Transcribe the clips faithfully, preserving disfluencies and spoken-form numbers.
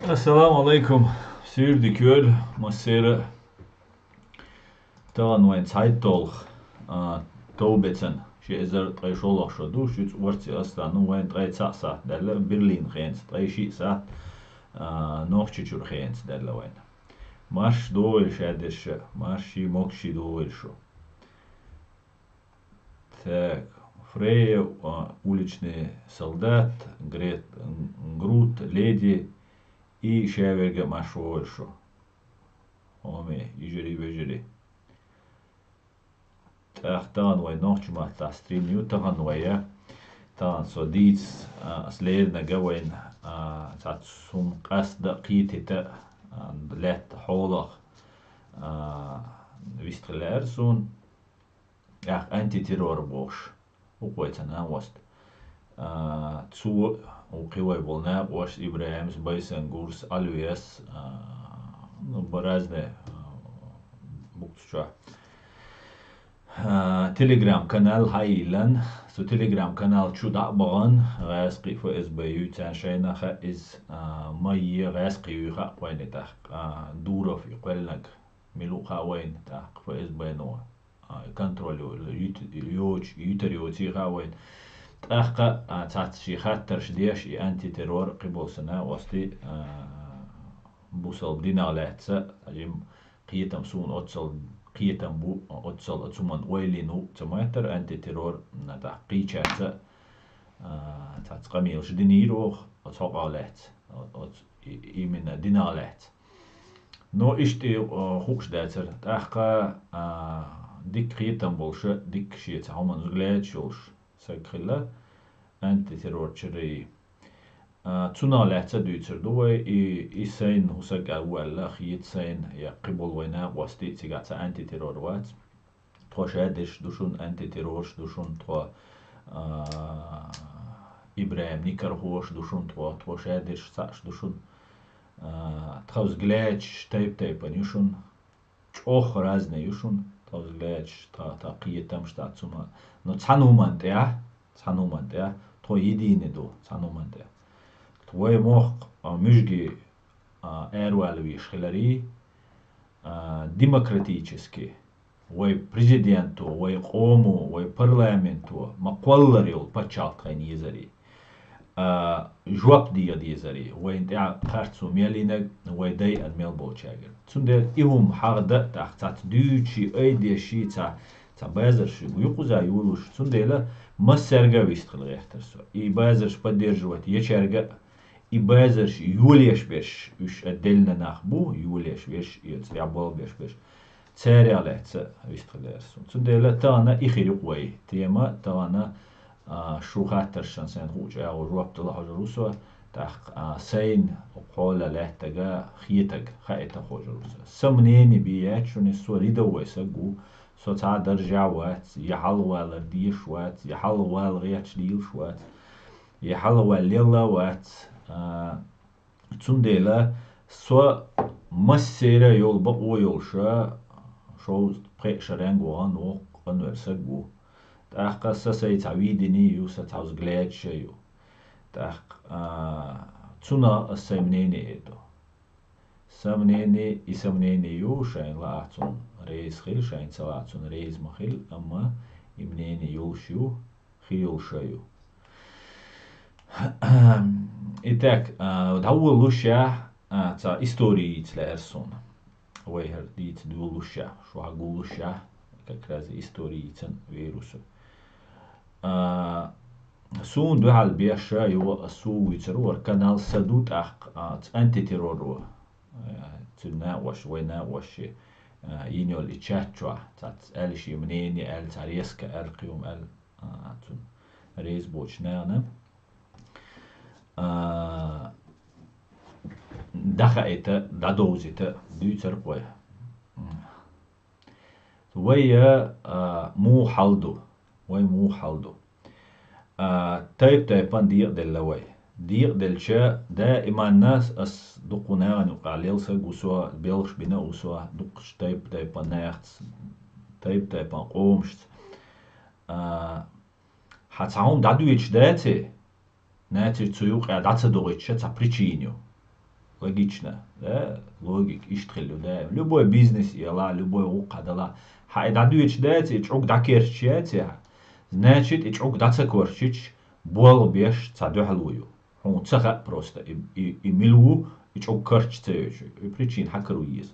Ассаламу алейкум, сийрди коьлла массеран а. Тахана вайн цхьайтталгӀа, а, товбецан, ши эзар ткъе шолгӀа шо ду, шуьца орци астана, ну, вайн ткъе цхьаъ сахьт даьлла, Берлин хенца, ткъе шиъ сахьт, а, Нохчийчуьра хенца даьлла вайн. Марша догӀийла шадерш а, марший, могаший догӀийла шу. Так, Фрейя, а, уличный солдат, Грет, м, Грут, леди и шаверга марша вогӀийла шу. Хьоме, йижарий, вежарий. ТӀаккха тахана вай нохча маттахь стрим ю, тахана вай я. Тахана со дийца, а, ас леринарг вайна, а, цхьацца хӀума къаста а кхетийта а, а, лаьтта хьолах, а, вистхилла лаьара суна. ТӀаккха антитеррор бохуш, ву-кх вай цхьа накъост. А, цо, ву кхин вай болу накъост, ИбрахӀимс, Байсангурс, Альвес, а, ну, б-, разные, а, букваца чохь. А, Telegram-канал хьайиллан, цу Telegram-канал чу дӀа а бахана, гӀаьскхий, ФСБ юй, царна шайна хаьа иза, а, ма е гӀаьскхий юй хаьа вайна тӀаккха, а, Дуров и кхоьллинарг, мила ву хаьа вайна тӀаккха ФСБ-но. А, контроль йо-, йит-, йоцу, йитар йоций хаьа вайна. ТӀаккха, а, цхьацца шен хаттарш деш, и антитеррор, кхиболу санна, оцу, а, бусалба динах лаьцна, жима кхетам суна оццал кхетам бу, оццал оцу хӀуманна ойла йина ву ца моьттара антитеррор, м, тӀаккха кхечаьрца, а, цхьацца къамелаш динийра оха оцу хьокъах лаьцна, о-, оцу и-, именно динах лаьцна. Но иштта, а, хууш дацара. ТӀаккха, а, дика кхетам болуша, дика шен цхьа хӀуманна взглядаш йолуш саг хилла, антитеррорчарий. А, цунах лаьцна а дуьйцур ду вай, и, и сайна хӀусаг а ву аьлла, хета сайна, я кхиболу вай накъостий, цигахь цхьа антитеррор вац. Тхо шадерш ду шуна, антитеррорш ду шуна, тхо, а, ИбрахӀим Никархош ду шуна, тхо, тхо шадерш цхьаъш ду шуна. А, тхан взглядаш тайп-тайпана ю шуна. ЧӀогӀа разный ю шуна, тхан взглядаш, тхан, тхан кхетамаш, тхан цума. Но цхьана хӀуманна тӀехь, цхьана хӀуманна тӀехь, тхо единый ду, цхьана хӀуманна тӀехь. Вай мохк, а, муьжгий, а, аравала везаш хиларий, а, демократический, вай президенто, вай къомо, вай парламенто, ма кхоллар йолу пачхьалкх тхайна езарий. А, жоп дегӀа дезарий, вайна тӀехь харцо мел йинарг, вай дайъина мел болчаьргара. Цундела и хӀума хьахда а тӀаккха цхьацца дуьйцуш, айдеш, цхьа, цхьа базарш юкъуза йолуш, цундела массаьрга а вистхила гӀертара со. И базарш поддерживать ечаьрга а, и базарш йолаеш берш, уьш а делла нах бу, йолаеш берш, и оцу тӀехь болх беш берш. Царех лаьцна вистхилира суна. Цундела тахана и хир ю-кх вай тема, тахана, а, шу хаттаршна сайна хуучу агӀор жоп дала хьожур ву со, тӀаккха, а, сайна кхола лаьттага хетаг хаийта хьожур ву со. Сан мнение бен яц шуна, со рядовой саг ву, со цхьа а даржехь вац, я хьалхавалар дезаш вац, я хьалхавала гӀерташ лелаш вац, я хьалхаваьлла лелла а вац, а, Цундела со массеран а йолу бакъо йолуша, шовзткъе пхеа шаренга вахана воккха къанвер саг ву. ТӀаккха сан сай цхьа видение ю, сан цхьа взглядаш а ю. ТӀаккха, а, цунах ас сайн мнение эр ду. Сан мнение, и сан мнение ю, шайна лаахь цунна реза хила, шайна ца лаахь цунна реза ма хила, амма и мнение йолуш ю, хир йолуш а ю. Итак, а, дӀаволалуш я, а, цхьа истори йийца лаьара суна. Вай хӀара дийца дуьйлалуш я, шу хьагуллуш я, как раз истори йийцан вирусу. А, суна дуьхьал беш а ю, ас сов вуьйцур вара канал сан ду тӀаккха, а, цу антитерроро. Э, цуьнан накъош, вай накъош, э, йина йолу и чат чохь, цац аьлла шен мнение, аьлла цхьа резко, аьлла кхин хӀума, аьлла, а, цунна реза боцучу нахана. А, дӀахаийта, дӀадовзийта дуьйцур-кх вай. М. Вай, а, муха хьал ду? Вай муха хьал ду? А, тайп-тайпана декъаделла вай. Декъаделча, даиманна ас дуккха нахана юкъахь лелла саг ву со, белхаш бина а ву со, дуккхачу тайп-тайпана нахаца, тайп-тайпана къомашца. А, хьан цхьа хӀума дӀадоьдуш даций? Наций цу юкъа дӀа ца догӀуьйтуш цхьа причина ю. Логично, да? Логика иштта хилла ю даим. Любой бизнес ела, любой гӀуллакх дала. Хьа и дӀадоьдуш дац, и чӀуг дӀакерчаш яц, значит, и чӀуг дӀа ца корчича, болх беш цхьа дуьхьало ю. Хьуна ца хаьа просто, и, и, и мила ву, и чӀуг карча ца йоьдуш. И причина хьакаро еза.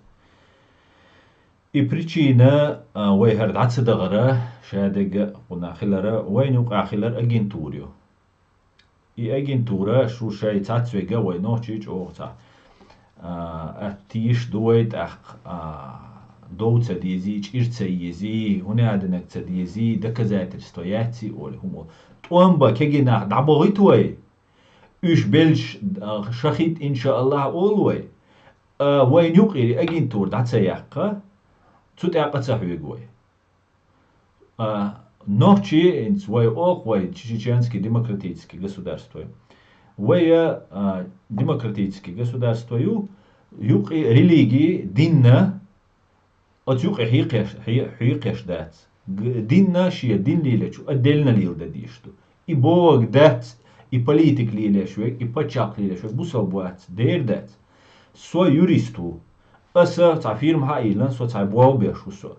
И причина, а, вай хӀара дӀа ца дахара, шадерг а кхунна хилара, вайна юкъахь хилар агентура ю. И агентура шу шай цхьацца вега вай нохчий чӀогӀа цхьа, а, аттийш ду вай тӀаккха, а, дов ца дезий, чӀир ца езий, хӀунда аьлла ца дезий, доказательство яций олий хӀума. ТӀом бан кегий нах дӀабохуьйту вай, уьш беллаш, а, шахид, иншааллахь, олу вай. А, вайна юкъера агентура дӀа ца яккха, цу тӀаккха ца хьоьгу вай. А, нохчий, хӀинца вай олу вай чеченский демократический государство. Вай, а, демократический государство ю, юкъе религи, динна, оцу юкъе хьекхеш, хье-, хьекхеш дац. Г-, динна шен дин лелачу, а делна леладан дезаш ду. И бохург дац, и политик лелаш вег, и паччахь лелаш вег, бусалба вац, дера дац. Со юрист ву. Аса цхьа фирма хьаийла, со цхьа болх беш ву со.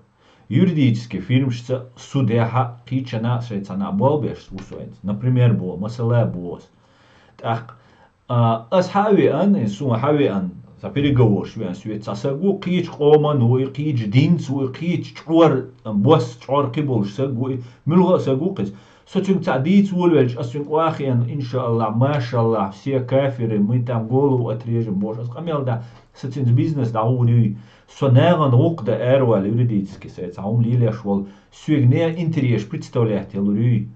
Юридически фирмашца судехьа кхечанхьа шайн цхьанхьа болх беш ву со хӀинца. Например, бо, масала бо ас. ТӀаккха, а, ас хьа а веана, и суна хьа а веана, цхьа переговорш веана, соьца цхьа саг ву, кхечу къоман ву и, кхечу динца ву и, кхечу чӀор, бос чӀор кхин болуш саг ву и, муьлха а саг ву кхиза. Со цуьнга цхьаъ дийца волавелча, ас цуьнга охьахиъна, иншааллахь, машаллахь, все кафиры, мы там голову отрежем, бохуш, ас къамел дан, сан цуьнца бизнес дӀагӀур юй. Со нахана гӀуллакх дан араваьлла юридически, сайца хьуна лелеш волу, соьга нехан интересаш представлять ялур юй.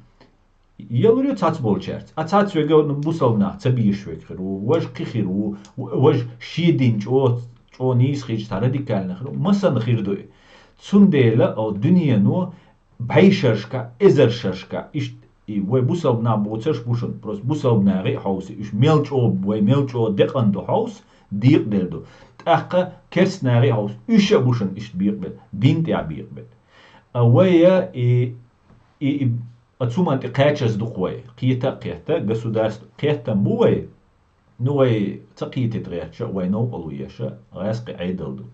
Ялур ю цхьацболчаьрца. А цхьацца вега бусалба нах ца бийш вега хир ву, важа кхин хир ву, важа шен дин чӀо, чӀо нийса хилча, цхьа радикальный хир ву. Масанна хир ду и. Цундела, о, дуьнено бӀешерашка, эзаршерашка, иштта и вай бусалба нах боцурш бу шуна, просто бусалба нахе а хьовса, уьш мел чӀо, вай мел чӀо декъан ду хьовса, декъаделла ду. ТӀаккха керста нахе а хьовса, уьш а бу шуна иштта бекъабелла, дин тӀехь бекъабелла. А вай а и, и, и, а цу ман тӀе кхачаза ду-кх вай, кхета а кхетта, государство кхеттам бу вай, Ну, вай ца кхетийта гӀертача, вай новкъарло еша, гӀаьскхи Ӏедал ду.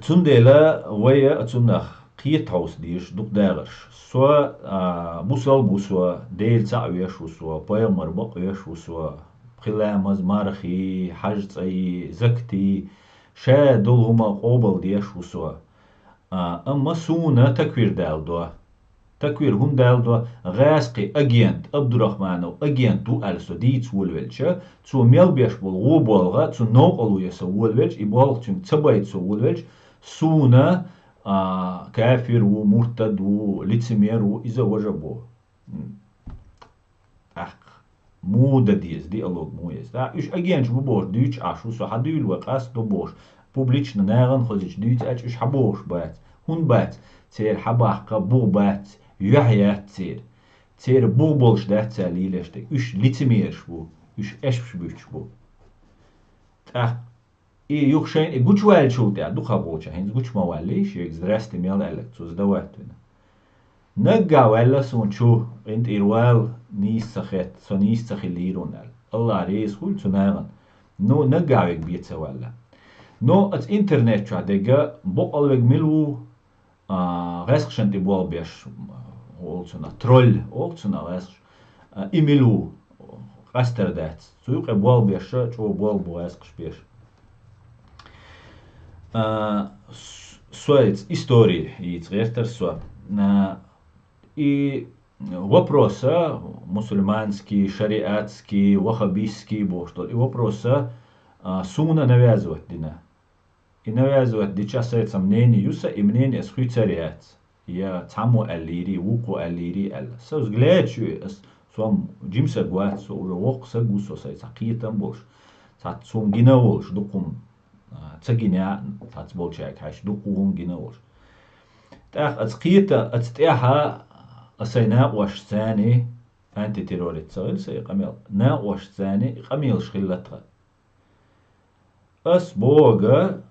Цундела вай а цунах кхета хьовса дезаш дукха дагӀарш. Со, а, бусалба ву со, Дела цхьаъ веш ву со, пайхамар бакъ веш ву со, пхи ламаз, мархий, хьаж цӀа йий, закат йий, ша долу хӀума къобал деш ву со. А, амма суна таквир далдо. Таквир хӀунда далдо? ГӀаьскхи агент, Абдурахманов агент ву аьлла со дийца волавелча, цо мел беш болу гӀо болгӀа, цу новкъарло я со волавелча, и болх цуьнга ца байта со волавелча, суна, а, кафир ву, муртад ву, лицемер ву, иза важа бо. М. ТӀаккха муха дан деза, диалог муха еза? ТӀаккха уьш агенташ бу бохуш дуьйцуш Ӏаш ву со, хьан дуьйла вай къаста ду бохуш, публично нахана хозича дуьйцу аьлча, уьш хьан бохуш бац? ХӀунда бац? Церан хьан баккха бух бац, юьхь яц церан. Церан бух болуш дац цара лелаш дерг. Уьш лицемераш бу, уьш эшпаш буьтуш бу. ТӀаккха И юха шайна и гучуваьллачул тӀаьхьа дукхахболча хӀинца гучу ма ваьллий, шега здрасте мел аьлларг цо сдавать вина. Наггахь ваьлла суна чу, къинтӀера вала, нийса ца хетта, со нийса ца хилийра хьуна аьлла. Аллах реза хуьлда цу нахана. Ну, наггахь вега бен ца ваьлла. Но аса интернет чохь дерг боккъал вега мила ву, а, гӀаьскхашна тӀе болх беш, олу цунах тролль, олу цунах гӀаьскхаш, а, и мила ву, къастар дац. Цу юкъе болх беш, чӀогӀа болх бу гӀаьскхаш беш. А, с-, со иза истори йийца гӀертара со. А, и вопроса, мусульманский, шариатский, ваххабистский бохуш долу, и вопроса, а, суна навязывать дина. И навязывать дича сайца мнение ю сан, и мнение ас хуьйцур яц. Я цхьаммо аьллийрий, вукхо аьллийрий аьлла. Сан взгляд ю ас, со жима саг вац, со уже воккха саг ву со, сайца кхетам болуш. Цхьацца хӀума гина волуш, дукха хӀума, а, ца гина, цхьацца болчаьрга хьаьжча, дукха хӀума гина волуш. ТӀаккха аса кхета, аса тӀаьхьа, аса сайн накъошца царний, антитеррорист ца хилла сан и къамел, накъошца царний и къамелаш хилла тхан. Ас боху,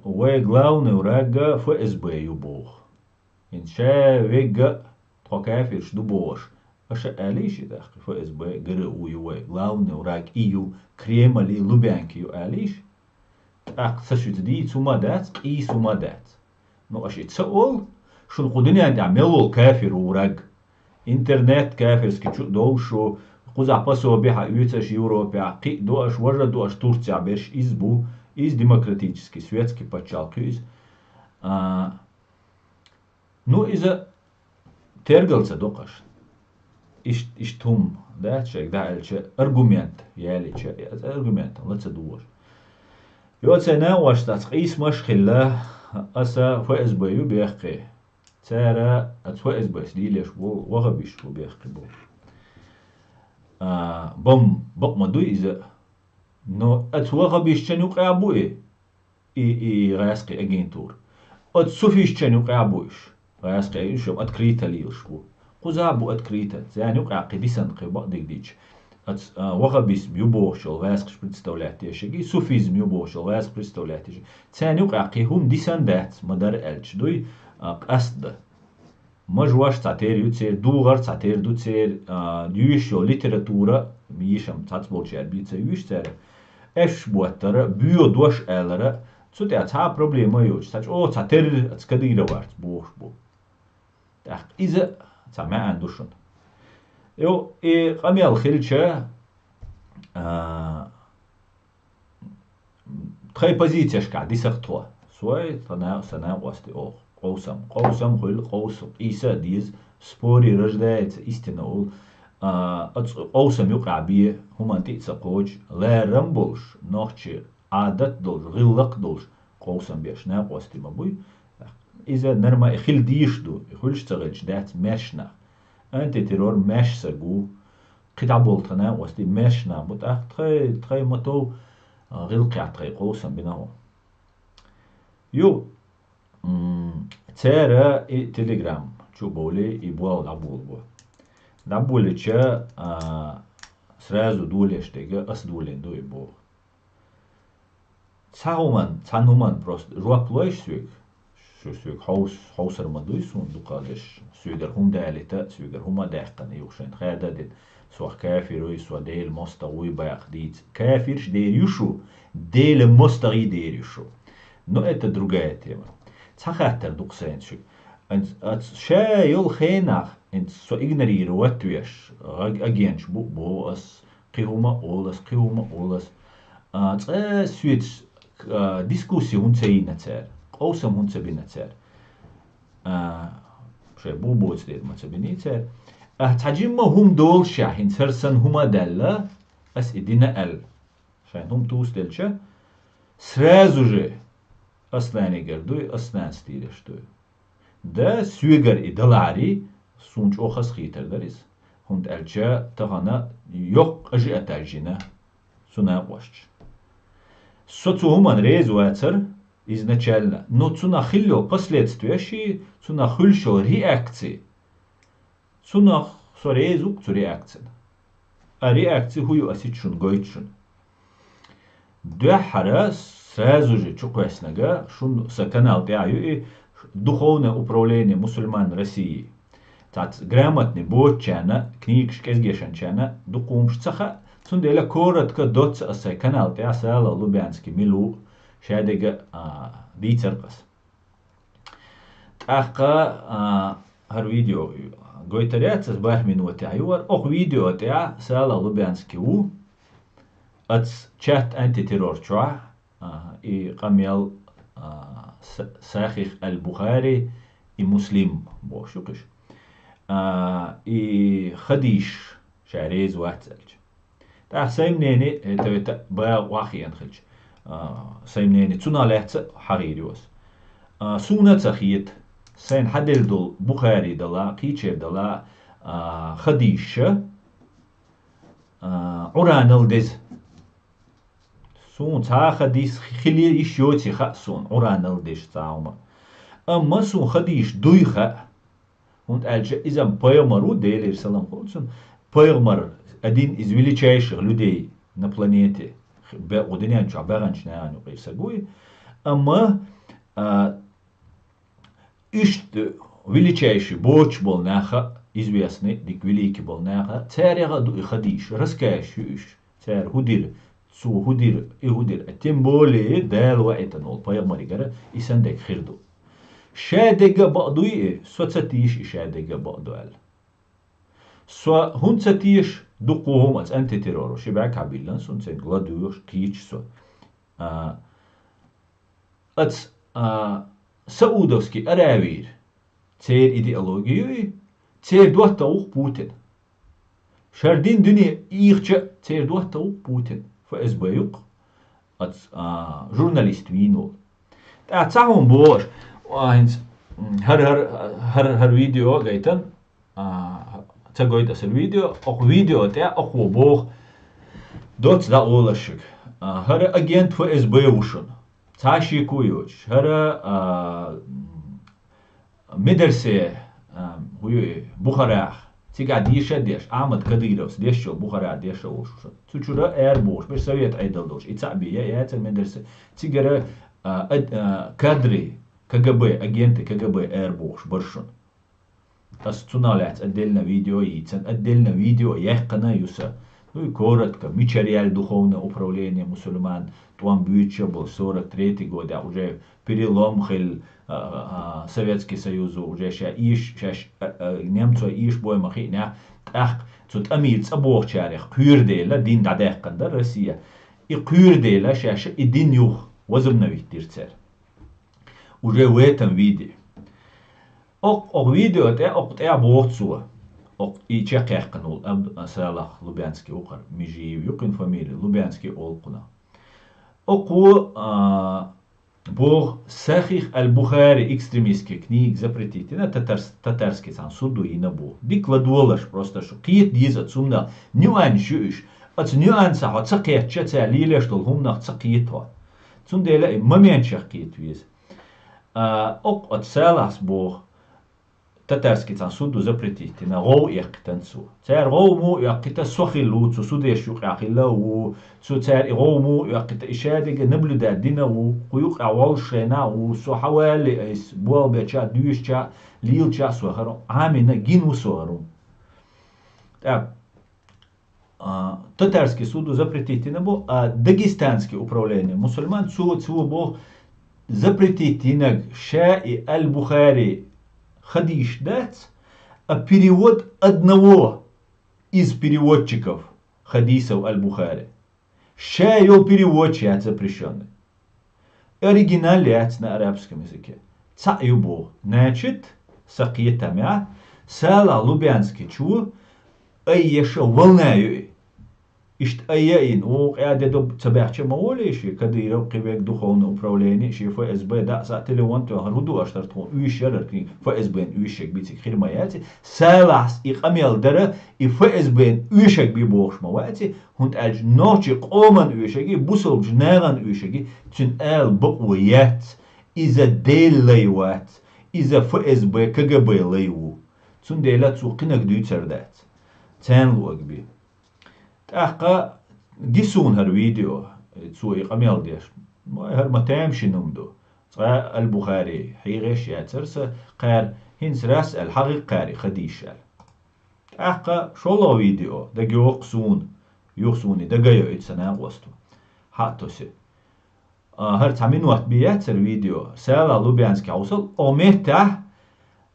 вай главный враг ФСБ ю боху. ХӀинца ша вегга тхо кафирш ду бохуш, Аша алийша, тӀаккха ФСБ, ГРУ ю вай, главный враг и ю, Кремль и Лубянка ю алийша. ТӀаккха са шуьца дийца хӀума дац, къийса хӀума дац. Ну, аша и ца ол, шуна кху дуьнен тӀехь мел волу кафир ву враг. Интернет кафирский чу а довш шу, кхузахь пособи хьан оьцу аша Европехь, кхиъ ду аша, важа ду аша Турцехь берш, иза бу, иза демократический, светский пачхьалкх ю иза. А, ну, иза тергал ца до-кх аша. Ишт-, иштта хӀума дац шайга дӀааьлча, аргумент ялийча, аргументан ла ца догӀуш. Йо, цайн накъостаца къийсамаш а хилла, аса ФСБ ю бехке. Цара аса ФСБ-с лелаш бу, вахабиш бу бехке бу. А, бам бакъ ма дуй иза, но аса вахабишчан юкъахь бу и. И, и гӀаьскхи агентура. Оцу суфистчан юкъахь а бу уьш. ГӀаьскхи агентура открыто лелаш бу. Кхузахь а бу открыто. Царна юкъахь кхин дисана кхин бакъдерг дийча. Оцу, а, ваххабизм ю бохучул гӀаьскхаш представлять дешиги, суфизм ю бохучул гӀаьскхаш представлять дешиги. Царна юкъахь кхин хӀума дисана дац, ма дара аьлча дуй, а, къаста. Мажош цхьатера ю церан, дугӀар цхьатера ду церан, а, юьйш йолу литература, йишам цхьацца болчара бийца юьйш цара. Эш боттара, боьха дош алара, цу тӀехь цхьа а проблема а йоцуш, цхьа чӀогӀа цхьа терра аца Кадыроварц бохуш бу. ТӀаккха иза цхьа маьӀна ду шуна. Йо, и къамел хилча, а, тхайн позицешкахь дисах тхо. Сой, сан на-, сан накъостий оха. Къовсам. Къовсам хуьлу, къовсам къийса а деза, в споре рождается истина олу. А, оцу къовсам юкъахь бен, хӀуманна тӀе а ца кхочу, ларам болуш, нохчийн Ӏадат долуш, гӀиллакх долуш, къовсам беш накъостий ма буй. Иза норма-, и хила дезаш ду, и хуьлуш ца хилча дац маьрша нах. Антитеррор маьрша са гу, кхин дӀа болу тхан накъостий маьрша нах бу, тӀаккха тхай, тхай ма тов, а, гӀиллакхехь тхай къовсам бина хьо. Ю, м, цара и Telegram чу а бовлий, и болх дӀаболабо. ДӀаболийча, а, сразу долош дерг ас долийна ду и болх. Цхьа хӀуманна, цхьана хӀуманна просто жоп лойша соьга. Шу соьга хьовс-, хьовсар ма дуй суна дукха дерш. Соьгара хӀума далийта, соьгара хӀума а даьккхина, юха шайна хада а дина. Сох кафир вуй, со Делан мостагӀа вуй баккха дийца. Кафирш дер ю шу, Делан мостагӀий дер ю шу. Но это другая тема. Цхьа хаттар ду-кх сайна шуьга. Ан-, ац-, ша йолу хенахь, хӀинца со игнорировать веш, аг-, агенташ бу, бо ас, кхин хӀума а олу ас, кхин хӀума а олу ас. А, цкъа соьца, а, дискусси хӀунда ца йина цара, къовсам хӀунда ца бина цара. А, шайн бу боцу дела ма ца биний цара. А, цхьа жимма хӀума долуш ша, хӀинца хӀара санна хӀума а даьлла, ас и дина аьлла. Шайн хӀума тӀуьсделча, сразу же ас нанигара дуй, ас нанас тийраш дуй. Да, соьгара и далахьарий, суна чӀогӀа хазахетар дара иза, хӀунда аьлча тахана йоккха ажиотаж йина цу накъосташа. Со цу хӀуманна реза вацара изначально, но цунах хилла йолу последствеш и, цунах хуьлуш йолу реакция, цунах со реза ву-кх цу реакцина. А реакция хӀун ю, ас итт шуна гойту шуна. Дуьххьара сразу же чукхоьссинарг шуна сан канал тӀехь ю и, Духовное управление мусульман России. Цхьацца грамотный боцучарна, книгаш кӀезигешанчарна дукха хӀумаш ца хаьа, цундела коротко доцца ас сайн канал тӀехь СалахӀ Лубянский мила ву, шадерг а, а, дийцар-кх ас. ТӀаккха, а, хӀара видео гойтур яц ас, бархӀ минотехь ю хӀара. Окху видео тӀехь СалахӀ Лубянский ву, аца чат антитеррор чохь, а, и къамел, а, Са-, Сахих аль-Бухари и Муслим бохуш ю-кх уьш. А, и хадийш ша реза вац аьлча. ТӀаккха сайн мнение, это, это бан вахиен хилча, а, сайн мнение цунах лаьцна а хьахийр ю ас. А, суна а ца хета, сайна хьаделла долу Бухари дала, кхечера дала, а, хадийша, а, Ӏуранал деза. Суна цхьа а хадийс хи-, хили йиш йоций хаьа суна, Ӏуранал деза цхьа хӀума. Амма суна хадийш дуй хаьа. ХӀунда аьлча иза пайхамар ву, Делера салам хуьлда цунна, пайхамар, один из величайших людей на планете, бе-, кху дуьнен чохь баьхначу нахана юкъара саг ву и. Амма, а, иштта величайший боцуш болу нах а, известный, дика великий болу наха, цаьргахь а ду и хадийш, раскаеш ю уьш, цара хӀун дира, цо хӀун дира, и хӀун дира. Тем более Дала ваийтина волу пайхамаригара и санна дерг хир ду. Ша дерг а бакъ дуй и, со ца тийша и ша дерг а бакъ ду аьлла. Со хӀунда ца теша, дуккха хӀума аса антитеррор, ши бӀаьрг хьабиллина, суна цуьнга ладугӀуш, кхийча со. А, аса, а, Саудовский Аравийра, церан идеология ю и, церан доттагӀа ву-кх Путин. ШаьрдӀа дуьне ийгӀча а церан доттагӀа ву-кх Путин, ФСБ ю-кх. Аса, а, журналист вийна волу. ТӀаккха цхьа хӀума бохуш, а, хӀинца, м, хӀара, хӀара, хӀара, хӀара видео а гайтина, а, ца гойту аса видео, окху видео тӀехь окхо боху, доцца дӀа олашиг. А, хӀара агент ФСБ ву шуна. Цхьа шеко йоцуш. ХӀара, а, м, медресе, а, хӀу ю и, Бухарах, цигахь деша а деш, Ахьмад Кадыровс деш йолу Бухарах деш а волуш ву шуна. Цу чуьра ара бохуш, берш совет Ӏедал долуш, и цхьаъ бен я, яцара медресе. Цигара, а, ад-, а, кадры, КГБ, агенты КГБ ара бохуш бара шуна. Аса цунах лаьцна отдельно видео йийцина, отдельно видео яьккхина ю сан. Ну и коротко, мичара яьлла духовное управление мусульман тӀом буьйцуш а болу сорок третий годехь уже перелом хилла, а, а, а, Советский Союзо уже ша ийш-, шаьш, а, а, немцой ийш бой ма хиънехь, тӀаккха цу тӀамийра цӀа бохучарех кхоьру дела дин дӀадаьккхина дара Россия. И кхоьру дела шаьш и дин юха возобновить дира цара. Уже в этом виде. Окху, окху видео тӀе, окху тӀе боху цо. Окху и чекхъяьккхина волу Абд-, Салах Лубянский ву хӀара, Межиев ю кхуьнан фамилия, Лубянский олу кхунах. Окхо, а, боху, Сахих аль-Бухари, экстремистская книга, запретить йина, татарс-, татарский цхьана судо йина боху. Дика ладогӀалаш просто шу. Кхета деза оцу хӀуманах, нюанс ю уьш. Оцу нюансах хьо ца кхетча, цара лелош долу хӀуманах ца кхета хьо. Цундела и моментчех кхета веза. А, окху оцу Салахс боху, татарский цхьана судо запретить йина, гӀов эккхийтина цо. Цара гӀов муха оьккхийта, со хилла ву, цу судеш юкъахь хилла а ву, цу цара и гӀов муха оьккхийта, и шадерг наблюдать дина а ву, кху юкъахь воллушехь а ву, со хьавалале айса, болх беча, дуьйшуча, лелача со хӀара Ӏамийна, гина ву со хӀара. ТӀаккха а, татарский судо запретить йина бу, а дагестанский управление мусульман цо, цо боху запретить йинарг ша и Аль-Бухари хадийш дац, а перевод одного из переводчиков хадисов Аль-Бухари. Ша йолу переводчик яц запрещённый. Оригинал яц на арабском языке. Цхьаъ ю боху. Значит, сан кхетамехь, Салах Лубянскийчо айъеш волна ю и. Иштта айъа а йина, вукху къа де ду ца баьхча ма волий шен, Кадыров, кхин верг духовное управление, шен ФСБ даа схьа телефон тоьхна, хӀун ду аша хӀара тхуна уьйш яра хӀара книга, ФСБ-н уьйшаг би цига хир ма яци, Салахс и къамел дара, и ФСБ-н уьйшаг би бохуш ма ваци, хӀунда аьлча нохчийн къоман уьйшаги, бусалбачу нахана уьйшаги, цуьнан ала бакъо яц, иза Делан лай вац, иза ФСБ, КГБ лай ву. Цундела цо кхинаг дуьйцур дац. Царна луъаг би. ТӀаккха ги суна хӀара видео, цо и къамел деш. Вай, хӀара ма тамашийна хӀума ду. Цкъа Аль-Бухари хьийгӀеш яцара сан, кхара хӀинца рас аьлла, хьагӀи кхара и хадийш аьлла. ТӀаккха шолгӀа видео, дагайоккху суна, юха суна и дагайоуьйту сан накъосто. Хьа а тосу. А, хӀара цхьа минот бен яцара видео. Салах Лубянский хьовсал, оха меттехь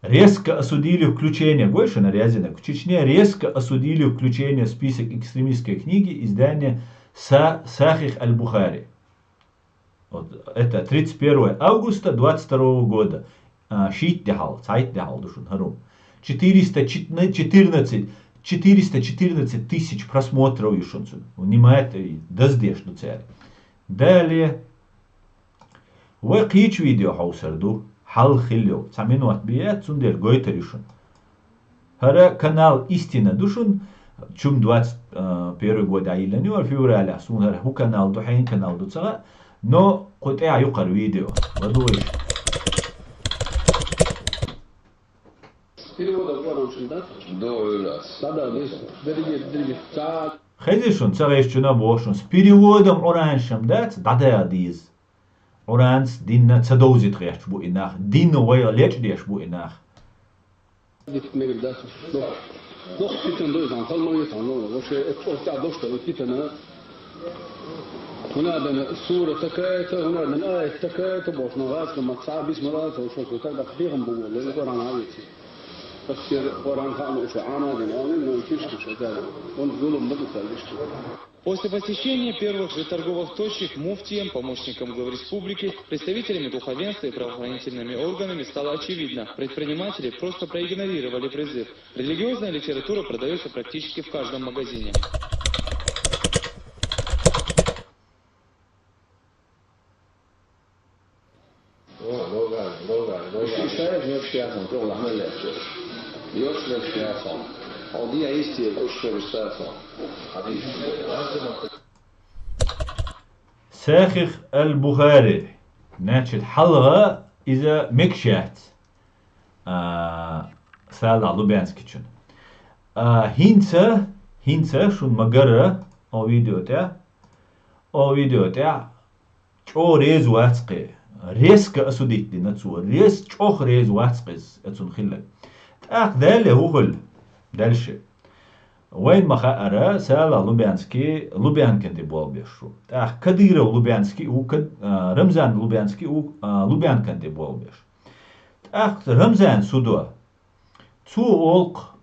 резко осудили включение, гой шуна резинок, в Чечне резко осудили включение в список экстремистской книги издания Са-, Сахих Аль-Бухари. Вот это тридцать первое августа двадцать второго года. А, шийтта де хьалха, цхьайтта де хьалха ду шуна хӀара хӀума. Четыреста четырнадцать, четыреста четырнадцать тысяч просмотров ю шуна цуьнан. Внимание, даздеш ду цара. Далее. Вай кхечу видео хьовсур ду, хьалха хилла йолу. Цхьа минот бен яц, цундела гойтур ю шуна. ХӀара канал Истина ду шуна, чум двадцать первый годехь йиллина ю, февралехь, суна хӀара хӀун канал ду, хьенан канал ду ца хаьа, но кху тӀехь ю хӀара видео. ЛадугӀийша. С переводом оранжем, да? Да, да. Да, да, здесь дерриге, дерриге. Ца- Хезий шуна, ца хезчунна а боху шуна, с переводом оранжем дац, дӀадаха деза. Къуръанца динна ца довзийта гӀерташ бу и нах, динна вайга лечкъадеш бу и нах. Дика мегар дац уж. Дох-, дохка питана ду иза, хала ма витахьа, ну, вообще, это чӀогӀа тӀехь дош ду, и питана. ХӀунда аьлча сура такая-то, хӀунда аьлча аят такая-то, бохуш, ну, гӀазкхий маттахь цхьа а бисмилла ца луш, шу тӀаккха дӀа кхехам бу боху, лела Къуръан хьан веце. Ас кера Къуръан хаа лууш, Ӏама а дина, Ӏама а дина, кхишка шу дара. Вон зулам ма ду цара иштта. После посещения первых же торговых точек муфтием, помощником главы республики, представителями духовенства и правоохранительными органами стало очевидно: предприниматели просто проигнорировали призыв. Религиозная литература продается практически в каждом магазине. Уж, уж шайга йош яцахь, чӀогӀа лахьмал лаьтташ. Йош лаьтташ яцахь. Хьо дехьа йисте, уж шайга йош яцахь. Сахих аль-Бухари. Значит, хьалха иза мегаш яц. А, Салахь Лубянскийчун. А, хӀинца, хӀинца шун ма-гарра, о видео тӀехь, о видео тӀехь, чӀогӀа реза вац кхе. Резко осудить дина цо. Реза, чӀогӀа реза вац кхе иза, оцун хилларг. ТӀаккха дале хӀун хуьлу? Дальше. Вайна ма хаъара, Салахь Лубянский Лубянкина тӀе болх беш ву. ТӀаккха Кадыров Лубянский ву, Кад-, а, Рамзан Лубянский ву, а, Лубянкина тӀе болх беш. ТӀаккха Рамзан судо, цо олу-кх,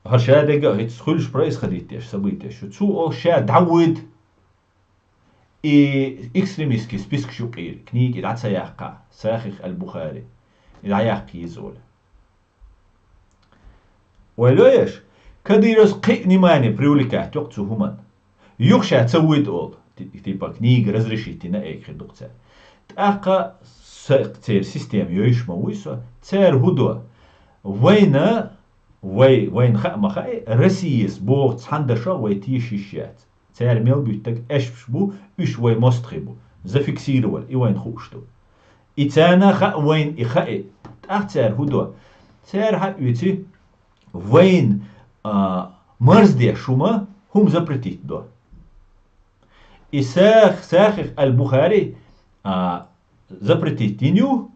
хӀара ша дерг а хӀинца хуьлуш происходить деш событияш ю, цо олу ша дӀавоьду и экстремистский спискаш юкъера, книга и дӀа ца яккхахь, Сахих аль-Бухари, и дӀаяккха еза олу. Вай лоьш, Кадыровс кхин а внимание привлекать йо-кх цу хӀуманна. Юха ша ца вуьйду олу, ти-, типа, книга разрешить йина а хир ду-кх цара. ТӀаккха са-, церан система йойуш ма вуй со, цара хӀун до? Вайна, вай, вайна хаа ма хаьа, Россияс боху цхьана дашах вай теша йиш яц. Цара мел буьттург аьшпаш бу, уьш вай мостагӀий бу. Зафиксировали, и вайна хууш ду. И царна хаьа вайна и хаьа. ТӀаккха цара хӀун до? Цара хьаоьцу вайна, а, марздеш хӀума, хӀума запретить до. И Сах-, Сахих аль-Бухари, а, запретить йина ю,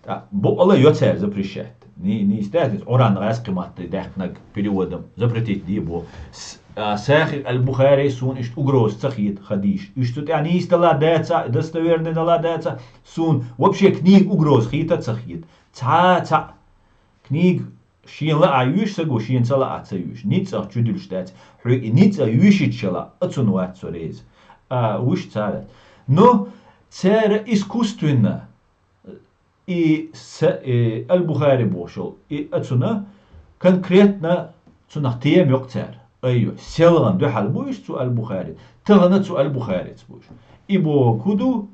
ТӀаккха бакъ а йо цара запрещать. Ни-, нийса дац иза, Къуръан гӀазкхи матте даьккхинарг переводом запретить де бо. С-, а, Сахих аль-Бухари суна иштта угроза ца хета хадийша. Уьш цу тӀехь нийса дала дацахь, достоверный дала дацахь, суна вообще книга угроза хета а ца хета. Цхьа а, цхьа а книга шена лаахь йоьшу саго, шена ца лаахь ца йоьшу. Ницкъах чудуьлуш дац. Хьоьга и ницкъах йоьшуьйтуш хила, оцунна вац со реза. А, вуьш цара. Но цара искусственно И са-, и Аль-Бухари бохуш йолу, и оцунна конкретно цунах тема йо-кх цара. Айо, селхана дуьхьал бу уьш цу Аль-Бухари, тахана цу Аль-Бухарица бу уьш. И бохург хӀун ду,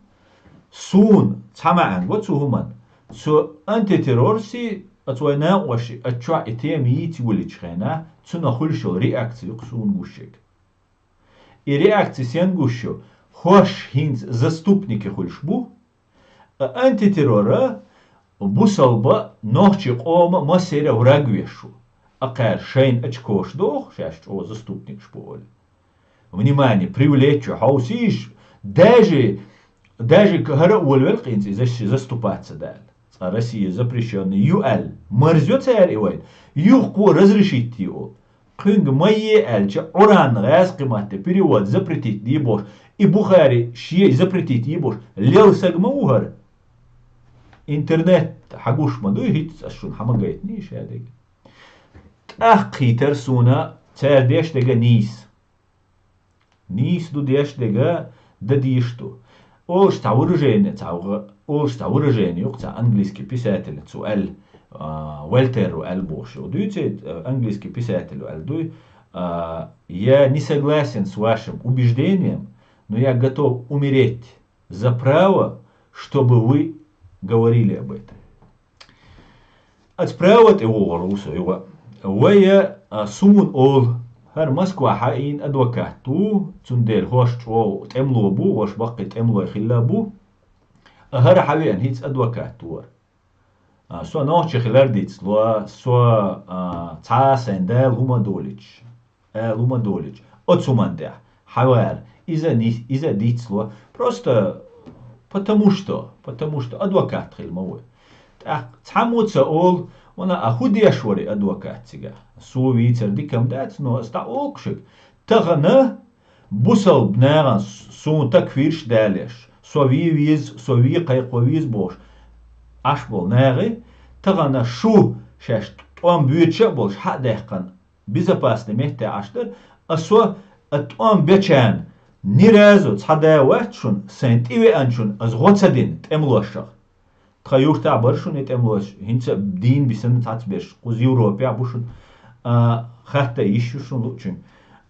суна цхьа маьӀна го цу хӀуманна. Цу антитеррорси, оцу вайн накъоши, оцу чохь и тема йийца йолчу хенахь, цунах хуьлуш йолу реакция ю-кх суна гуш ерг. И реакция стенна гуш ю? ХӀорш хӀинца заступники хуьлуш бу, а антитеррора бусалба нохчийн къоман массеран враг веш ву. Акхара шайна очкош доху, шаьш чӀогӀа заступникаш бу олий. Внимание привлечь ю, хьовсийша, даже, даже хӀара а волавелла къинца иза заступаться дала. Цкъа Россия запрещённый ю аьлла, марзайо цара и вайна, юххе разрешить йо олу. Кхуьнга ма е аьлча, Къуръан гӀазкхи матте перевод запретить де бохуш, и Бухари шен запретить е бохуш, лела саг ма ву хӀара. Интернет хьагуш ма дуй, хӀинца ас шуна хьан ма гайтиний шадерг. ТӀаккха хийтара суна цара деш дерг нийса. Нийса ду деш дерг, дан дезаш ду. Олуш цхьа выражение, цхьа гӀ-, олуш цхьа выражение ю-кх цхьа английский писатель цо аьлла, а, Вольтеро аьлла бохуш йолу. Дуьйцу, а, английский писатель аьлла дуй, а: «Я не согласен с вашим убеждением, но я готов умереть за право, чтобы вы говорили об этом». Ас право тӀе вогӀур ву со, юха. Вай, а, суна олу, хӀара Москва хьаийна адвокат ву, цундела хӀорш чӀогӀа тӀемло бу, хӀорш баккхий тӀемлой хилла бу. А хӀара хьавеана хӀинца адвокат вара. А, со нохчи хилар дицло, со, а, цхьа а сайн Дала хӀума долуьйтуш. Ала хӀума долуьйтуш, оцу хӀуманна тӀехь хьавара, иза ни-, иза дицло. Просто потому что, потому что адвокат хила ма ву. ТӀаккха цхьаммо ца олу, Вана а хӀу деш вара и адвокат цигахь? Со вийцар дика-м дац, но ас дӀаолу шуьга. Тахана бусалба нахана суна такфирш далеш, со вен веза, со вен кхайкхо веза бохуш Ӏаш болу нахе, тахана шу шаьш тӀом боьдуш а болуш хьа а даьккхина, безопасный метте Ӏаш дара, а со а тӀом бечарна ни разу цхьа да вац шуна, сайн тӀевеанчунна ас гӀо ца дина тӀемалошах. Тхан юртахь бара шуна и тӀемалош, хӀинца а дийна бисина цхьацца берш, кхуза Европехь бу шуна, а, хатта йиш ю шуна луучуьнга.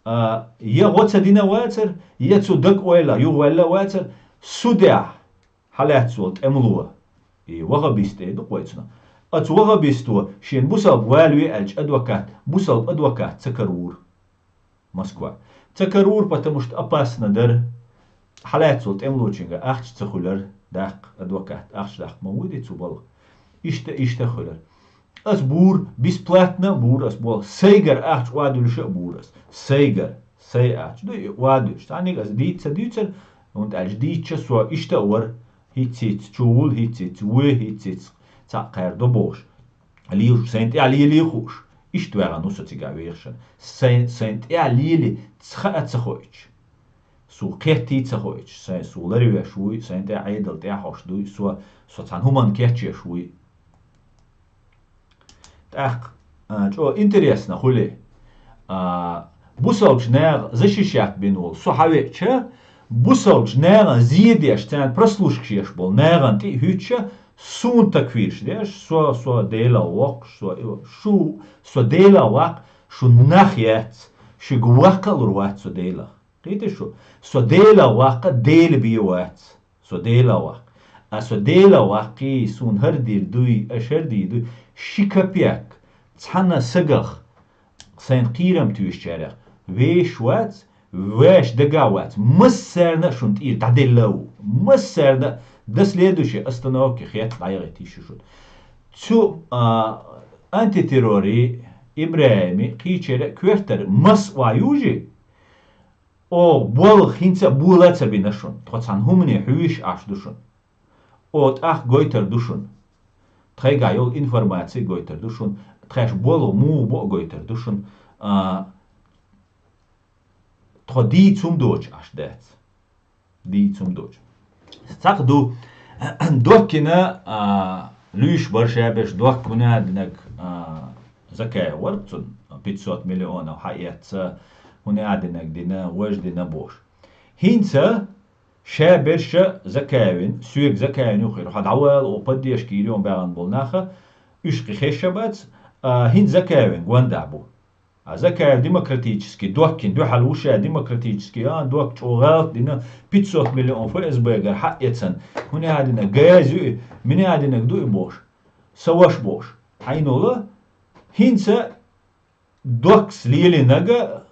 А, я гӀо ца дина а вацара, я цу даг ойла, юхаваьлла а вацара, судехь хьалаьцна волу тӀемало, и вахабист эр ду-кх вай цунах. Оцу вахабисто шена бусалба валаве аьлча адвокат, бусалба адвокат ца карор. Москва. Ца карор, потому что опасно дара. Хьалаьцна волу тӀемалочуьнга ахча ца хуьлура, даккха, адвокат ахча даккха ма вуй де цу балха. Иштта, иштта а хуьлура. Ас бура, бесплатно а бура ас болх. Сайгара ахча охьадуьллуш а бура ас. Сайгара, сайн ахча ду и охьадуьллуш. Цхьаьнниг ас дийца ца дуьйцура, хӀунда аьлча дийцча со иштта а вара. ХӀинцца-хӀинцца чувулла, хӀинцца-хӀинцца вуй, хӀинцца-хӀинцца цхьаъ кхаьрдо бохуш. Лелаш, сайн тӀехь лелий хууш, иштта ваьхна ву со цигахь вехаш. Сайн, сайн тӀехь лелий ца хаа ца хоуьйтуш. Суна кхеттий ца хоуьйтуш, сайн суна ларвеш вуй, сайн тӀехь Ӏедал тӀехь хьош дуй, со, со цхьана хӀуманна кечъеш вуй. ТӀаккха, а, чӀо интересно хуьлий. А, бусалбачу наха защищать бина волу со хьавеача, бусалбачу нахана зе деш, царна прослушкаш еш болу нахана тӀе а хӀуьттуша, суна такфирш деш, со, со Делах воккхуш, со, шу, со Делах ваккха, шу нах яц, шуьга ваккха а лур вац со Делах. Кхетий шу? Со Делах ваккха, Дела бен вац. Со Делах ваккха. А со Делах ваккхий, суна хӀара дийр дуй, аша хӀара дийр дуй, ши капек цхьана сагах, сайна кхерам туьйсучарех, вешаш вац, вешан дагахь вац, массарна а шуна тӀера дӀаделла а ву, массарна а, до следующей остановки хетта дӀаяхийта йиш ю шуна. Цу, а, антитеррори, ИбрахӀими, кхечеран а коьртара мас а охьаюжий, оха болх хӀинца а бола а ца бина шуна, тхо цхьана хӀумане хьуьйсуш Ӏаш ду шуна. Оха тӀаккха гойтур ду шуна. Тхайгахь йолу информаци гойтур ду шуна, тхаьш болх муха бу а гойтур ду шуна. А, тхо дийца хӀума доцуш Ӏаш дац. Дийца хӀума доцуш. Цхьаъ ду, Доккина, а, луьйш бара шаберш, Докка хӀунда а динарг, а, Закаев вара цунна, пятьсот миллионов хьаэцна, хӀунда а динарг дина, важа дина бохуш. ХӀинца шаберш Закаевна, соьга Закаевна юххера, хьо дӀавала, о, поддержка йийр ю баьхна болу наха, уьш кхин хезаш а бац, а, хӀинца Закаевн гондахь бу. А Закаев демократический, Доккина дуьхьал ву ша демократический, а, Докка чӀогӀа гӀалат дина, пятьсот миллион ФСБ-гара хьаэцна, хӀунда а дина, газ ю и, мина а динарг ду и бохуш, сан ваша бохуш. Хьайна волу, хӀинца Доккас лелийнарг,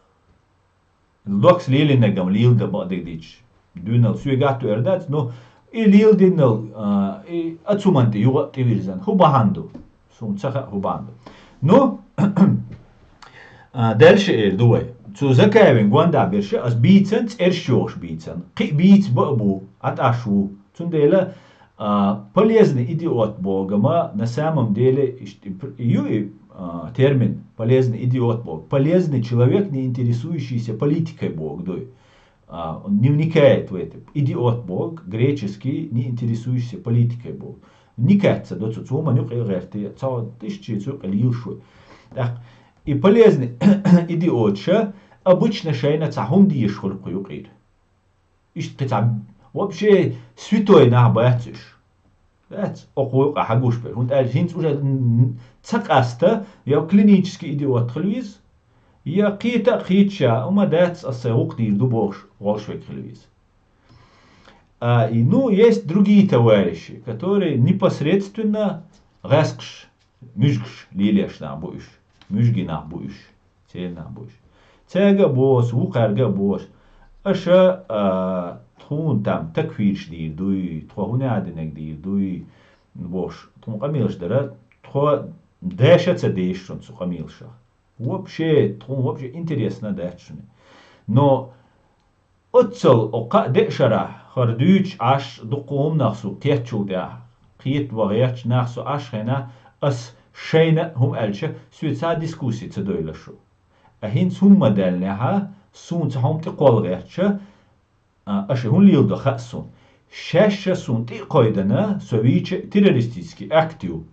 Доккас лелийнарг-м леладан бакъдерг дийцча, дуьйналла соьга а тоьар дац, но и леладинарг, а, и оцу хӀуманна тӀе юха а тӀевирзина. ХӀун бахьана ду? Суна ца хаьа, хӀун бахьана ду. Ну, а, дальше эр ду вай. Цу Закаевн гондахь берш ас бийцина, цӀераш йохуш бийцина. Кхин а бийца баа бу, ӀатӀаш ву. Цундела, а, полезный идиот боху-м, на самом деле, иш-, ю и, а, термин полезный идиот боху. Полезный человек, не интересующийся политикой боху дуй. А, он не вникает в это. Идиот боху, греческий, не интересующийся политикой боху. Никаца до цу, цу хӀуманна юкъа гӀерти, цо тишчи цу юкъа лийла шу. ТӀаккха и полезный идиотша обычно шайна цхьа хӀума дезаш хуьлу кху юкъера. Иштта кхин цхьа вообще святой нах бац уьш. Дац, окху юкъа хьагуш бер. ХӀунда аьлча хӀинца уже н-, н-, ца къаста, я клинический идиот хила веза, я кхета а кхеташ а, хӀума дац, ас сайн гӀуллакх дийр ду бохуш, гӀолш верг хила веза. А, и, ну, есть другие товарищи, которые непосредственно гӀаскхаш, муьжгаш лелош нах бу уьш. Муьжгийн нах бу уьш. Церан нах бу уьш. Цаьрга а боху ас, вукхаьрга а боху ас. Аша, а, тхуна там такфирш дийр дуй, тхо хӀунда а динарг дийр дуй, бохуш, тхуна къамелаш дара, тхо деш а ца дезаш шуна цу къамелашах. Вообще, тхуна вообще интересно дац шуна. Но оццал, о, кхаа-деа шарахь, хӀара дуьйцуш Ӏаш, дуккха хӀуманах со кхетачул тӀаьхьа, кхета ван гӀерташ нах со Ӏаш хенахь, ас Шайна хӀума аьлча, соьца дискуссия ца дойла шу. А хӀинца хӀума ма даьллинехьа, суна цхьа хӀума тӀекхолла гӀертача, а, аша хӀун леладо хаьа суна. Шаьшша суна тӀе а кхойдана, со вийча террористический акт ю.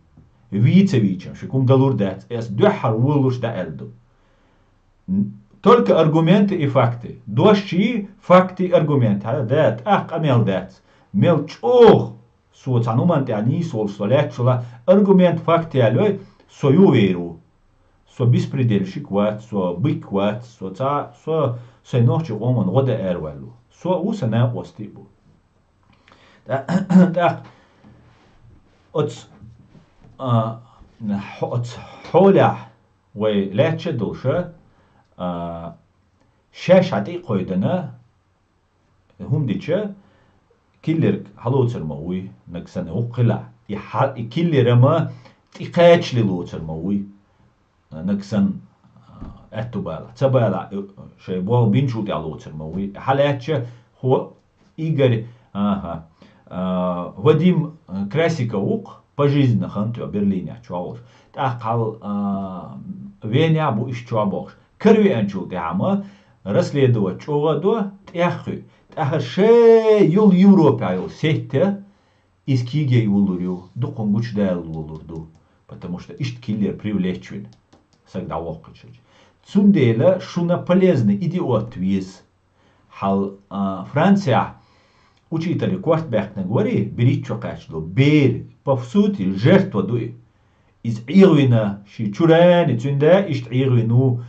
Вийца вийчам, ши кум далур дац, ас дуьххьара волуш дӀааьлла ду. Н-, только аргументы и факты. Дошчи факты, аргумент. Хьа, да, тӀаккха къамел дац. Мел чӀогӀа со цхьа хӀуман тӀехь нийса волуш со лаьтташ хилахь, аргумент, факт яьллой, со ювер ву. Со беспредельщик вац, со бык вац, со цхьа, со сайн нохчийн къоман гӀо дан араваьлла ву. Со а ву, сан накъостий а бу. ТӀа-, тӀаккха оц, а, хьо-, оц хьолехь вай лаьтташ а долуша, а, шаьш хьа тӀе а кхойдана, хӀума дича, киллерг хьалоцур ма вуй, наг санна, хӀокху хилахь. И хьа-, и киллера ма тӀе кхачале лоцур ма вуй, наг санна, а, аьтту балахь. Ца балахь, э, шайн болх бинчул тӀехь лоцур ма вуй. Хьалаьттача, хӀо, Игорь, аха, а, Вадим, а, Красиков ву-кх, пожизненно хан тӀе Берлинехь чохь волуш. ТӀаккха хьал, а, Венехь бу иштта чохь бохуш. Каравеанчул тӀаьхьа ма расследовать чӀогӀа а до, тӀех а хуьй. ТӀаккха шайн йолу Европехь йолу сетта иза кийге йолалур ю, дукха гучудала лолур ду, потому что иштта киллер привлечь вина, саг дӀавоккхучуьнчу. Цундела шуна полезный идиот веза. Хьал, а, Францехь учителе корта баьккхинарг варий, берхӀитта чу кхаьчна долу бер, по сути, жертва ду и. Иза Ӏехавина, ши чурани, цуьнан да иштта Ӏехавина ву,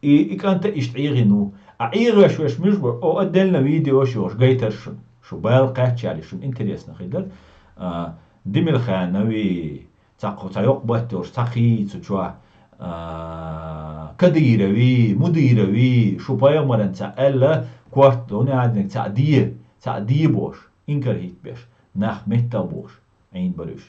и, и кӀанта иштта Ӏехавина ву. А Ӏехавеш веш муьш бу, о, отдельно видеош йохуш гайтар шуна. Шу бала кхаьччале, шуна интересно хир дара. А, Димилханови, цхьа кху-, цхьа йоккха батт йолуш цхьа хийца чохь, а, Кадырови, Мудырови, шу пайхамаран цхьа аьлла, корта, хӀунда аьлла, цхьа де, цхьа де бохуш, инкар хӀиттабеш, нах меттах бохуш, Ӏийна бара уьш.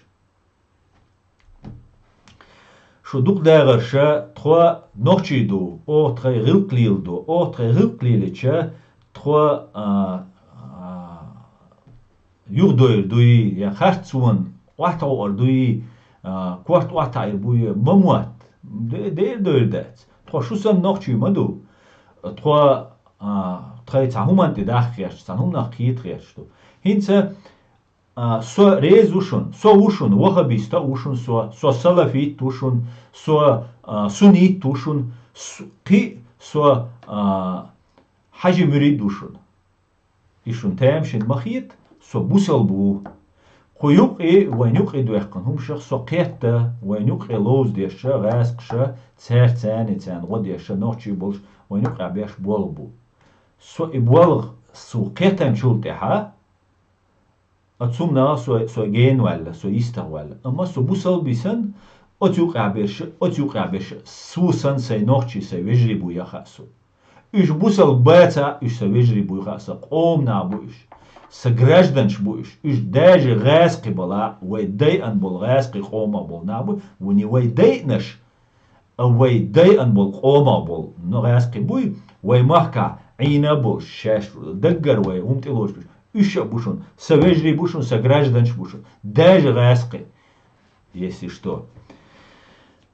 Шу дукха дагӀарша, тхо нохчий ду, оха тхайн гӀиллакх леладо, оха тхайн гӀиллакх лелича, тхо, а, а, юхадойр дуй, я харцонан охьатаӀор дуй, а, корта охьатаӀор буй, ма мотт. Де-, дера дойр дац. Тхо шу санна нохчий ма ду. Тхо, а, тхайн цхьа хӀуманна тӀе даха гӀерташ, цхьана хӀуманах кхета гӀерташ ду. ХӀинца, а, со реза ву шуна, со ву шуна, ваххабист а ву шуна со, со салафит ву шуна, со, а, суннит ву шуна, с-, кхин а со, а, хьажи муьрид ву шуна. И шуна тамашийна ма хета, со бусалба ву. Кху юкъе, вайн юкъе доьхкина хӀуманех со кхетта, вайн юкъе ловза дезаш гӀазкхаша, цаьрца царна гӀо дезаш нохчий болуш, вайн юкъахь беш болх бу. Со и болх, со кхетанчул тӀаьхьа, оцу хӀуманах со, со гена ваьлла, со йистах ваьлла. Амма со бусалба санна, оцу юкъахь берш, оцу юкъахь берш, со санна сайн нохчий, сайн вежарий буй хаьа суна. Уьш бусалба бац а, уьш сан вежарий буй хаьа, сан къоман нах бу уьш. Сан гражданаш бу уьш. Уьш даже гӀазкхий бала, вай дайъана болу гӀазкхий къомах болу нах бу, вуни вай дайъанаш, а вай дайъана болу къомах болу, но гӀазкхий буй, вай махкахь Ӏийна а болуш, шаьш даггара вай хӀума тӀелоцуш, уьш а бу шуна, сан вежарий бу шуна, сан гражданаш бу шуна, даже гӀазкхий. Если что.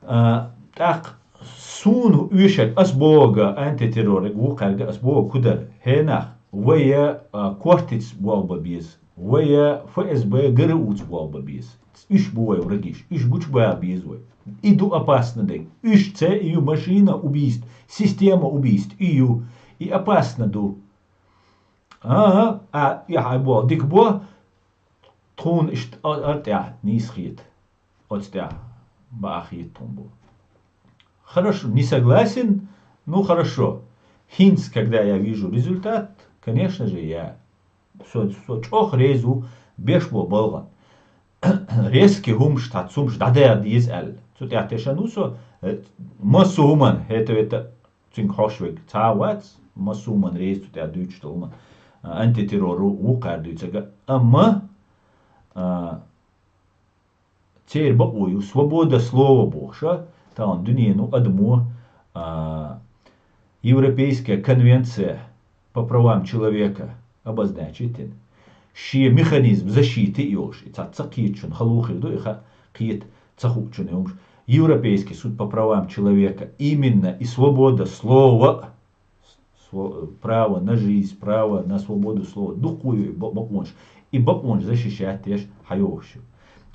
А, тӀаккха суна оьшург, ас бохург, антитеррориг ву кхаьрга, ас бохург хӀун дара? ХӀей нах, вай, а, кортица болх бан беза, вай, а, ФСБ, ГРУ-ца болх бан беза. Уьш бу вай врагаш, уьш гучубала беза вай. И ду опасно дерг. Уьш ца и ю машина убийств, система убийств, и ю. И опасно ду. А, а, а, и хьайн боху, дика бо, тхуна иштта а-, ара тӀехь нийса хета. Оцу тӀехь баа хета тхуна бу. Хорошо, не согласен, ну хорошо. ХӀинца, когда я вижу результат, конечно же, я со, со чӀогӀа реза ву беш бо балгӀан. Резкий хӀумаш, тхьацца хӀумаш дӀадаха деза аьлла. Цу тӀехь тешан ву со, э, массо хӀуман, хӀета-вета, цуьнга хьош верг цхьа а вац, массо хӀуман реза цу тӀехь дуьйцуш долу хӀуман. А, антитеррор ву, ву кхара дуьйцург. Амма, а, церан бакъо ю, свобода слова бохуш, а, тахана дуьнено адамо, а, Европейская конвенция по правам человека обозначить йина, шен механизм защиты йолуш, и цхьа ца кхетачун хала хир ду, и ха-, кхета ца хуучун и хӀумаш. Европейский суд по правам человека, именно и свобода слова, сво- право на жизнь, право на свободу слова, дукха ю бо- бакъонаш. И бакъонаш защищать деш хьайогӀуш ю.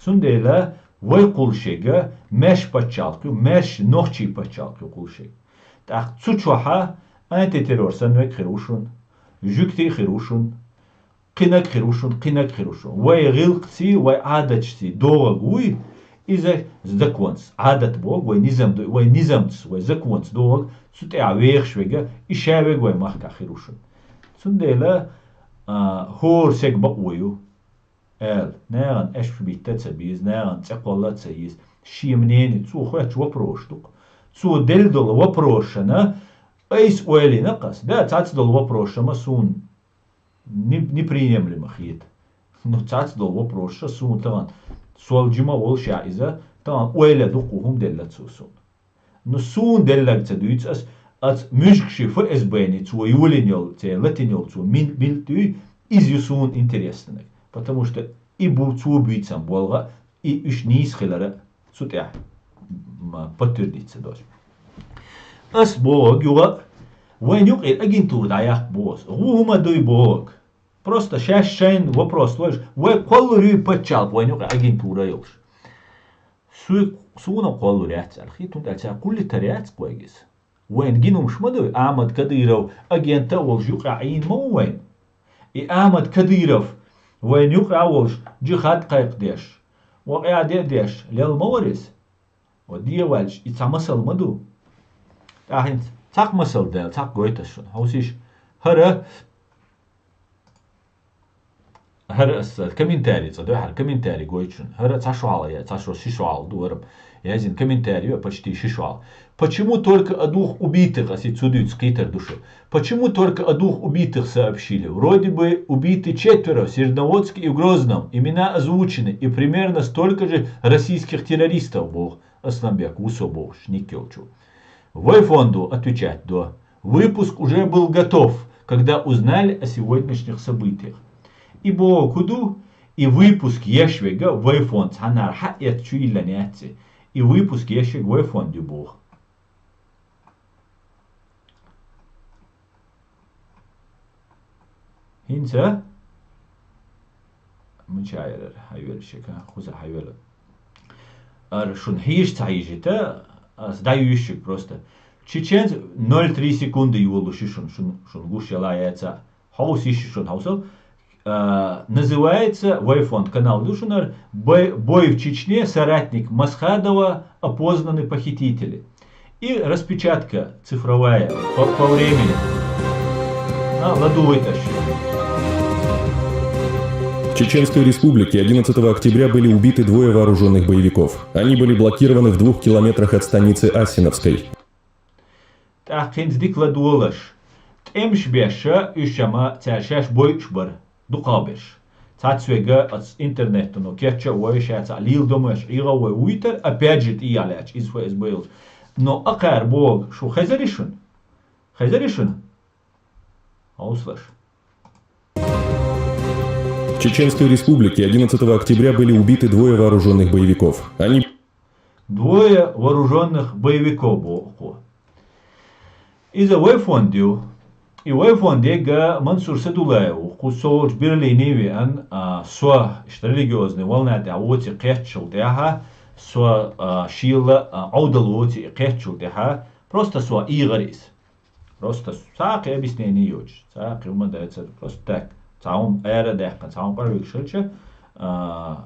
Цундела вай кхуллушъярг маьрша паччахьалкхе, маьрша нохчий паччахьалкхе кхуллушъярг. ТӀаккха цу чухьа антитеррор санна век хир ву шун, жуьгти хир ву шун, кхинаг хир ву шун, кхинаг хир ву шун. Вай гӀиллакхци, вай Ӏадаташци догӀаг вуй, иза законца, Ӏадат бог, вай низам ду, вай низамца, вай законца догӀаг, цу тӀехьа вехаш вега, и ша вег вай махка хир ву шун. Цундела, а, хӀора саг бакъо ю, аьл, нагӀан аьшпаш битта ца беза, нагӀан цӀе кхолла ца еза, шен мнение, цо хоьтташ вопросаш ду-кх. Цо делла долу вопросашна айса ойла йина кхас. Да, цаца долу вопросаш ма суна не- неприемлемо хета. Ну, цаца долу вопросаш суна тахана, сол жима волуш а иза, тахана ойла дукха хӀума делла цо суна. Ну, суна деллаг ца дуьйцу ас, ас муьжгаши ФСБ-ни цо йолийна йолу, церан латийна йолу цо мин- билтуй, иза ю суна интереснанаг. Потому что и бу цо буьйцан болга, и уьш нийса хилара цу тӀехь м- подтвердить ца дош. Ас боху юха, вайн юкъе агентура дӀаяккха боху ас. ГӀу хӀума дуй боху. Просто шаьш шайн вопрос лойш, вай кхоллур юй паччалкх вайн юкъе агентура йолуш. Суй- суна кхоллур яц аьлла хи, тун аьлла ца кхуллитар яц кхойгис. Вайн гинумаш ма дуй, Ахьмад Кадыров агента а волуш юкъа Ӏийна ма ву вайн. И Ахьмад Кадыров вайн юкъа волуш, джихад кхайкхадеш, вакъа де а деш, лел ма варис. Ва дегӀаваьлча, и цхьа масал ма ду. ТӀаккха хӀинца цхьаккха масал даьлла, цхьаккха гойташ шуна. Хьовсиш, хӀара ХӀара ас комментарий цӀа дуьхьал, комментарий гойту шуна. ХӀара цхьа шо хьала я, цхьа шо ши шо хьала ду хӀара. Яздина комментарий ю, почти ши шо хьала. Почему только о двух убитых, ас и цу дуьйцу кхетар ду шу. Почему только о двух убитых сообщили? Вроде бы убиты четверо в Сердноводске и в Грозном. Имена озвучены. И примерно столько же российских террористов, боху. Асланбек ву со бохуш, ник йолчу. Вай фонду отвечать до. Выпуск уже был готов, когда узнали о сегодняшних событиях. И боху ду, и выпуск еш вега вай фонд цхьаннара хьаэц чу йиллан яцци. И выпуск еш вега вай фонд ю боху. ХӀинца? Мича яра хьайвелла шика, кхуза хьайвелла. Ара шуна хьийжа ца хьийжита, ас дӀаюьйшиг просто. Чеченцы ноль три секунды йолуш ю шуна, шуна, шуна гуш яла яца. Хьовса йиш ю шуна хьовсал. А, называется, вай фонд канал ду шунар, бой, бой в Чечне, соратник Масхадова, опознаны похитители. И распечатка цифровая по, по времени. А, ладугӀуйташ. В Чеченской Республике одиннадцатого октября были убиты двое вооружённых боевиков. Они были блокированы в двух километрах от станицы Асиновской. ТӀаккха хӀинца дика ладогӀалаш. ТӀемаш беш, уьш шама цаьршаш бойуш бара. ДукхагӀберш. Цхьацца вега ас интернетано кечча а вой, ша цхьаъ лийла домош Ӏийгъа а вой вуйтар, опять же, тӀехьа лаьтташ, иза ФСБ йолуш. Но акхар боху, шу хезари шуна? Хезари шуна? Хьовсалаш. В Чеченской Республике одиннадцатого октября были убиты двое вооружённых боевиков. Они Двое вооружённых боевиков боху кхо. Иза вай фонд ю. И вай фонд ега Мансур Садулаев ву. Кху со волчу Берлине веан, а, со, иштта религиозный волна тӀехь воци кхеттачул тӀаьхьа, со, а, шийла, а, Ӏовдал воци кхеттачул тӀаьхьа, просто со ийгӀар иза. Просто цхьа кхин объяснение йоцуш, цхьа кхин хӀума дацара. Просто так. Цхьа хӀума ара а даьккхина, цхьа хӀума къарвигаш хилча, а,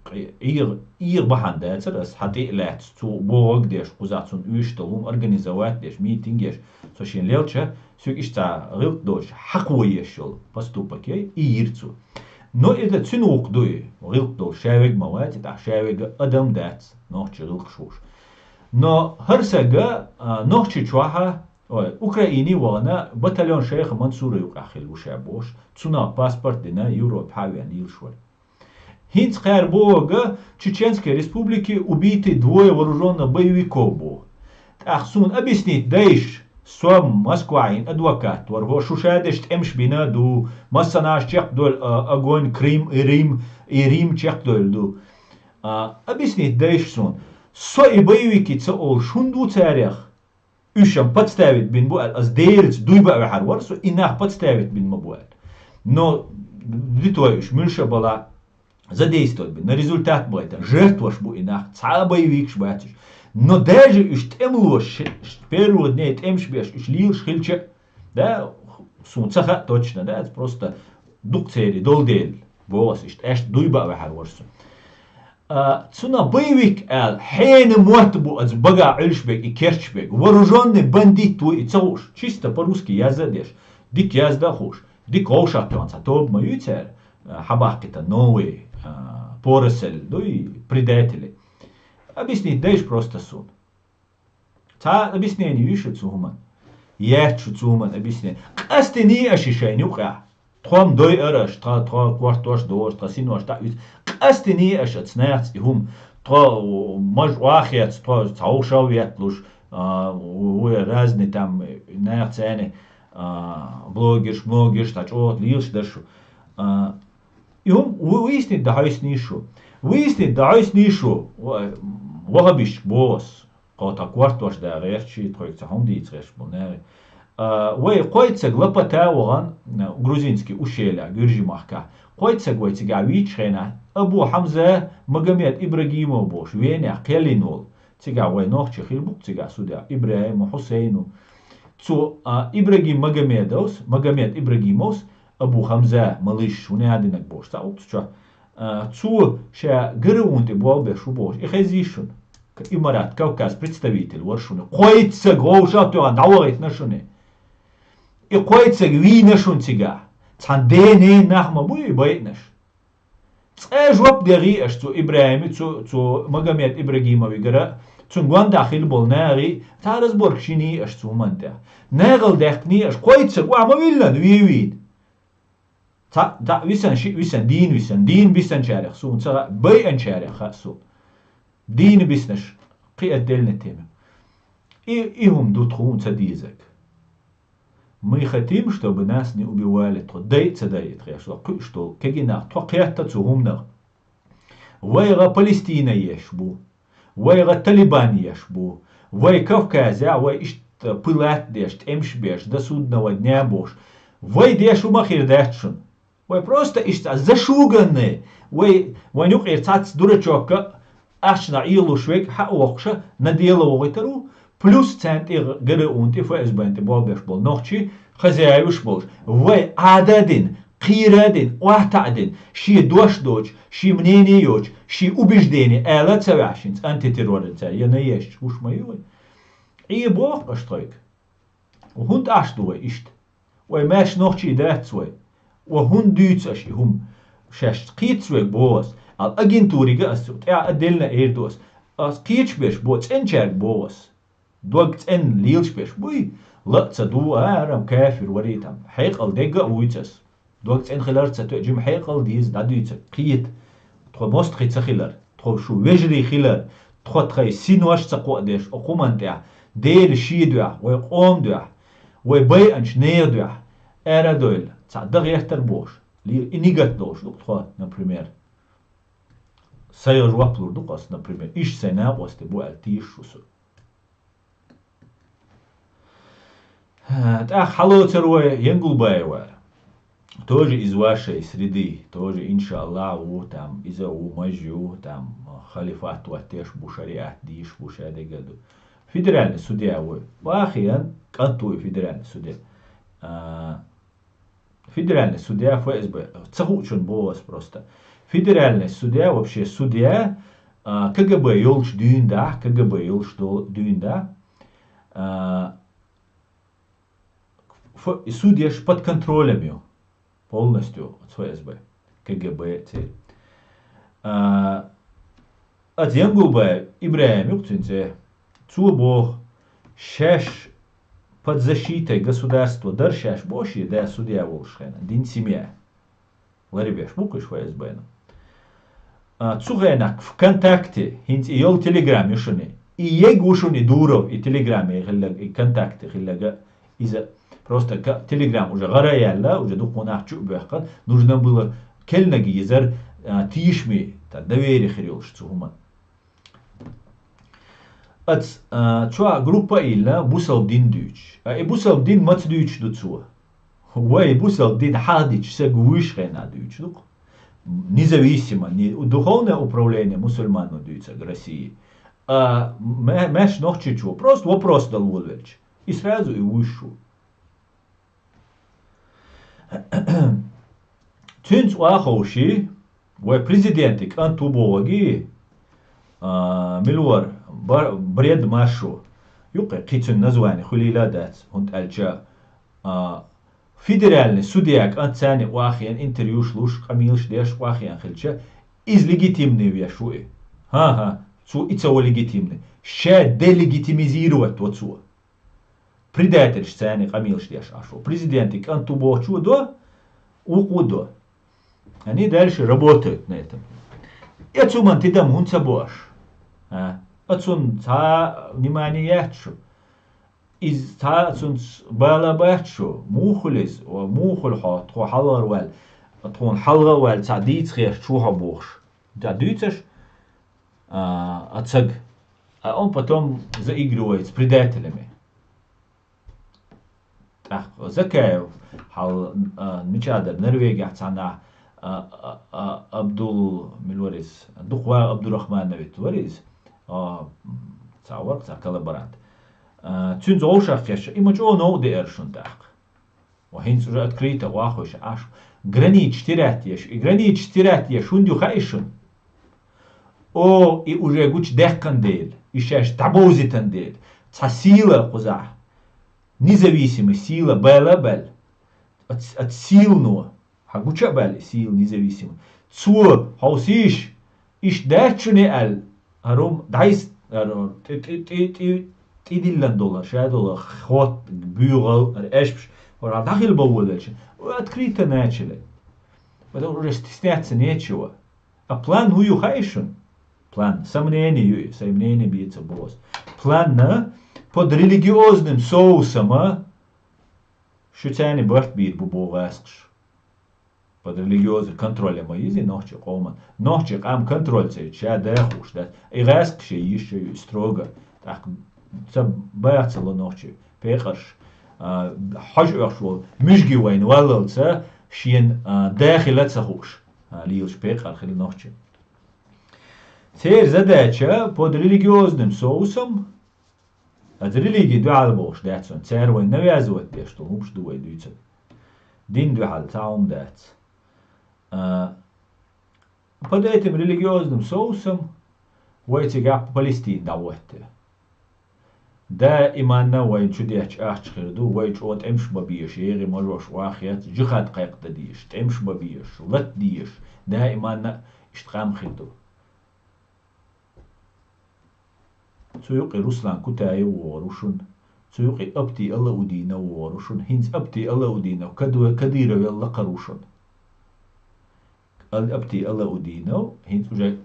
кхи- ийгӀа, ийгӀа бахьана дацара, ас хьан тӀе а лаьцна, цо бохаг деш, кхузахь цунна уьш долу хӀума организовать деш, митинг еш, со шен лелча, соьга иштта цхьа гӀиллакх долуш, хьакхо еш йолу поступок яй, и йира цо. Но иза цуьнан вукх дуй, гӀиллакх долу шавег ма вац, и тӀаккха шавега адам дац, нохчи гӀиллакхаш вуш. Но хӀара сага, а, нохчи чохьа, Ой, Украине вахана батальон шайха Мансура юкъахь хилла ву ша бохуш, цунах паспорт дина, Европа хьа а веана йилаш вара. ХӀинца кхара бохага Чеченской Республике убиты двое вооружённых боевиков боху. ТӀаккха суна объяснить дайш, со Москвахьин адвокат вара, хӀо шу ша деш тӀемаш бина а ду, массанаш чекхдолу, а, огонь, Крым и Рим, и Рим чекхдолу ду. А, объяснить дайш суна. Со и боевики ца олуш хӀунда ву царех? Уьш-м подставить бина бу аьлла, ас Делаца дуй баа ваьхьар вара со, и нах подставить бина ма бу аьлла. Но дитой уьш муьлш а бала задействовать бина, на результат байтан, жертваш бу и нах, цхьа а боевикаш бац уьш. Но даже уьш тӀемалош, ш-, ш-, первых дней тӀемаш беш, уьш лелаш хилча, да, суна ца хаьа точно, да, просто дукха церий долу дела, боху ас иштта, аьшта дуй баа ваьхьар вара со. А, цунах боевик аьлла, хьенан мотт бу аса бага Ӏуьллуш берг, и керчаш берг. Вооружённый бандит ву и ца хууш, чисто по-русски язда а деш, дика язда а хууш, дика вовшах тоьхна цхьа тоба ма юй цара, а, хьабаккхийта новый, а, поросль, ну и предатели. Объяснить дайша просто суна. Цхьа а объяснение ю шу цу хӀуман? Яц шу цу хӀуман объяснение. Къастиний аша и шайна юкъехь. Тхо-м дойъара аша, тха, тхо кортош а дохуш, тха синош дӀа а уьйцу. Къастиний аша оцу нахаца и хӀума. Тхо, о, маж охьа а хецна, тхо цхьа вовшах а ветталуш, а, ву-, ву-, разный там нахаца, а, блогерш, блогерш, цхьа чӀогӀа лелаш дара шу. А, и хӀума ву-, выяснить дан хьовсийша шу. Выяснить дан хьовсийша шу, ва-, вахабиш боху ас. Тхо тхан кортош да гӀерташ, тхоьга цхьа хӀума дийца гӀерташ болу нахе. А, вай кхойтсаг лапата а вахана, а, грузинский ущелья, Гуьржийн махкахь. Кхойтсаг вай цигахь вийчу хенахь, Абу Хьамза Магомед Ибрагимов бохуш, Венехь кхел йина волу. Цигахь вай нохчий хилла бу-кх цигахь судья, Ибрагимов, Хьусейнов. Цо, а, Ибрагим Магомедовс, Магомед Ибрагимовс, Абу Хьамза, малыш, хӀун яа динарг бохуш, цхьа укху цу чохь. А, цо ша гара унна тӀе болх беш ву бохуш, и хезийша шуна. К-, Имарат Кавказ представитель вара шуна. Кхойтсаг вовшах а тоьхна дӀавахийтина шуна. И кхойтсаг вийна шуна цигахь. Цхьана ден-ненан нах ма бу и байинарш. Цкъа жоп дехий аша цу Ибрагиме, цу, цу Магомед Ибрагимовигара, цунна гондахь хилла болу нахе, цхьа разборкаш йиний аша цу хӀуманна тӀехь. Нахала даьккхиний аша, кхойтсаг охьа ма виллина, вен вийна. Цхьаъ, цхьаъ висина, шиъ висина, дийна висина, дийна бисинчарех суна ца хаьа, байинчарех хаьа суна. Дийна бисинарш, кхин а делла тема. И, и хӀума ду тхуна ца дезарг. Мы хотим, чтобы нас не убивали, тхо дай а ца дайа тхеш, кхуьуш долу кегий нах, тхо кхетта цу хӀуманах. Вайгара Палестина еш бу. Вайгара Талибан еш бу. Вай Кавказехь, вай иштта пылать деш, тӀемаш беш, до судного дня бохуш. Вай деш хӀума хир дац шуна. Вай просто иштта зашуганный, вай, вайн юкъера цхьацца дурачокка, ахчанах Ӏелуш верг хьа а воккхуша, на дело вохуьйтур ву, плюс царна тӀе гара унна тӀе ФСБ-на тӀе болх беш болу нохчий, хозяеваш болуш. Вай Ӏада а дина, кхера а дина, охьатаӀа а дина, шен дош доцуш, шен мнение йоцуш, шен убеждение ала а ца ваьхьа, хӀинца антитерроран цара яна ешча, уьш ма ю вай. Ӏе боху аша тхоьга. ХӀунда Ӏаш ду вай иштта? Вай маьрша нохчий дац вай. Ва хӀунда дуьйцу аша и хӀума? Шаьш кхеташ верг боху ас. Ала агентурига ас цу тӀаьхьа а деллина эр ду ас. Ас кхеташ берш бо, цӀеначаьрга боху ас. Дог цӀена лелаш берш буй? Ла а ца ду, а, арам кафир варий там. Хьекъал дегга а вуьйцу ас. Дог цӀена хилар ца тоьа, жима хьекъал деза дӀадуьйцург кхета. Тхо мостагӀий ца хилар, тхо шу вежарий хилар, тхо тхайн синош ца кхоадеш, окху хӀуманна тӀехь, Дела шен дуьхьа, вай къоман дуьхьа, вай байанчу нехан дуьхьа, ара а дойла, цхьаъ дан гӀертар бохуш, ле-, и нигат долуш ду тхо, например. Сайгара жоп лур ду-кх ас, например, иштта сайн накъостий бу аьлла, тийша шу со. ТӀаккха хьалоцур вай Янгулбаев вара. Тоже из вашей среды, тоже, иншааллахӀ, ву там, иза ву, маж ю, там, халифат ваттеш бу, шариат дийш бу, ша дегга ду. Федеральный судья ву. Вахиан кӀант ву и федеральный судья. А, федеральный судья ФСБ. Ца хуучун боху ас просто. Федеральный судья, вообще судья, а, КГБ йолчу дуьйна дахь, КГБ йолчу до-, дуьйна дахь. А, ф-, и судьяш под контролем ю. Полностью оцу ФСБ, КГБ церан. А, оцу Янгулбаев ИбрахӀим ю-кх цуьнан цӀе. Цо боху, шаьш под защитой государства дара шаьш боху шен да судья волуш хенахь, дин семья. Ларбеш бу-кх уьш ФСБ-на. А, цу хенахь ВКонтакте, хӀинца и йолу Телеграм ю шуна. И ег ву шуна и Дуров, и Телеграме хилларг, и ВКонтакте хилларг, иза просто ка-, Телеграм уже гӀара а яьлла, уже дукха нах чу а боьхкина, нужно было керланиг езар, а, тийшаме, та доверие хир йолуш цу хӀуманна. Ац, а, чоа группа илла бусалба дин дуьйцуш. А и бусалба дин маца дуьйцуш ду цо? Вай бусалба дин хьахдича саг вуйш хенна дуьйцуш ду-кх. Независимо, не, духовное управление мусульманов дуьйцург России. А ма-, маьш нохчичо просто вопрос дала волавелча, и сразу и вуйш ву. Цуьнца охьаховший, вай президенте кӀант ву бохугий, а, мила вара, Бар-, Бред Маршо. Юккъе кхин цуьнан название хуьлийла а дац, хӀунда аьлча, а, федеральный судья кӀант царна охьахиъна интервьюш луш, къамелаш деш охьахиъна хилча, иза легитимный веш ву и. ХӀан-хӀа, цо и ца во легитимный. Ша делегитимизировать во цо. Предательш царна къамелаш деш Ӏаш ву. Президенте кӀант ву бохучо до, вукхо до. Они дальше работают на этом. Эцу ман тидам хӀунда ца бо аш? А? Эцун цхьа внимание яц шу? Иза цхьа а цунца бала бац шу? Муха хуьлу иза? О, муха хуьлу хьо? Тхо хьалхара ваьлла, тхуна хьалха а ваьлла, цхьа дийца хеш чу хьо бохуш. Да, дуьйцаш? А, а цаг. А он потом заигрывает с предателями. ТӀаккха Закаев, хьал, а, мича дара, Норвегехь цхьана, а, а, а, Абдул, мила вара иза, дукха ваха Абдурахманович вара иза, а, м, цхьа вара, цхьа коллаборант. А, цуьнца вовшах кхетча, и ма чӀогӀа новкъа деара шуна тӀаккха. Ва хӀинца уже открыто вахош Ӏаш. Границаш терять еш. И границаш терять еш хӀунда ю хаьий шуна? О, и уже гучу даьккхина дела, и шаьш дӀабовзийтина дела, цхьа сила кхузахь, независимый сила бала а баьлла, оц, оц силано, хьан гуча а баьлла и сила независимый. Цо, хьовсийша, иштта дац шуна аьлла, хӀара хӀума дӀайс-, хӀара тӀи-, тӀи-, тӀи-, тӀи-, тӀедиллина долу, ша долу хотта, буьйгӀал, хӀара аьшпаш, хӀара дӀахила бан волавелча, открыто начали. Потому что уже стесняться нечего. А план хӀун ю хаьий шуна? План. Сомнение ю и, сомнение бийца бос. План на под религиозным соусом, а? Шу царна барт бийр бу боху гӀаскхаш. Под религиозный контроль ма йизи нохчи къоман. Нохчи къам контроль ца йича, ша дахуш дац. И гӀаскхаш йиш ю строго. ТӀаккха ца баха ца ло нохчи. Пекъарш, а, хьожа оьхуш волу муьжги вайна валлалца, шена, а, дахила ца хууш, а, лелаш пекъар хила нохчи. Церан задача под религиозным соусом, аса религин дуьхьал бохуш дац вайн, цара вайн навязывать деш долу хӀумаш ду вай дуьйцург. Дин дуьхьал цхьа хӀума дац. А, под этим религиозным соусом вай цигахь Палестина дӀахӀотта. Даиманна вайн чу детташ ахча хир ду, вай чӀогӀа тӀемаш бан безаш, егӀи мажош охьахецна, жихад кхайкхадан дезаш, тӀемаш бан безаш, лата дезаш, даиманна иштта къам хир ду. Цу юкъе Руслан Кутаев вогӀур ву шуна. Цу юкъе Апти Алаудинов вогӀур ву шуна. ХӀинца Апти Алаудинов Каду-, Кадыровел лакхара ву шуна. Ал-, Апти Алаудинов, хӀинца уже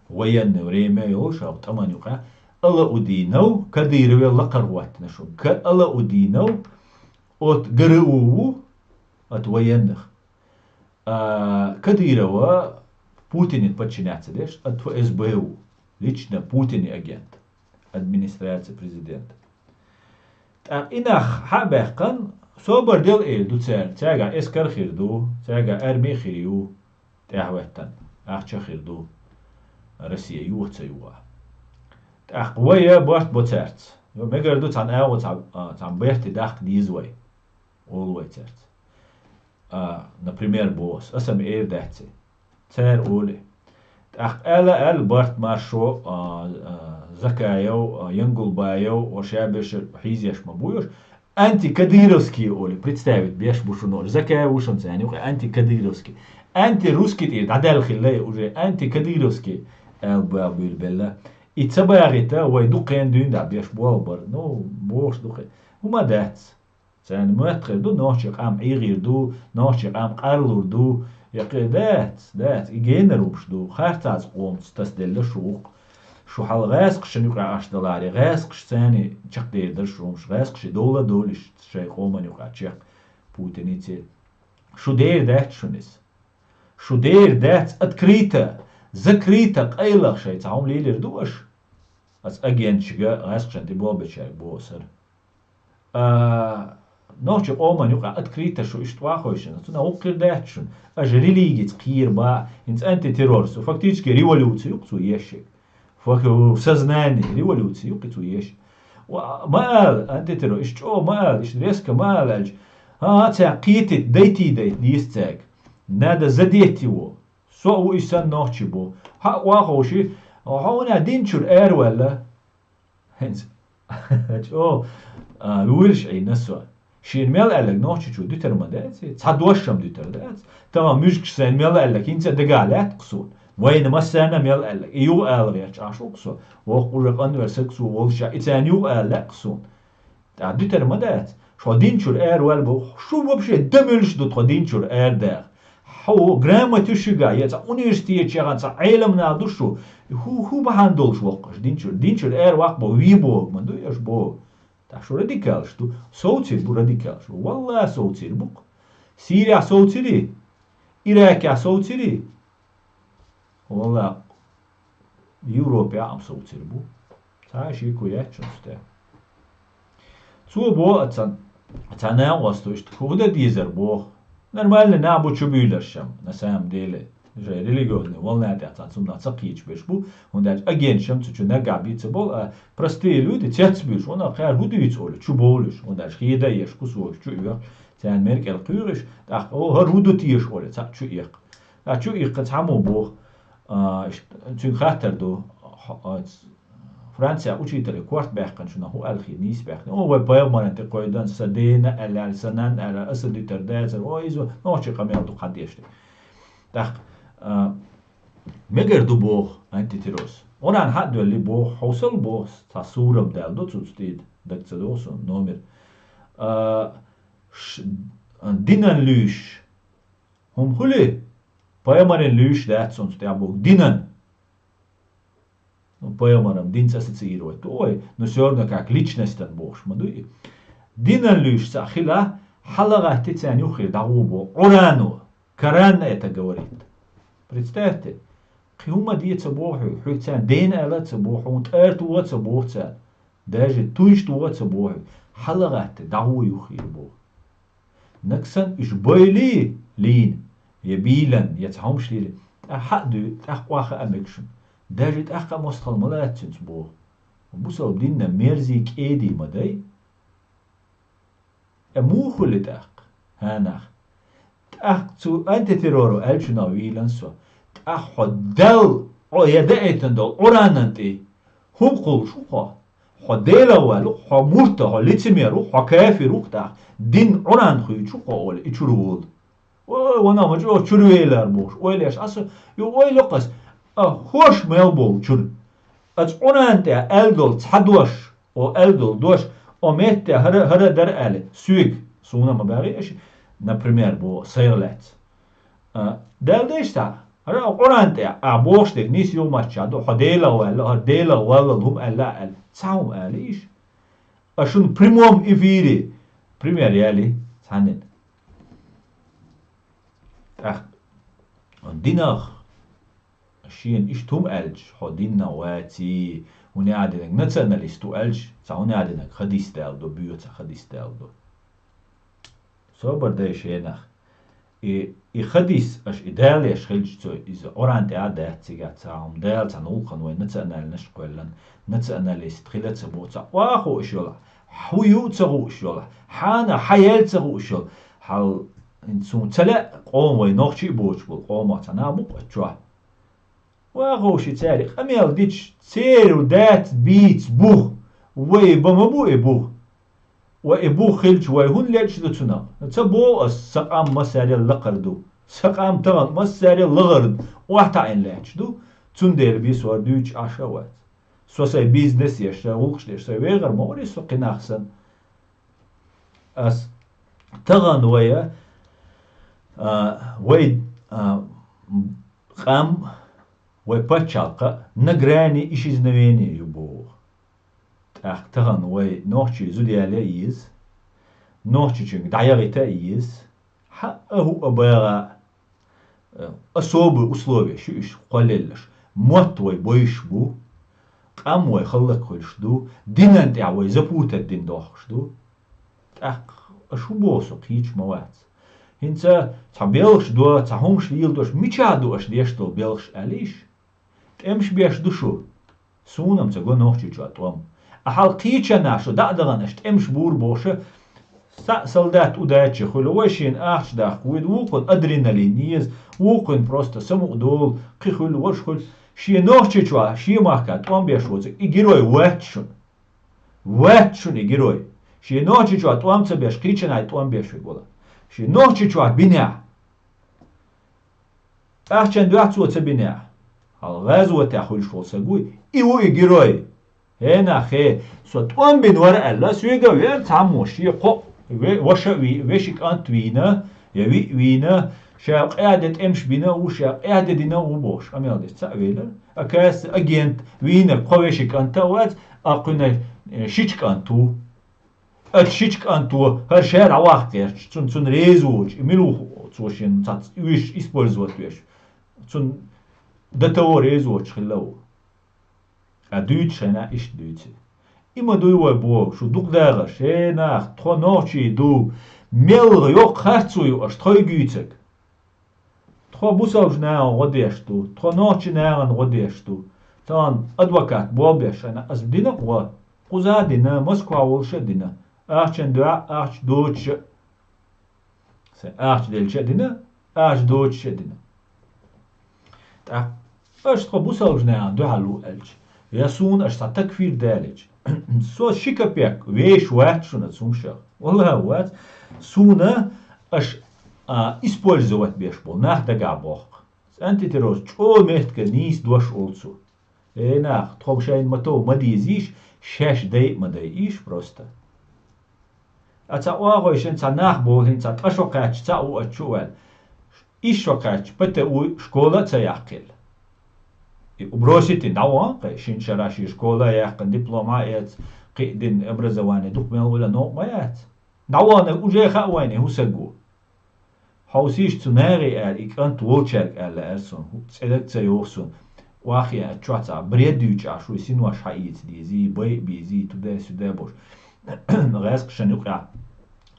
военное время йолуш, хӀокху тӀаман юкъа, Алаудинов Кадыровел лакхара хӀоттина шуна. Ка-, Алаудинов от ГРУ ву, от военных. А, Кадырова Путине подчиняться деш, от ФСБ ву, лично Путине агент, администрация президента. ТӀаккха и нах хьа а баьккхина, собар дела эр ду цаьрга, цаьрга эскар хир ду, цаьрга арми хир ю, тӀаьхьахӀоьттина, ахча хир ду, Россия юха ца юха. ТӀаккха вай барт бо цаьрца. Мегар ду цхьана агӀо цхьа, а, цхьана барте даккха деза вай, олу вай цаьрца. А, например, бос, аса ма эр дац и. Цара олий. ТӀаккха аьлла, аьлла барт маршо, а, а, Закаев, а, Янгулбаев, ва ша берш хьийзеш ма буйош, антикадыровские олий, представить беш бу шуна олий. Закаев ву шуна царна юкъе антикадыровский. Антирусский тӀера дӀадаьлла хилла и уже, антикадыровский аьлла бах буьйлабелла. И ца багӀийта, вай дуккхена дуьйна дӀа беш болх бар. Ну, бохуш ду-кх и. ХӀума дац. Царна моьтту хир ду, нохчийн къам ӀийгӀийр ду, нохчийн къам къарлур ду. Я кхин дац, дац, и генара хӀумаш ду. Харцаза къомаца тасаделла шу ву-кх. Шу хьал гӀаскхашна юкъа Ӏаш даларе, гӀаскхаш царна чекхдер дара шу хӀумаш, гӀаскхаши довла а довлийша шайн къомана юкъа чекх Путинице. Шу дер дац шуна иза. Шу дер дац открыто, закрыто къайлаха шайн цхьа хӀума лелийр ду аша. Ас агентчига гӀаскхашан тӀе болбечаьрга боху сара. А, нохчи къоман юкъа открыто шу иштта вахойшина, цунах вукхир дац шуна. Аша религица кхера ба, хӀинца антитеррор, со фактически революция юкъа цо ешшиг. Фак-, в сознании революция юкъа цо еш. Ва-, ма ала, антитеррор, иштта чӀогӀа ма ала, иштта резко ма ала аьлча. А, цаьрга кхетийта, дайтий дайта деза цаьрга. Надо задеть его. Со а ву и санна нохчи бу. Хьа, ваховши, хьо хӀуна динчуьра араваьлла. ХӀинца. ЧӀо, а, вуьйраш Ӏийна со. Шена мел аьлларг нохчичо дуьтар ма дац, цхьа дош-м дуьтар дац. Тахана муьжгаш сайна мел аьлларг хӀинца а дагахь лаьтта-кх суна. Вайна массарна а мел аьлларг. И юха ала гӀерташ Ӏаш ву-кх со. Воккха уже къанвер саг со волуша, и царна юха ала лаьа-кх суна. ТӀаккха дуьтар ма дац. Шо динчуьра араваьлла бу. Шу вообще да муьлш ду тхо динчуьра арадаха? Хьо грамота ю шуьга, я цхьа университет чу яхана цхьа Ӏелам нах ду шу? ХӀу, хӀу бахьана долуш воккхуш динчуьра? Динчуьра араваккха бо, вий бо, ма ду еш бо. ТӀаккха шу радикалаш ду. Совцийр бу радикалаш. Валлахи, совцийр бу-кх. Сирехь совцийрий? Иракехь совцийрий? Валлахи, Европехь а совцийр бу. Цхьа а шеко яц шуна цу тӀе. Цо бо а цхьа, цхьа накъост иштта хӀун дан дезар боху. Нормальный нах бу чубуьйларш-м, на самом деле. Уже религиозный волна тӀехь цхьа цунна ца кхеташ берш бу, хӀунда аьлча агенташ-м цу чу наггахь бийца болу, а простые люди, цецбуьйлуш, вон а кхаьра хӀун дуьйцу олу, чу бовлуш, хӀунда аьлча хеда еш кусочек чу оьху, царна меркӀел кхуьйгӀиш, тӀаккха, о, хӀара хӀун ду теша олу, цхьаъ чу эккха. ТӀаккха чу иккха цхьаммо боху, а, ш-, цуьнга хаттар ду, хьо-, а, ц-, Францехь учителе корта баьккхина шуна хӀун аьлла хи нийса баьккхина. О, вай пайхамаран тӀе кхойдан, сан дена аьлла, сан нанна аьлла, аса дуьтар дацара, о, иза нохчийн къамел ду кхан дешна. ТӀаккха, а, мегар ду боху антитеррорс. Къуръан хьа а доьлли боху, хьовсал боху, цхьа сурам даьлла ду цуьнца тӀе, даг ца догӀу суна номер. А, ш-, динан луьйш. ХӀума хуьлий? Пайхамаран луьйш дац цунца тӀехь боху. Динан. Ну, пайхамаран динца ассоциировать ду вай, но всё равно как личностан бохуш ма дуй. Динан луьйш цхьаъ хила, хьалагӀатти царна юххера дӀагӀо боху. Къуръано, Коран это говорит. Представьте, кхин хӀума де ца боху хьоьга, хьоьга царна дена аьлла а ца боху, хьуна тӀарта вон а ца боху царна. Даже туьйш тӀе вон а ца боху хьоьга. ХьалагӀатти, дӀагӀо юххера боху. Нагахь санна уьш бойли лийна, я бийлан, я цхьа хӀумаш лийла, тӀаккха хьа а дуй, тӀаккха охьахаа мега шуна. Даже тӀаккха а мостагӀалла ма лаца цуьнца боху. Бусалба динна мерзий кӀеди ма дай. Э, муха хуьлу тӀаккха? ХӀанах. ТӀаккха цу антитерроро аьлла шуна вийлан со. ТӀаккха хьо Далла, хьо я даийтина долу Къуръанан тӀе хӀума кхуллуш ву хьо? Хьо Делах ваьлла ву, хьо мурта, хьо лицемер ву, хьо кафир ву тӀаккха. Дин Къуръан хуьйцуш ву хьо олий, и чуьра волу. Ой, ванах ма чӀогӀа чуьра велар бохуш, ойла еш Ӏа со, ю ойла йоккху ас, а, хӀорш мел болу чуьра. Аса Къуръан тӀехь аьлла долу цхьа дош, о, аьлла долу дош, о, метте хӀара, хӀара дара аьлла, соьга, суна ма баьгӀий аша, например, бо, сайгӀа лаьцна. А, Далла дайша цхьа, хӀара Къуръан тӀехь, а, бохуш дерг нийса юхамарча ду, хьо Делах ваьлла, хӀара Делах валлал хӀума аьлла аьлла, цхьа хӀума алий иша? А шуна прямом эфире пример яли цхьаннина. ТӀаккха динах шена иштта хӀума аьлча, хьо динна ваций, хӀуна яа динарг националист ву аьлча, цхьа хӀуна яа динарг хадис даьлла ду, боьца хадис даьлла ду. Собар дай шенах. И, и хадис, аша и Дала еш хилча цо, иза Къуръан тӀехь а дац цигахь цхьа хӀума, Дала цхьана гӀуллакхана вай национальность кхоьллан, националист хила ца бо, цхьа охьахууш йолахь, хьан ю ца хууш йолахь, хьанна хьан яьлла ца хууш йолахь, хьал, суна ца лаьа къоман вай нохчий а боцуш болу къомах цхьа нах бу-кх оцу чохь. Ва ховши цаьрга къамел дича, церан дац бийца бух, вай бан ма бу и бух. Ва и бух хилча, вай хӀунда лечкъа ду цунах? Ца боху ас, сан къам массарел лакхара ду. Сан къам тахана массарел лахара ду, охьатаӀийна лаьтташ ду, цундела бисор дуьйцуш Ӏаш а вац. Со сайн бизнес еш, сайн гӀуллакхаш деш, сайн вегӀар ма вари со кхин нах санна. Ас тахана вай, а, вай, а, къам, вай пачхьалкха на грани исчезновения ю боху. ТӀаккха тахана вай нохчий зуда яле а еза, нохчичуьнга дӀаягӀийта а еза, хьан а хӀуъа багӀа, э, особые условия шу иш кхоллеллаш. Мотт вай бойуш бу, Къам вай хӀаллакьхуьлуш ду, динан тӀехь вай запутать дина дохкуш ду. ТӀаккха аша хӀун боху со, кхеча ма вац. ХӀинца цхьа белхаш до, цхьа хӀумаш леладо аша, мичахь ду аша деш долу белхаш аьлла иша? ТӀемаш беш ду шу. Суна-м ца го Нохчийчохь тӀом. А хьал кхечанхьа шу дӀа а дахана аша тӀемаш бур бохуша, са солдат удача хуьлу, вай шена ахча даккха вуьйда, вукхунна адреналин еза, вукхунна просто самукъа долу, кхин хуьлу, ваша хуьлу. Шен Нохчийчохь, шен махка тӀом беш воцург, и герой вац шуна. Вац шуна и герой. Шен Нохчийчохь тӀом ца беш, кхечанхьа тӀом беш верг вала. Шен Нохчийчохь бинехь. Ахчан дуьхьа цо ца бинехь. Хьал гӀазотехь хуьлуш волу са гуй, и ву и герой. ХӀенаххе, со тӀом бина вара аьлла, соьга вер цхьаммо шен кхо ве-, ваша а вий, веши кӀант вийна, я виъ вийна, ша къаьхьа де тӀемаш бина а ву, ша къаьхьа де дина а ву бохуш, къамел деш ца а велира. Оказывается, агент вийна кхо веши кӀант а вац, а кхуьнан, э, шича кӀант ву. Аса шича кӀанто, хӀара шаьра дӀаваккха гӀерташ, цунна, цунна реза воцуш, и мила ву цо шен цхьацца уьш использовать веш. Цунна д т о реза воцуш хилла ву. А дуьйцу шайна иштта дуьйцу. И ма дуй вай боху, шу дукха дагӀаш, э, нах, тхо нохчий ду, мел йоккха харцо ю аша тхойгуьйцург. Тхо бусалба нахана гӀо деш ду, тхо нохчи нахана гӀо деш ду. Тахана адвокат болх беш шайна аса дина гӀо. Кхуза а дина, Москва волуша а дина. Ахчан дуьхьа, ахча доцуша а. Сайн ахча делча а дина, ахча доцуша а дина. ТӀаккха аша тхо бусалба нахана дуьхьал ву аьлча, я суна аша цхьа такфир далича, со ши капек вешаш вац шуна цу хӀумашах. Валлахьи вац, суна аша, а, использовать беш болу нах дагахь боккху. Антитеррорс чӀогӀа меттиган нийса дош олу цо. Э, нах, тхо шайна ма тов ма дезийша, шаьш дай а ма дайийша просто. А цхьа оагӀойшан цхьа нах боху, хӀинца ткъа шо кхаьчча цхьаъ ву ачу а ваьлла. Исс шо кхаьчча П Т У школа а ца яккхилла. И уброситин дӀавахана кхе, шина шарахь шен школа а яьккхина, диплом а эца, кхиъ дина образование дукха мел гӀуьлла новкъа ма яц. ДӀавахана уже хаьа вайна хӀусаг ву. Хьовсийша цу нахе аьлла, и кӀант волчаьрга аьлла аьлла суна, хӀу-, цӀе дага ца йоху суна. Вахе а чохь цхьа бред дуьйчу ахь, шуй синош хьаийца дезий, бай а безий, туда-сюда бош. ГӀаьскхашан юкъахь.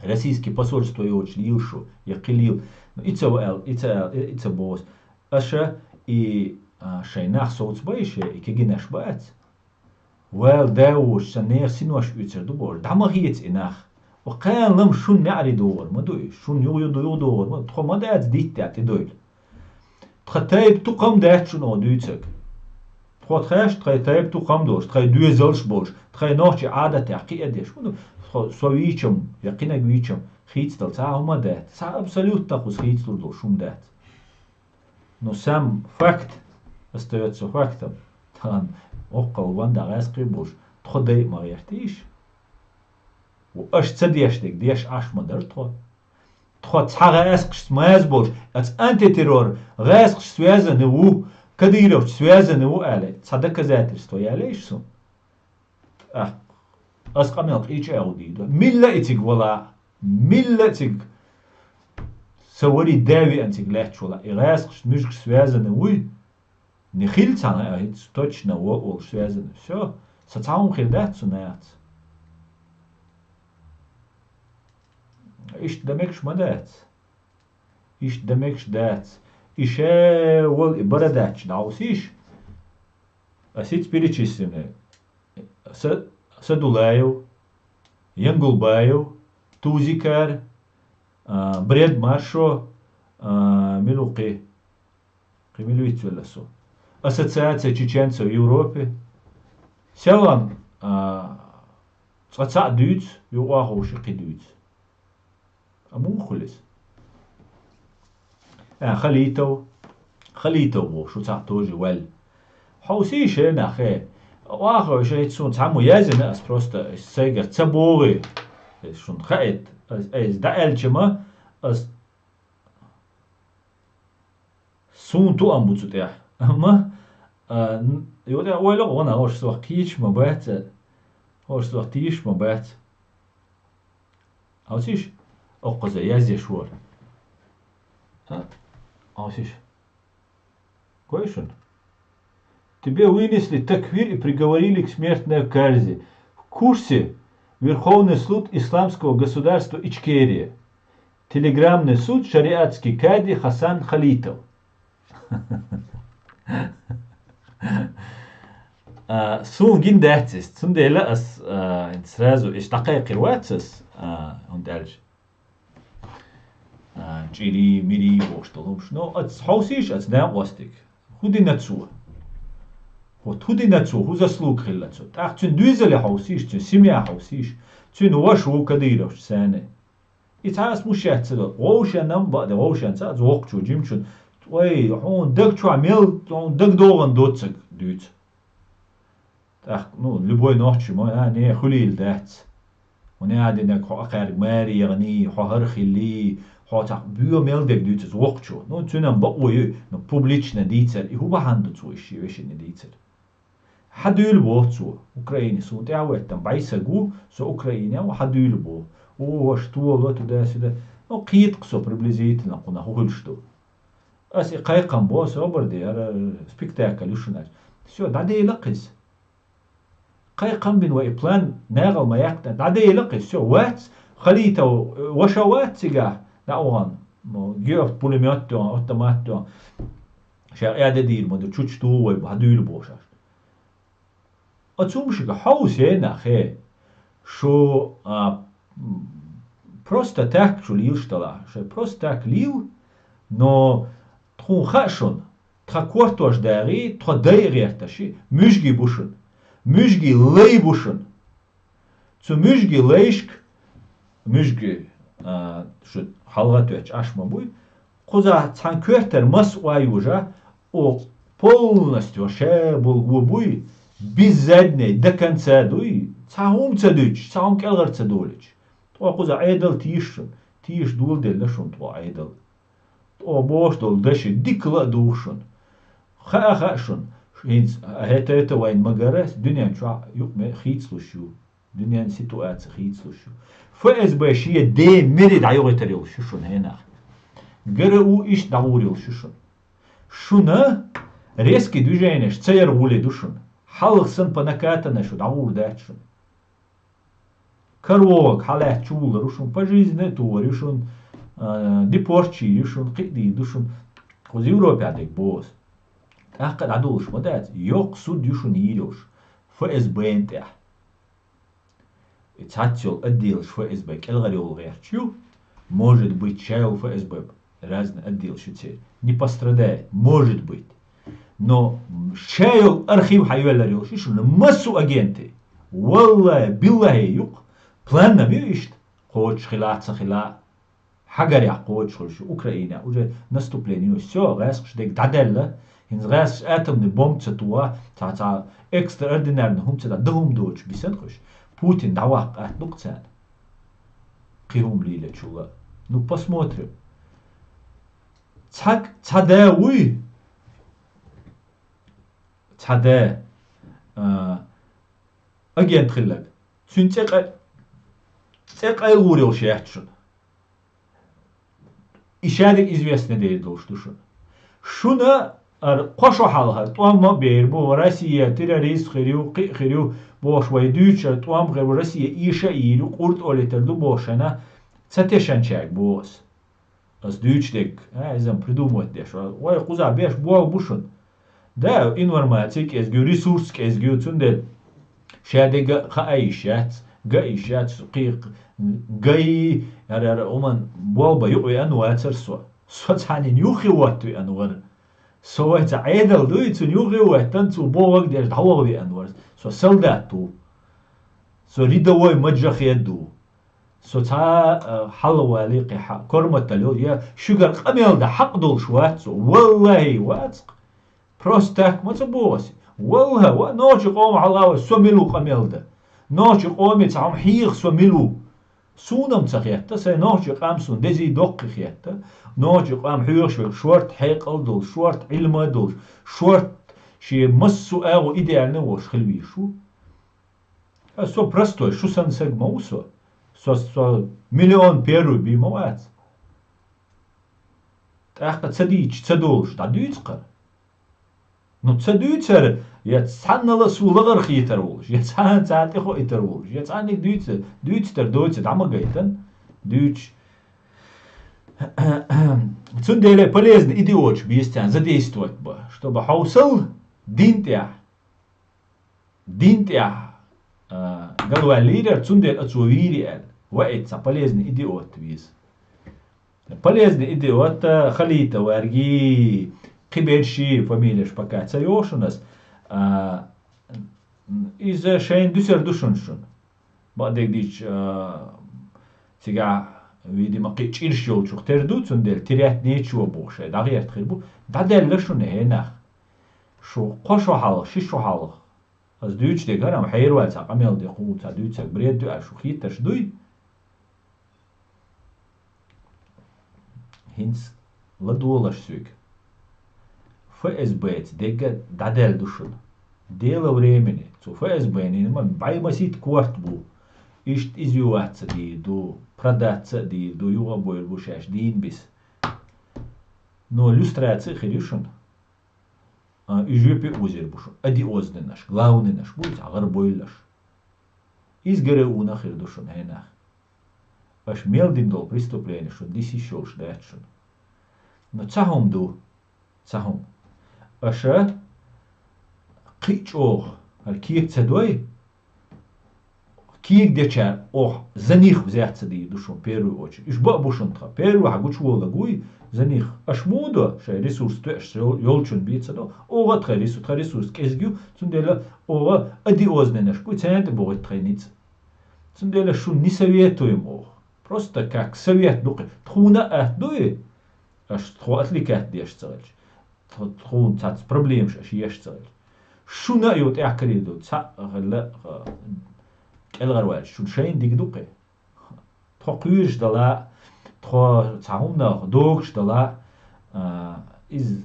Российский посольство йоцуш лийла шу, я кхин лийла. Ну, и ца ва аьлла, и ца аьлла, и ца боху. Аша и, а, шайн нах совца байша, и кегинаш бац. Вала да воцуш, сан нехан синош оьцур ду бохуш, дӀа ма хеца и нах. Ва кхана лам шун неӀари догӀур ма ду и, шун юха ю ду юха догӀур ма ду, тхо ма дац дитта тӀедойла. Тхан тайпа тукхам дац шуна оха дуьйцург. Тхо тхаьш тхайн тайпа тукхам долуш, тхайн доьзалш болуш, тхайн нохчийн Ӏадатех кхиа деш. ХӀунда тхо со вийчам, я кхинаг вийчам, хийцадала цхьа а хӀума дац. Цхьа абсолютно кхуза хийцалур долуш хӀума дац. Ну, сам факт остаётся фактом. Тхан оккхал ван да гӀаьскхий болуш, тхо дай а ма гӀертийша. Ва аша ца деш дерг деш Ӏаш ма дара тхо. Тхо цхьа гӀаьскхашца маза болуш, аца антитеррор гӀаьскхашца связаны ву, Кадыровчу связаны ву аьлла, цхьа доказательство ялийша суна. ТӀаккха ас къамел къийча а гӀу дийду. Милла и цига вала, милла цига са вари да веана цига лаьтташ вала. И гӀаьскхаш муьжгаш связаны вуй? Не хила цхьана а хӀинца точно во олуш связаны. Всё, са цхьа хӀума хир дац цу нахаца. Иштта дан мегаш ма дац. Иштта дан мегаш дац. И ше вал и бара даьчча дӀавсийш. А сиц перечисленный. Са-, Садулаев, Янгулбаев, Тузикар, а, Бред Маршо, а, Милукхи, кхи мила вицвелла со. Ассоциация чеченцев в Европе. Селан, а, цкъа цхьаъ дуьйц, юкъахуш кхи дуьйц. А муха хуьлу иза? А, Халитов. Халитов боху, шу цхьаъ тоже ваьлла. Хьовсий шен нахе. Вахой шайца суна цхьаммо яздина ас просто, ас сайгара ца богӀий. Ас шуна хаийта. Ас, ас дӀааьлча ма, ас суна туам бу цу тӀехь. Амма, а, н-, йо тӀехь ойла а гӀо на, хӀорш сох кийча ма бац, хӀорш сох тийша ма бац. Хьовсиш? Оккхуза язъеш вара. А? Хьовсиш? Гой шуна? Тебе вынесли такфир и приговорили к смертной казни. В курсе? Верховный суд Исламского государства Ичкерия. Телеграмный суд, шариатский кади Хасан Халитов. А, суна гина дац иза. Цундела ас, а, сразу иш дӀакхайкхир вац ас, а, хӀунда аьлча, а, чӀири, мири бохуш долу хӀумаш. Но аца хьовсийша, аца дакъостиг. ХӀун дина цо? Вот хӀун дина цо, хӀун заслуга хилла цо? ТӀаккха цуьнан дуьйзале хьовсийша, цуьнан семья хьовсийша. Цуьнан ваша ву Кадыровчу царна. И цхьа ас мушаьц ца до. Вовшенна ма баъ де, вовшенца а воккхачо, жимачун. Ой, хьуна даг чохь мел, хьуна дагадогӀан доцург дуьйцу. ТӀаккха, ну, любой нохчи ма, а, не, хуьлийла дац. Хьуна а динарг хьо акхаьрга маре яхний, хьо хӀара хилий, хьо цхьа боьха мел дерг дуьйцу иза воккхачо. Ну, цуьнан бакъо ю, ну, публично дийцар, и хӀун бахьана ду цо и шен вешина дийцар? Хьан дуьйла боху цо? Украине суна тӀаьхьа веттан бӀе саг ву, со Украине ву, хьан дуьйла боху? О, ваша, тола, туда-сюда. Ну, кхета-кх со приблизительно кхунах хӀун хуьлуш ду. Ас и кхайкхам бо, собар де, хӀара спектакль ю шуна. Всё, дӀадела-кх иза. Кхайкхам бина вай и план нагӀал ма яккхина. ДӀадела-кх иза, всё, вац, Халитов, ваша вац цигахь, дӀа а вахана, ну, геоф пулемёт тоьхна, автомат тоьхна. Ша къаьда дийр ма ду, чучу дугӀу вай, хьан дуьйла боху шаьш. Оцу хӀумашка хьовса, хенахь, хе. Шу, а, м, просто так шу лелаш далахь. Шайн просто так лела, но тхуна хаьа шуна, тхан кортош дагӀий, тхо дайа гӀерташ, муьжгий бу шуна. Муьжгий лай бу шуна. Цу муьжгий лайшка, муьжгий, а, шу хьалха тоьттуш Ӏаш ма буй, кхузахь цхьана коьртара мас ой вужа, о, полностью ша болу го буй, без задней до конца дуй, цхьа хӀума ца дуьтуш, цхьа хӀума кӀелхьара ца долуьйтуш. Тхо кхуза Ӏедал тийша шуна, тийша доладелла шуна тхо Ӏедал. Тхо бохуш долу даши дика ла а дугӀу шуна. Хаа хаьа шуна, хӀинца хӀета-хӀета вайн магара дуьнен чохь юкъаме хийцалуш ю. Дуьненан ситуаци хийцалуш ю. ФСБ шен ден мери дӀайохуьйтур йолуш ю шуна хӀенах. ГРУ иштта дӀагӀур йолуш ю шуна. Шуна резкий движенеш ца яр гӀуле ду шуна. Хьалха санна по накатанной шу дӀагӀур дац шуна. КарвогӀаг хьалаьцна чу вуллар ву шуна, пожизненное тохар ю шуна, а, депортчийр ю шуна, кхин а дийр ду шуна. Кхуза Европехь дерг боху ас. ТӀаккха дӀадолуш ма дац, йоккха суд ю шуна йийр йолуш ФСБ-н тӀехь. И цхьацца йолу отделаш ФСБ кӀелхьара йолу гӀерташ ю, может быть, ша йолу ФСБ разный отделаш ю церан. Не пострадает, может быть. Но ша йолу архив хьайоьллар йолуш ю шуна массо а агенте. Валлахи, биллахи юкъа. План ма ю иштта. Кхочуш хила, ца хила. Хьагарехь кхочуш хуьлуш ю Украинехь, уже наступление ю. Всё, гӀаьскхаш дерг дӀадаьлла. ХӀинца гӀаьскхаш атомный бомба ца тухахь, цхьа, цхьа экстраординарный хӀума ца дахь, дан хӀума доцуш бисина хуьш. Путин дӀаваккха атта ду-кх царна. Кхин хӀума лелачул а. Ну, посмотрим. Цхьа, цхьа да вуй? Цхьа да, а, агент хилларг. Цуьнан цӀе къа-, цӀе къайлахур йолуш яц шуна. И шадерг известный дер долуш ду шуна. Шуна ара кхо шо хьалха тӀом ма а бер бу, Россия террорист хир ю, кхин а хир ю, бохуш вай дуьйцуш ара тӀом хир бу, Россия эша а йийр ю, къурд олийтар ду бохуш шайна ца тешначаьрга боху ас. Ас дуьйцуш дерг, а, иза-м придумать деш, вай кхузахь беш болх бу шуна. Да, информаци кӀезиг ю, ресурс кӀезиг ю, цундела ша дерг а хаа йиш яц, га а йиш яц, кхин, гай, яра, яра, хӀуман болба юкъа веана вацара со. Со цхьаннен юххе вотта веана вара. Со вай цхьа Ӏедал дуй, цунна юххе а веттан, цо бохург деш дӀаваха веана вара. Со солдат ву. Со рядовой маджахед ву. Со цхьа, а, хьалавале кхин хьа-, корматалла йолу, я шуьгара къамел дан хьакъ долуш вац со. Валлахи, вац-кх. Просто так ма ца боху ас. Валлахи, ва нохчи къоман хьалха вац со мила ву къамел дан. Нохчи къоме цхьа хӀума хьеха со мила ву. Суна-м ца хетта, сайн нохчи къам суна дезий доккхий хетта. Нохчи къам хьоьхуш верг шорта хьекъал долуш, шорта Ӏилма долуш, шорта шен массо а агӀо идеальный волуш хила везаш ву. Аса со простой, шу санна саг ма ву со. Со, со миллион первый бий ма вац. ТӀаккха ца дийцча, ца долуш, дӀадуьйцу кхара. Ну, ца дуьйцара, Я цхьаннала су лагӀар хийтар волуш, я цхьанна цхьа тӀехоуьйтар волуш, я цхьанниг дуьйцу, дуьйцу тар доцу, дӀа ма гайтан, дуьйцуш. Цундела полезный идиоташ беза царна задействовать бан, чтобы хьовсал дин тӀехь, дин тӀехь, а, галваьллийрар, цундела а цо вийри аьлла. Ва эццахь полезный идиот веза. Полезный идиот, а, халийта варгий, кхиберши фамилияш пока ца йоху шуна ас, а, иза шайна дуьсар ду шуна шуна. Бакъдерг дийцча, а, цигахь, видимо, кхин чӀирш йолчух тера ду, цундела терять нечего боху шайн дӀагӀерта хир бу, дӀадаьлла шуна хӀенах. Шу кхо шо хьалха, ши шо хьалха. Ас дуьйцу дегара, амма хьерваьлла цхьа къамел де кху, цхьа дуьйцург бред ду аьлла шу хийттарш дуй? ХӀинца ладогӀалаш соьга. ФСБ-ца дегга дӀадаьлла ду шуна. Дело времени. Цу ФСБ-ний ма бӀе масийтта корта бу. Иштта иза юватца дийр ду, продаться а дийр ду, юха а бойр бу шаьш дийна биса. Но люстраци а хир ю шуна. А, и жоьпе озийр бу шуна. Одиозненаш, главненаш бу иза гӀарабойллаш. Иза ГРУ-на хир ду шуна хӀенах. Аша мел дина долу преступлени шуна дисиш йолуш дац шуна. Но цхьа хӀума ду, цхьа хӀума. Аша кхин а чӀогӀа хӀара кега ца дой, кега дечара оха за них взяться дийр ду шуна первую очередь. Уьш баа бу шуна тхан. Первый хьан гучуволаг вуй, за них. Аша муха до, шайн ресурс тоьаш йол-, йолчун бийца до. Оха тхан ресурс, тхан ресурс кӀезиг ю, цундела оха одиозненаш буй, царна тӀе бохуьйту тхайн ницкъ. Цундела шуна не советуем оха. Просто как совет ду кхин. Тхуна а атта дуй, аша тхо отвлекать деш ца хилча. Тхо-, тхуна цхьацца проблемаш аша еш ца хилча. Шуна а ю тӀехкарий ду, цхьаъ а хилла, а, кӀелгӀарваьлча, шуна шайна дика ду кхин. Тхо кхуьйраш дала, тхо цхьа хӀуманах догуш дала, а, иза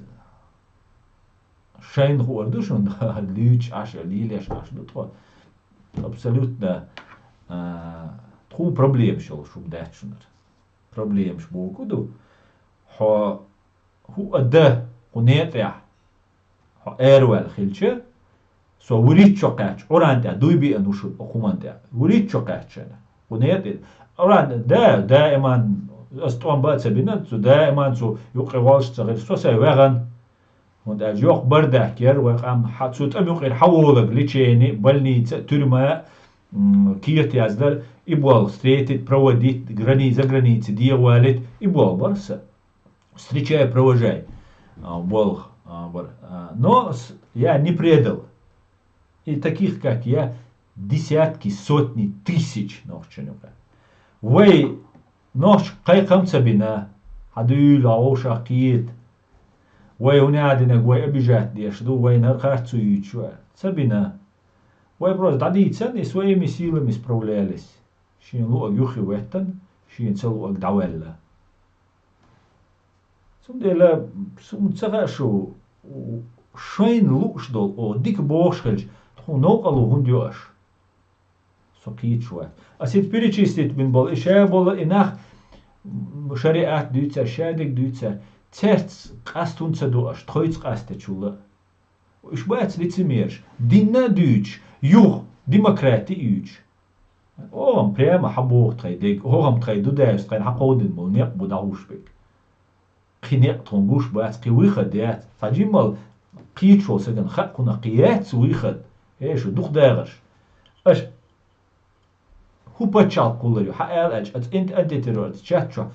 шайна хуур ду шуна, луьйчу Ӏаш, лийлеш Ӏаш ду тхо. Абсолютно, а, тхуна проблемаш йолуш хӀума дац шунара. Проблемаш боху ду. Хьо хӀу а дан кху некъехь, хьо араваьлла хилча, со вуьрхӀитта шо кхаьчча, Ӏуран тӀехь дуй биъна ву шуна, окху хӀуманна тӀехь. ВуьрхӀитта шо кхаьчча. Кху некъе, Ӏуран, да, даиман, ас тӀом бан а ца бина, цу даиман цу юккъе волуш ца хир, со сайн ваьгӀан. ХӀунда аьлча йоккха бардак яра вай къам, хьан цу тӀам юкъера хьан волаг лечени, больница, тюрьма, м, кехат яздар, и болх встретить, проводить, грани-, за границей дегӀавалить, и болх бара сан. Встречай, провожай, а, болх, а, бара. А, но с-, я не предал. И таких, как я, десятки, сотни тысяч нохчийн юкъа. Вай нохчо кхайкхам ца бина, хьан дуьйла, хьан вовшах кхета. Вай хӀун а динарг вай обижать деш ду, вайна хӀара харц ца юьйцуш вара. Ца бина. Вай просто дӀадийцан и своими силами справлялись. Шен луъаг юххе веттан, шен ца луъаг дӀаваьлла. Цундела суна ца хаьа шу, шайна лууш долу, оха дика бохуш хилча, тхуна новкъарло хӀунда йо аша? Со кхеташ вац. Ас хӀинца перечислить бина болу, и ша болу и нах, м, шариат дуьйцар, шадерг дуьйцар, цаьрца къаста хӀунда ца до аша, тхоьца къастечул а? Уьш бац лицемераш, динна а дуьйцуш, юха демократи а юьйцуш. Оха-м прямо хьан боху тхайн дерг, оха-м тхайн дудаьрца тхайна хьан кховдина болу некъ бу дӀахьуш берг. Кхин некъ тхуна гуш бац, кхин вуй хан дац. Цхьа жиммал кхийчо сагана хаьа кхунах кхин яц вуй хан. Э, шу дукха дагӀарш. Аша хӀун пачхьалкх кхуллар ю, хьан ала аьлча, аса инт антитеррорца чат чохь,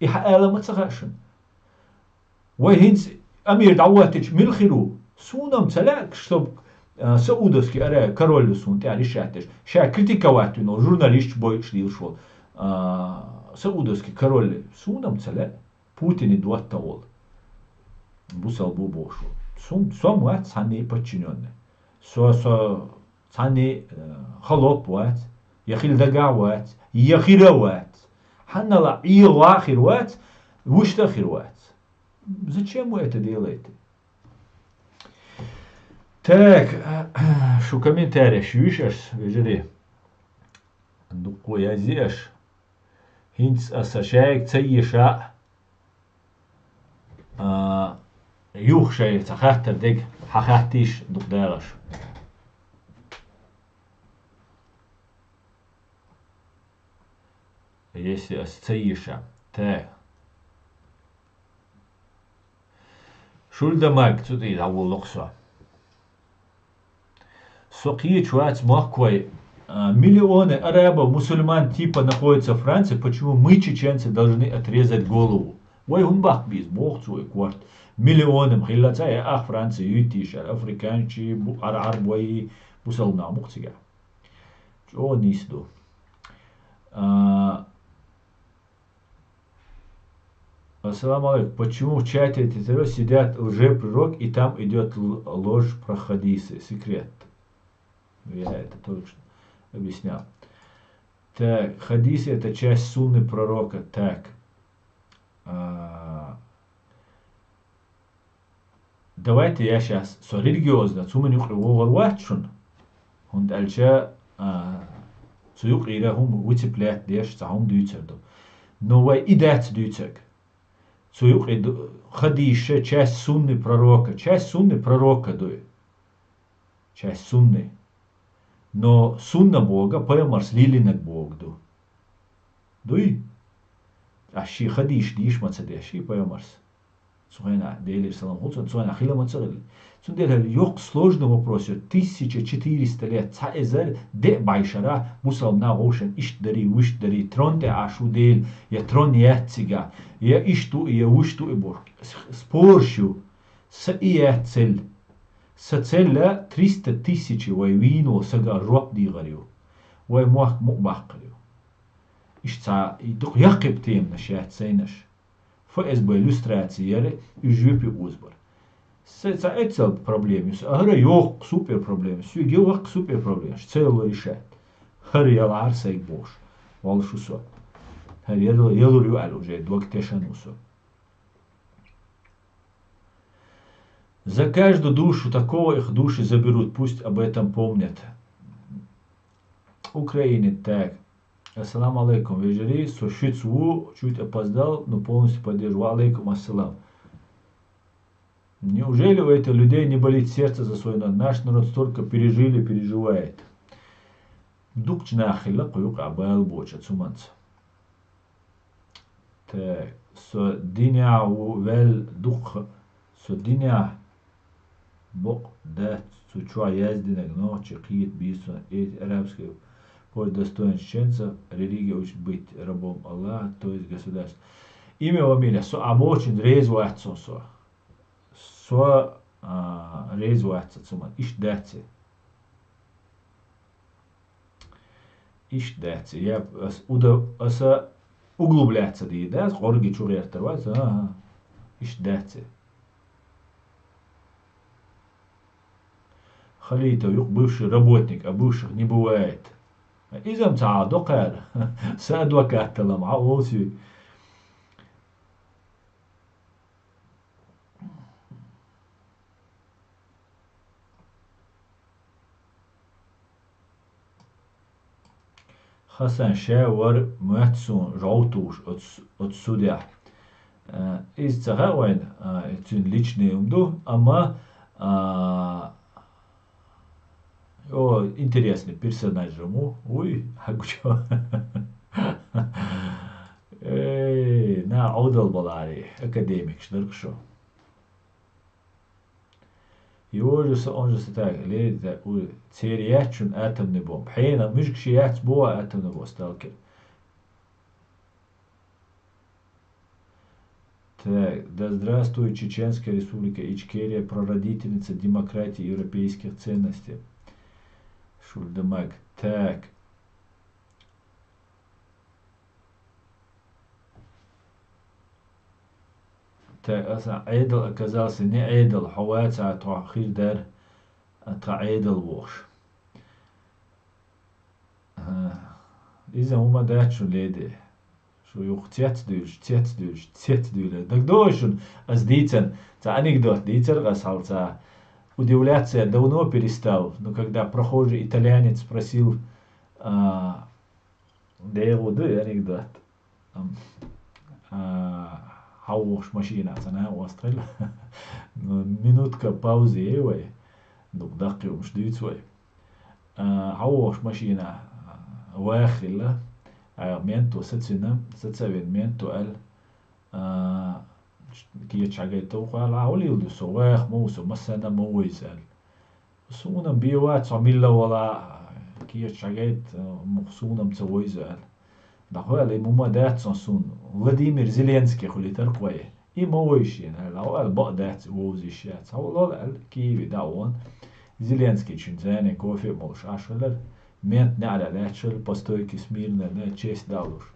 и хьан ала ма ца хаьа шуна. Вай хӀинца Амир дӀавоттича мила хир ву? Суна-м ца лаьа, чтоб, а, Саудовский Аравия король ю суна тӀехь решать деш. Ша критиковать вина журналисташ бойуш лелаш волу, а, Саудовский король. Суна-м ца лаьа. Путине доттагӀа волу. Бусалба ву бохуш волу. Сум-, сом вац цхьанне а подчинённый. Со, со цхьанне а, э, холоп вац, я хила дагахь вац, я хира вац. Хьаннала Ӏехо а хир вац, вуьшта а хир вац. Зачем вы это делаете? Так, шу комментареш юьйш аш, вежарий. Дуккха язъеш. ХӀинца аса шайга ца еша, а, Юха шай цхьа хаттар дега, хьан хаттийша дукха дагӀаш. Если ас ца йиша. Так. Шульдамаг, цу тӀе дӀаволлакх со. Со кхеча вац махкой, а, миллионы арабов, мусульман типа находятся в Франции, почему мы, чеченцы, должны отрезать голову? Вай хӀун баккха беза, боху цо и корта. Миллионы хилла ца, я ах Франция юйтийшар, африканчи, бу-, ар-, арбой, бусалнах мукх цига. ЧӀогӀа нийса ду. А, Ассаламу алейкум. Почему в чате эти трое сидят лжепророк, и там идет л-, ложь про хадисы? Секрет. Я это только что объяснял. Так, хадисы — это часть сунны пророка. Так. А, Давайте я щас, со религиозно, цу мин юкъе вогӀар вац шуна. ХӀунда аьлча, а, цу юкъера хӀума выцеплять деш, цхьа хӀума дуьйцур ду. Но вай и дац дуьйцург. Цу юкъе ду-, хадийша часть сунны пророка. Часть сунны пророка дуй. Часть сунны. Но сунна бога пайхамарс лилинаг бога ду. Дуй? Аш ши хадийш дийш ма ца деш, ши пайхамарс. Цу хенахь Делера салам хуьлу цунна, цу хенахь хила ма ца хилла. Цундела йоккха сложный вопрос ю, тысяча четыреста лет, цхьа эзар деа бӀай шара, мусалмана вовшан иштта дарий, вуьшта дарий, трон тӀе Ӏаш ву Дела, я трон яц цига, я иштта ву, я вуьшта ву и боху. С-, спорш ю. Са и яц цель. Са цель триста тысячи вай вийна волу сага жоп дийгӀар ю. Вай мохк мукъа баккхар ю. Иштта цхьа и дукха яккхийпа теманаш яц сайнаш. ФСБ люстраци яра, уьш жуьпе узбар. Са ца эцал проблема ю, аса хӀара йоккха супер проблема ю, соьга ваккха супер проблема ю, ца йолу решать. ХӀара ялахьара сайга бохуш, волуш ву со. ХӀара ялур ю аьлла уже дог тешан ву со. За каждую душу такого их души заберут, пусть об этом помнят. Украине так. Ассаламу алейкум, вежарий, со шуьца ву, чуть опоздал, но полностью поддерживаю. Ва алейкум ассалам. Неужели у этих людей не болит сердце за свой народ? Наш народ столько пережили, переживает. Дукхачу нах хилла кху юкъа бала боцу цуманца. Так, со динехь ву ваьлла дукха, со динехь бакъ дац цу чохь яздинарг нохчи кхета бийсо, эти арабские по достоинству чеченцев, религия учит быть рабом Аллаха, то есть государство. Имя фамилия, со а бочун реза вац со, со. Со, а, реза вац цуман. Иштта дац и. Иштта дац и. Я ас уда-, аса углубляться дийр дац, къорги чу гӀертар вац, ага. Иштта дац и. Халитов юкъа бывший работник, а бывших не бывает. Иза-м ца Ӏа доккхара, сан адвокат талам, Ӏа олсуьй. Хасан ша вара моьтту суна жӀовтуш оцу, оцу судехь. Э, иза ца хаьа вайна, э, цуьнан личный хӀума ду, амма, а, о, интересный персонаж ву, вуй, хьагучо. Эй, на Ӏовдал балари, академикаш дара шу. Йожа со, он же со так, леди, так, у, церан яц шуна атомный бомба. Хьенан муьжгаш яц боху атомный бомба, сталкер. Так, да здравствует Чеченская Республика Ичкерия, прародительница демократии и европейских ценностей. Шульдамаг. Так. Так, аса Ӏедал оказался не Ӏедал, хьо вац а тхо хир дара, а тхан Ӏедал вохуш. Ага. Иза хӀума дац шун леде. Шу юха цец дуьйлуш, цец дуьйлуш, цец дуьйлуш. ДагадогӀий шуна, ас дийцан, цхьа анекдот дийцар ас хьалца. Удивляться я давно перестал, но когда прохожий итальянец спросил, а, дегӀу ду анекдот. Ам, а, хьалвохуш машина ца накъост хилла. Ну, минутка пауза ей вай. Дукха даккхий хӀумаш дуьйцу вай. А, хьалвохуш машина, а, ваха хилла. А, менто сацина, сацавина менто аьлла. А, кеча хьагайта вукху аьлла, а, хьулийла ду со, ваха ма ву со, массарна ма ву иза аьлла. Суна бен вац хьо милла вала, кеча хьагайта, муха суна-м ца ву иза аьлла. ДӀахо аьлла, и ма ма дац сон суна. Владимир Зеленский хуьлийтар кхо. И ма ву шена аьлла, хьо аьлла, бакъ дац, вовза йиш яц. Хьо лола аьлла, Киеве дӀа а вон. Зеленский чуьнца зӀене кофе а молуш Ӏаш хилар. Мент неӀарехь лаьтташ хилла, по стойке смирно, да, честь далуш.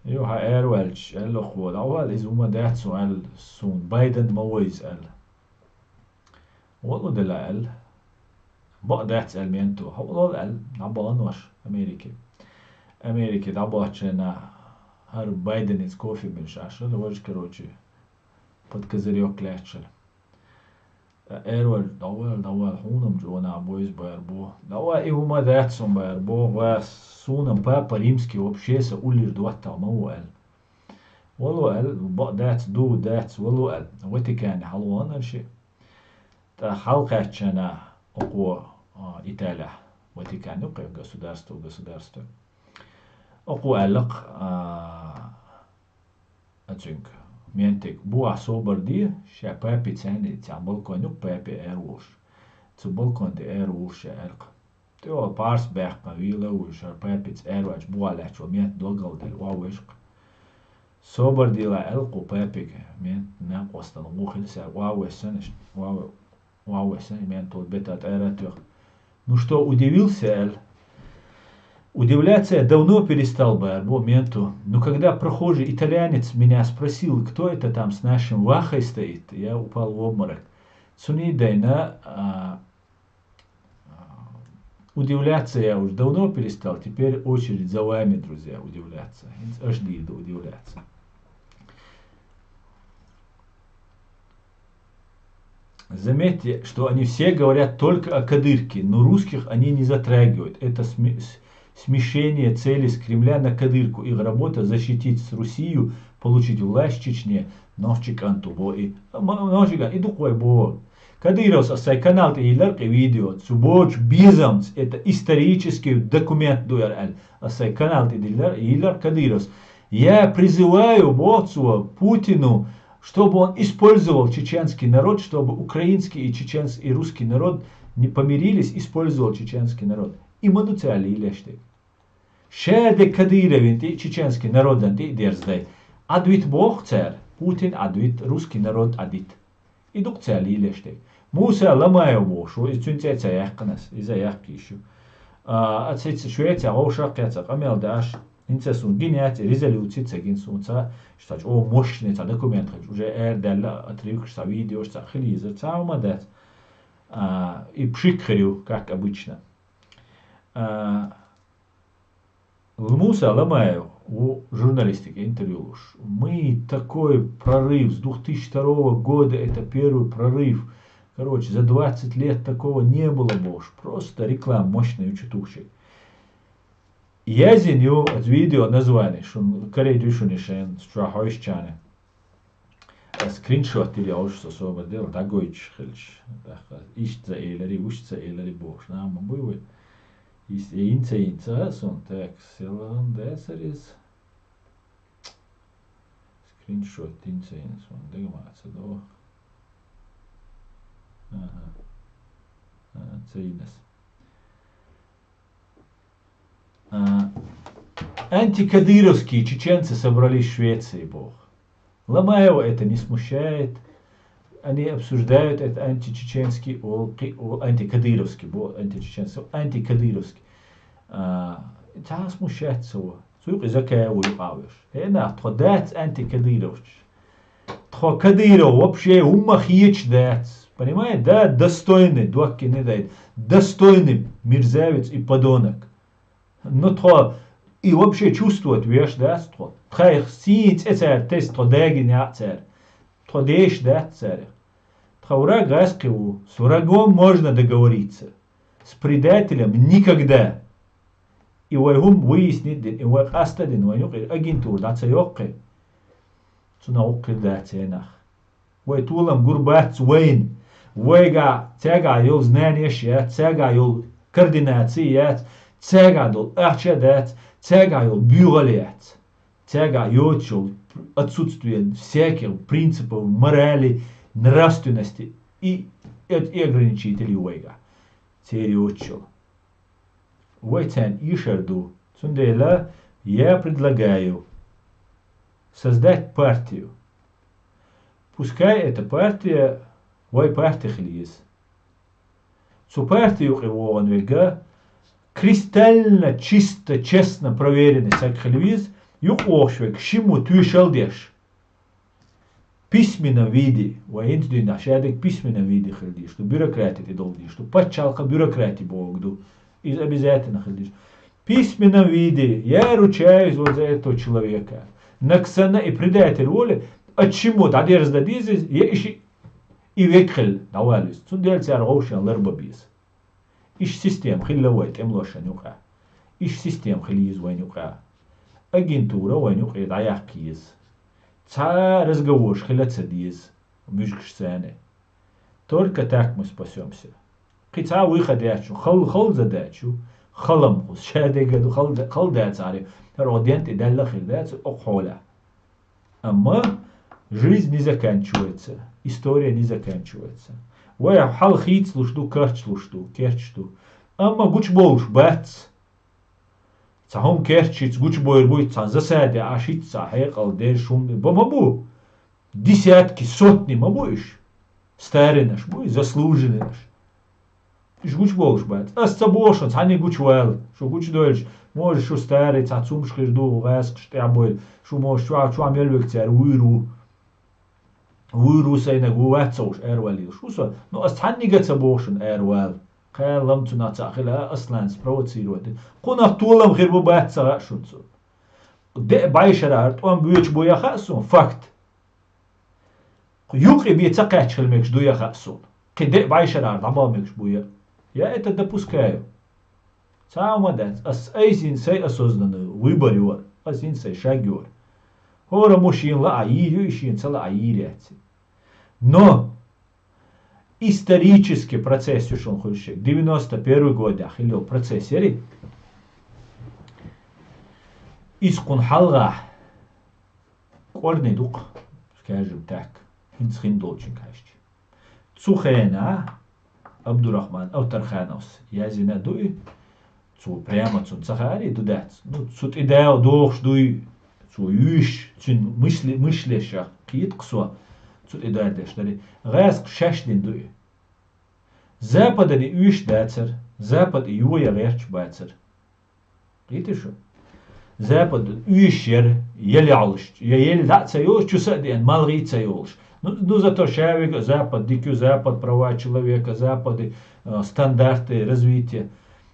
Юха аьрваьлча, аьлла хьо, дӀа вала, иза ма дац сон аьлла, суна Байден ма ву иза аьлла. Валла дела аьлла. Бакъ дац аьлла менто. Хьо вала аьлла, дӀабахана нош Америке. Америке дӀабахчана хӀара Байденец кофе милаш Ӏаш хилла, важа, короче, под козырёк лаьтташ хилла. Аьрвал, дӀавал, дӀавал, хьуна-м чӀогӀа нах бойза бара боху. ДӀавал, и хӀума дац сон бара боху, ва суна-м папа римский вообще сан уллера доттагӀа ма ву аьлла. Вало аьлла, бакъ дац, ду дац, вало аьлла. Ватикане хьалвахана аьлла ши. ТӀаккха хьалакхаьччана окхо, а, Италехь, Ватикан ю кхе государство, государство. Окхо аьлла-кх, а, а цуьнга, ментиг, бухахь собар де, ша папе цхьаьна, цхьаьна балкон ю-кх папе аьр волуш. Цу балкон тӀе аьр волуш ша аьлла-кх. ТӀехула парс баьккхина вийла а вуьйш, хӀара папица аьр ваьлча, бухахь лаьтташ ван мент догалла делла, охьавеш-кх. Собар дела аьлла кху папига, мент накъостана гӀо хила саьр, охьавессана, охьавессана, ментал бета тӀара а тоьхна. Ну что, удивился аьлла? Удивляться я давно перестал, бара боху менто. Но когда прохожий итальянец меня спросил, кто это там с нашим Вахой стоит, я упал в обморок. Цуьнан дайна, а, а, удивляться я уже давно перестал, теперь очередь за вами, друзья, удивляться. ХӀинца аша дийр ду удивляться. Заметьте, что они все говорят только о Кадырке, но русских они не затрагивают. Это сме- с- смешение цели с Кремля на Кадырку. Их работа — защитить с Русию, получить власть в Чечне. Нохчикан ту бо и. Ма- нохчикан, и дукха вай бо. Кадыровс а сай канал тӀе йиллар кхе видео. Цу бочу безамц, это исторический документ ду яр аьлла. А сай канал тӀе диллар, йиллар Кадыровс. Я призываю, бо цо, Путину, чтобы он использовал чеченский народ, чтобы украинский и чеченский и русский народ не помирились, использовал чеченский народ. И ма ду цара лелаш дерг. Ша де Кадыровин тӀе, чеченский народан тӀе а дерздай. Ӏадвит боху цара, Путин Ӏадвит, русский народ Ӏадит. И ду-кх цара лелаш дерг. Муса Ламаев бохуш ву, иза цуьнан цӀе ца яьккхина ас, иза яккха йиш ю. А, а цица Швеция вовшах а кхетта къамел даш, хӀинца суна гина яц, резолюци ца гина суна, ца, ша чӀогӀа мощный ца документ хилча, уже арадаьлла отрывкаш, ца видеош, ца хила езар, ца хӀума дац. А, и пшик хир ю, как обычно. А, Муса Ламаев ву журналистика интервью луш. Мы такой прорыв с двух тысячи второго года, это первый прорыв. Короче, за двадцать лет такого не было, бохуш. Просто реклама мощная, ю чу тухчи. Язин ю, оцу видео название, шун каре дуьшуни шен, чохь хьоьшучарна. Ас скриншот дира, я уж со собар дела, дӀагойтуш хилча. ТӀаккха иштта ца элари, уьш ца элари бохуш, нах ма буй вай. Ис-, э, йин ца йин ца а сон, так, селан дацар иза. Скриншот йин ца йин сон, дага ма ца догӀу. Ага. Ага, ца йинас. А, антикадыровские чеченцы собрались в Швеции, боху. Ламаева это не смущает. Они обсуждают это античеченский, о, кхи-, о, антикадыровский, бо, античеченский, антикадыровский. А, цхьа а смущать ца во. Цу юкъа иза кхаьа ву юкъа а веш. ХӀе нах, тхо дац антикадыровчаш. Тхо Кадыров вообще хӀумма хеташ дац. Понимаете, да? Достойный, доккхий не дайта. Достойный мерзавец и подонок. Ну, тхо и вообще чувствовать веш дац тхо. Тхайх сийна цӀе цара тесна тхо дагина яа цара. Тхо деш дац царах. Тхан враг гӀаьскхи ву. С врагом можно договориться. С предателем никогда. И вай хӀума выяснить дина, и вай къастадина, вайн юкъера агентура дӀа ца йоккхи. Цунах гӀуллакх хир дац царна. Вай толам гур бац вайна. Вайга цаьрга йолу знанеш яц, цаьрга йолу координаци яц, цаьрга долу ахча дац, цаьрга йолу буьйгӀал яц. Цаьрга йоцуш йолу отсутствие всяких принципов морали, нравственности и, и ограничителей вайга. Церан йоцуш йолу. Вай царна ийшар ду. Цундела я предлагаю создать партию. Пускай эта партия вай парти хила еза. Цу парти юкъе вогӀун верг кристально чисто, честно проверенный саг хила веза, юкъа вогӀуш верг шимма тоьшалла деш. Письменном виде, вай хӀинца дуьйна шадерг письменном виде хила дезаш ду, бюрократи тӀедовла дезаш ду, пачхьалкхан бюрократи бохург ду. Иза обязательно хила дезаш. Письменном виде, я ручаюсь вот за этого человека. Нагахь санна и предатель волий, а шимма дӀадерза дан деза иза, я и ши и век хилла дӀаваллалц. Цундела цара вовшийн ларба беза. Иштта система хилла вай тӀемалошна юкъа. Иштта система хила еза вайна юкъа. Агентура вайна юкъе дӀаяккха еза. Цхьа разговорш хила ца деза муьжгашца. Только так мы спасёмся. Кхин цхьа выход яц шун, хала, хала задача ю, хала-м кхуза, шадерг а ду, хала, хала дацахьара, хӀара оха ден тӀе даьлла хир дац, окху хьолехь. Амма жизнь не заканчивается, история не заканчивается. Вай хьал хийцалуш ду, карчалуш ду, керчаш ду. Амма гучубовлуш бац. Цхьа хӀума керчийча гучубойр буй, цхьа засаде Ӏаш хӀитта цхьа хьекъал деш хӀума бан ма бу. Десятки, сотни ма бу уьш. Старинаш бу, заслуженныйш. Уьш гучубовлуш бац. Ас ца боху шуна, цхьанне гучувала. Шу гучудойлуш, может, шу старый, цхьа цумаш хир ду, гӀаскхаш тӀехь бойла. Шу, может, чохь, чохь мел верг цара вуьйр ву. Вуьйр ву сайнаг, ву вац ца уьш араваллалаш. Ву со, ну, ас цхьаннега ца боху шуна аравала. Кхалам цунах цхьаъ хила, Аслан спровоцировать дина. Кхунах толам хир бу бац ца хаьа шуна цо. Деа бӀешарахь тӀом боьчу бу яха а суна, факт. Юкъе бен ца кхаьчча хила мегаш ду яха а суна. Кхин деа бӀешарахь дӀабала мегаш бу я. Я это допускаю. Цхьа а хӀума дац. Ас айсина сай осознанный выбор йора. Ас йина сай шаг йора. ХӀора мушийна лаа йийр ю, и шена ца лаа йийр яц. Но исторический процесс ю шуна хуьлуш ерг. Девяносто первый годехь хилла йолу процесс яри. Иза кхунна хьалха кӀорни дукха, скажем так, хӀинца хин долчуьнга хьаьжча. Цу хенахь Абдурахман Авторхановс яздина дуй, цо прямо цунна ца хаьара ду дац. Ну, цу тӀе да дохуш дуй, цо юьйш, цуьнан мышле-, мышлешах кхетакх со, цу тӀе дардеш дари. ГӀаскхаша шаьш дина дуй. Западана и уьйш дацара, Запад и йоя гӀерташ бацара. Кхетий шу? Запад уьйш яра, ел йолуш, я ел дӀа а ца йолуш, чу са а деана, малгӀий а ца йолуш. Ну, ну, зато ша вега Запад дика ю, Запад права человека, Запады, э, стандарты развития.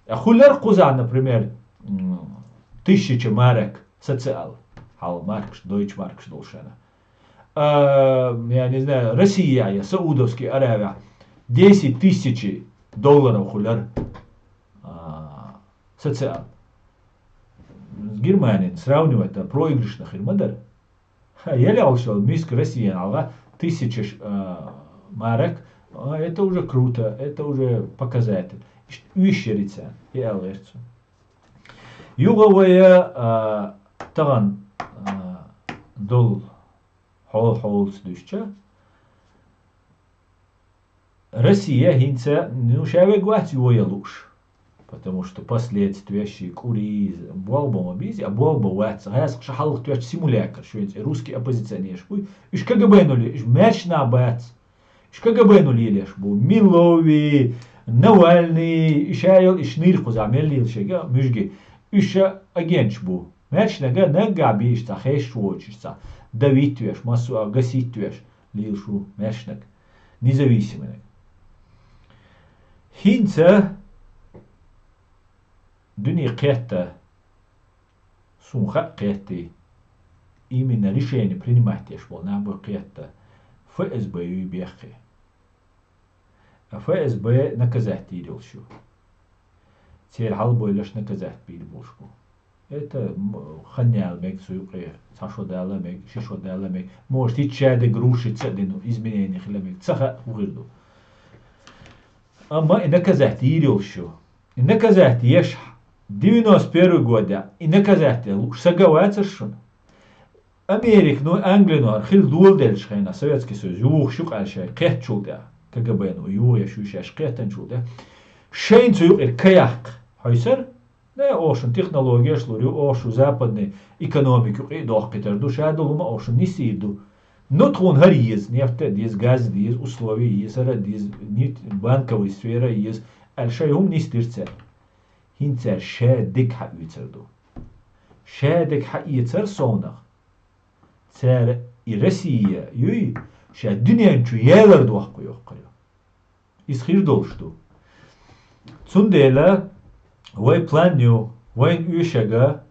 А хуьлура кхузахь, например, м, тысяча марок социал, хьал маркаш, дойчу маркаш долу шена. А, я не знаю, Россия я Саудовский Аравия десять тысяч долларов хуьлура, а, социал. С Германией сравнивать, да, проигрышна хир ма дара. Ха, ел йолуш йолу миска Россиян хьалха тысяча ш-, а, марок, а, это уже круто, это уже показатель. Иштта уьйш яри царна, и аьлла гӀерта цо. Юха вай, а, тахана, а, долу хьо-, хьолаца дуьстича, Россия хӀинца, ну, ша вега вац йоя лууш, потому что последствия ши кӀури, болх бан ма беза, а болх бан вац, гӀаскхаша хьалха тоьтту симулякр, шуьца русский оппозиционерш буй, уьш КГБ-но ле-, уьш маьрша нах бац. Уьш КГБ-но лелош бу, Милови, Навальный, уьш а йолу, уьш нийра кхузахь мел лелаш ерг а, муьжги, уьш а агенташ бу. Маьршанага наггахь бийш цхьа хезаш воцуш цхьа, давить веш, массо а гасить веш лелаш ву маьршанаг, независимый наг. ХӀинца дуьне кхетта, суна хаьа кхетти, именно решение принимать деш болу нах бу кхетта, ФСБ юй бехке. А ФСБ наказать дийр йолуш ю. Церан хьалабойлаш наказать бийр болуш бу. Это м, хан яла мега цу юкъе, цхьа шо дала мега, ши шо дала мега. Может, хӀинца шадерг рушиться а дина, изменение хила мега. Ца хаьа, хӀун хир ду. Амма и наказать йийр йолуш ю. И наказать еш девяносто первый годехь, и наказать лууш сага вацара шуна. Американо, Англино хӀара хила доладеллачу хенахь, Советский Союз юхуш ю-кх аьлла шайн кхеттачул тӀаьхьа, КГБ-но юхуш ю шаьш кхеттанчул тӀаьхьа, шайна цу юкъера ка яккха хьовсара, да, оха шуна технологияш лур ю, оха шу западный экономика юкъе а дохкуьйтур ду, ша долу хӀума оха шуна нисйийр ду. Но тхуна хӀара еза, нефть а деза, газ а деза, условия еза, хӀара а деза, нефть, банковый сфера а еза, аьлла шайн хӀума нисдира цара. ХӀинца цара шадерг хьаоьцур ду. Шадерг хьаэцар совнах. Цара и Россия юй, ша дуьнен чу ялар дохку йоккхур ю. Иза хир долуш ду. Цундела вай план ю, вайн оьшага,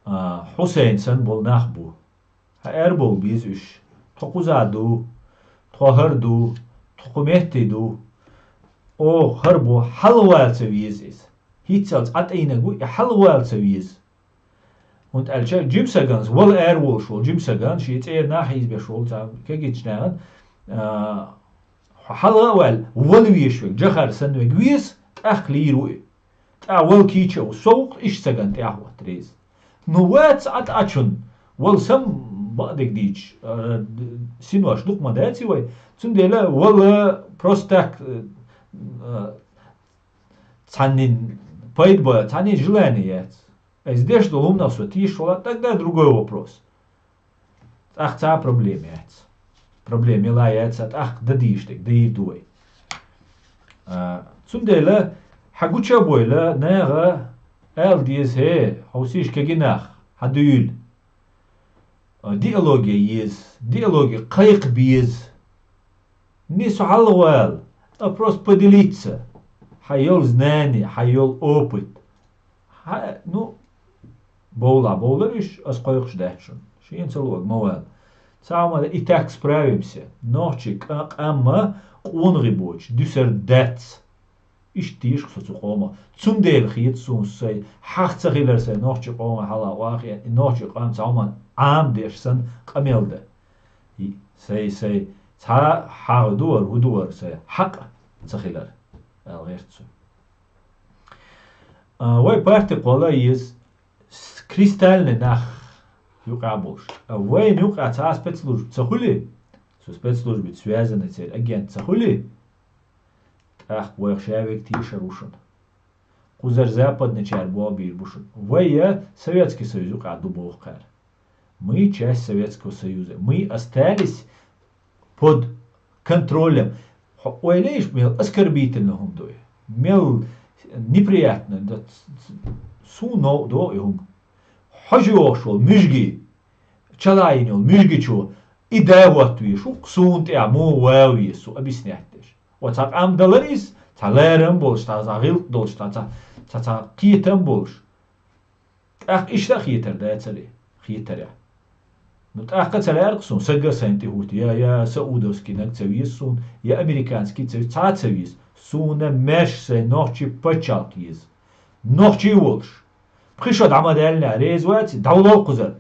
а, Хьусайн санна болу нах бу. Хьан эр болу беза уьш? Тхо кхуза ду, тхо хӀара ду, тхо кху метте ду. Оха хӀара бу, хьалавала ца веза иза. ХӀинццалц Ӏа тӀайнаг ву, и хьалавала ца веза. ХӀунда аьлча жимсаганца вала эр волуш волу жимсаган, шен цӀера нах хьийзабеш волу цхьа кегийчу нахана, а, хьалха а ваьлла, вала везаш верг, Джохар санна верг веза, тӀаккха лийр ву и. ТӀаккха вала кийча а ву, со ву-кх иштта сагана тӀехь хӀотта реза. Ну, вац Ӏа тӀачун, вала сам бакъдерг дийча, а, синош дукха ма даций вай, цундела вала просто так, а, цхьаннин пайда бан, цхьаннин желание яц. Иза деш долу хӀуманах со тешаш вала, тогда другой вопрос. ТӀаккха цхьа а проблема яц. Проблема яла яц, тӀаккха дан дийш дерг, дийр ду вай. А, цундела, хьан гуча а бойла, наха ала деза, хьовсийша кегий нах, хьан дуьйла. А, диалоги еза, диалоги кхайкха беза. Не со хьалха вала, а просто поделиться. Хьан йолу знание, хьан йолу опыт. Хьан, ну, бовла, бовлар уьш, ас кхойкхуш дац шуна. Шена ца луъург ма вала. Цхьа хӀума и так справимся. Нохчий къа-, къамма къонахий боцуш, дуьсур дац. Иштта тешаш со цу къомах. Цундела хета суна сайн хьагӀ ца хилар сайн нохчий къоман хьалха охьахиъна, и нохчий къам цхьа хӀуманна Ӏама деш санна къамел дан. И, сайн, сайн, цхьа хьагӀ ду вара, хӀун ду вара сайн хьакъ ца хилар, аьлла гӀерта цо. А, вай парти кхолла еза с-, кристальный нах юкъахь болуш. А вайна юкъахь цхьа а спецслужба ца хуьлий, со спецслужбица связанный церан агент ца хуьлий, тӀаккха вайх ша верг тешар ву шуна. Кхузара западначара болх бийр бу шуна. Вай я Советский Союз юкъахь ду боху кхара. Мы часть Советского Союза. Мы остались под контролем. Хьо ойла йиш мел оскорбительно хӀума ду и. Мел неприятно, да, ц-, ц-, суна новкъа до и хӀума. Хьожа йохуш волу муьжги, чалайина йолу муьжгичо, и да хӀоттавеш ву-кх суна тӀехь, муха ван веза, со объяснять деш. Ва цхьа къам далар иза, цхьа ларам болуш, цхьа, цхьа гӀиллакх долуш, цхьа, цхьа, цхьа, цхьа кхетам болуш. ТӀаккха иштта а хетар дацара, хетарехь. Ну, тӀаккха ца лаьара-кх суна, сага сайн тӀе хӀутту, я, я саудовский наг ца веза суна, я американский ца веза, цхьа а ца веза. Суна маьрша сайн нохчий пачхьалкх еза. Нохчий волуш. Пхи шо дӀа ма даьллинехь, реза вац, дӀавало кхузара.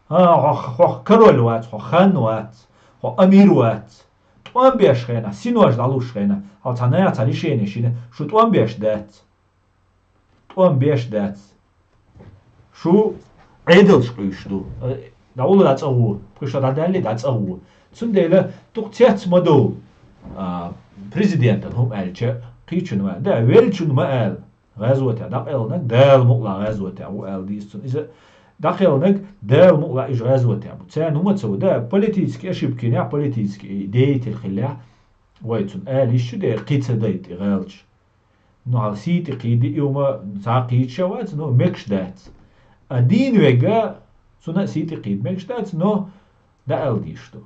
А, хьо, хьо король вац, хьо хан вац, хьо амир вац. ТӀом беш хенахь, синош дӀалуш хенахь, хьал цхьа наха цхьа решение йина, шу тӀом беш дац. ТӀом беш дац. Шу Ӏедалш къуьйсуш ду. ДӀавулла дӀа цӀа гӀо, пхи шо дӀадаьллий дӀа цӀа гӀо. Цундела дукха цец ма довла, а, президентан хӀума аьлча, кхечун ма, да, веллачун ма ала. ГӀазотехь дӀакъелнарг Дала мукъалахь гӀазотехь ву аьлла дийца цунна. Иза дӀакъелнарг Дала мукъалахь иза гӀазотехь бу. Царна хӀума ца ву. Да, политический ошибки йинехь, политический деятель хиллехь, вай цунна ала йиш ю дера, кхин ца дайта и гӀалаташ. Ну, хьал сий тӀе кхийди, и хӀума цхьа а кхийдаш а вац, ну, мегаш дац. А дийна верг, цунна а сий тӀе кхийда мегаш дац, но дӀаала дийш ду.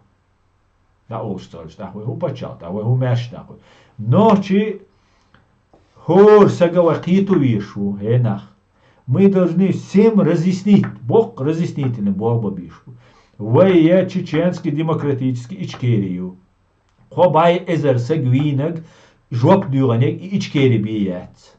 ДӀаолуш ца хилча, тӀаккха вай хӀун пачхьалкх, тӀаккха вай хӀун маьрша нах ву. Нохчий хӀора сага вай кхето везаш ву, хӀей нах. Мы должны всем разъяснить, боккха разъяснительный болх бан безаш бу. Вай я Чеченский демократический Ичкери ю. Кхо бӀе эзар саг вийнарг, жоп дуьйгӀинарг и Ичкери бен яц.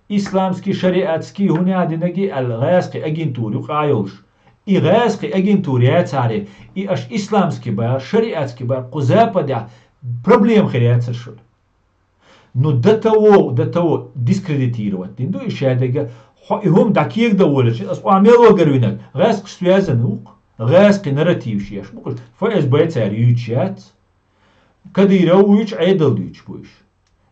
исламский, шариатский хӀуна а динагий аьлла, гӀаьскхи агентура юкъа йолуш. И гӀаьскхи агентура яцахьара, и аша исламский бара, шариатский бара, кху Западехь проблема хир яцара шуна. Ну, до того, до того дискредитировать дина ду и шадерга, хьо и хӀума дӀакегадан волча, ас охьа мел вагар винарг, гӀаьскхаш связан ву-кх, гӀаьскхи нарратив шеш бу-кх уьш, ФСБ цара юьйцуш яц, Кадыров вуьйцу, Ӏедал дуьйцуш бу уьш.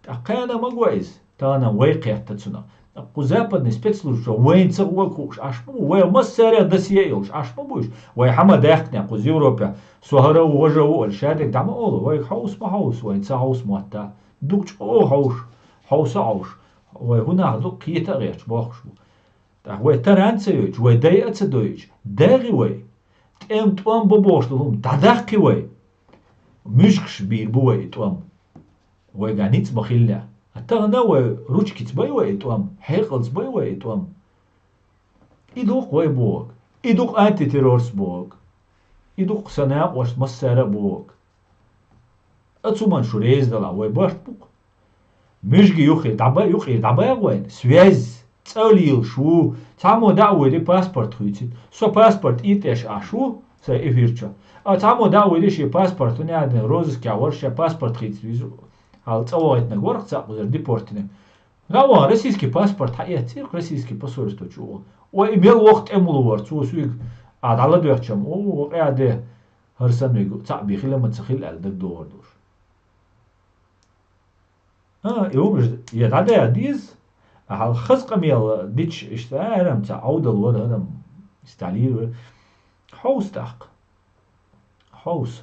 ТӀаккха кхана ма го иза, тахана вай кхетта цунах. Кху западный спецслужбаша вайна ца гӀо хууш, Ӏаш ма бу, вай массарех досье а йолуш, Ӏаш ма бу уьш. Вай хьама даьккхина кхуза Европехь, со хӀара ву, важа ву аьлла, шадерг дӀа ма олу, вайга хьовса ма хьовса, вайна ца хьовса мотта. Дукха чӀогӀа хьовса, хьовса а хьовса. Вай хӀун нах ду, кхета а гӀерташ бохкуш бу. ТӀаккха вай таран а ца йойтуш, вай дай а ца дойтуш, дагӀи вай. ТӀем тӀом бо бохуш долу хӀума дӀадаккхи вай. Муьжгаш бийр бу вай и тӀом. Вайга ницкъ ма хилла. А тахана вай ручкица бай вай и тӀом, хьекъалца бай вай и тӀом. И ду-кх вай бохург. И ду-кх антитеррорс бохург. И ду-кх сан накъошца массара а бохург. Оцу хӀуманна шу реза далахь, вай барт бу-кх. Муьжги юххе дӀаба-, юкъе дӀабагӀа вайна, связь, цӀа лелаш ву, цхьаммо дӀа а вуьйре паспорт хуьйцуьйту. Со паспорт итӀеш Ӏаш ву, сайн эфир чохь. А цхьаммо дӀа а вуьйре шен паспорт, хӀунда аьлла розыскехь вара шен паспорт хийца веза, хьал цӀа вахийтинарг вара-кх цхьаъ кхузара депортинарг. ГӀа вон, российский паспорт хьаэццийра-кх российский посольство чу. Ой, и мел воккха тӀемало вара, цо соьга а дӀаладоьгӀча-м, о, къаьхьа де, хӀара санна вега цхьаъ бен хила ма ца хилла аьлла дагадогӀур долуш. А, и хӀумаш я дӀадаьхьа деза, а хьал хаза къамел дича иштта, а, хӀара-м цхьа Ӏовдал вара, хӀара-м сталийр вара. Хьовса тӀаккха. Хьовса.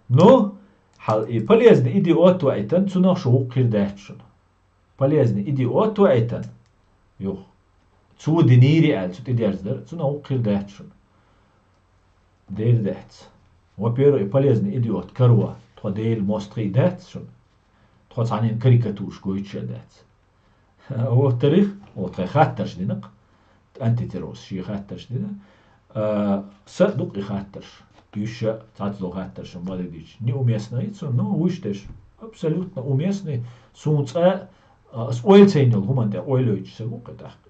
Ну, хьал и полезный идиот ваийтан, цунах шу гӀуллакх хир дац шуна. Полезный идиот ваийтан. Юха. Цо динийри аьлла, цу тӀедерза дара, цунах гӀуллакх хир дац шуна. Дера дац. Во-первых, и полезный идиот каро, тхо Делан мостагӀий дац шуна. Тхо цхьаннен карикатураш гойтуш а дац. Во-вторых, о, тхайн хаттарш дина-кх. Антитеррорс шен хаттарш дина. А, са дуккха и хаттарш. Уьш а цхьацца долу хаттарш ма ладугдича. Неуместно ю цунна, ну, вуьш дерш. Абсолютно уместный. Суна цкъа, а, ас ойла ца йина йолу хӀуманна тӀе ойла йойтуш ца гу-кх тӀаккха.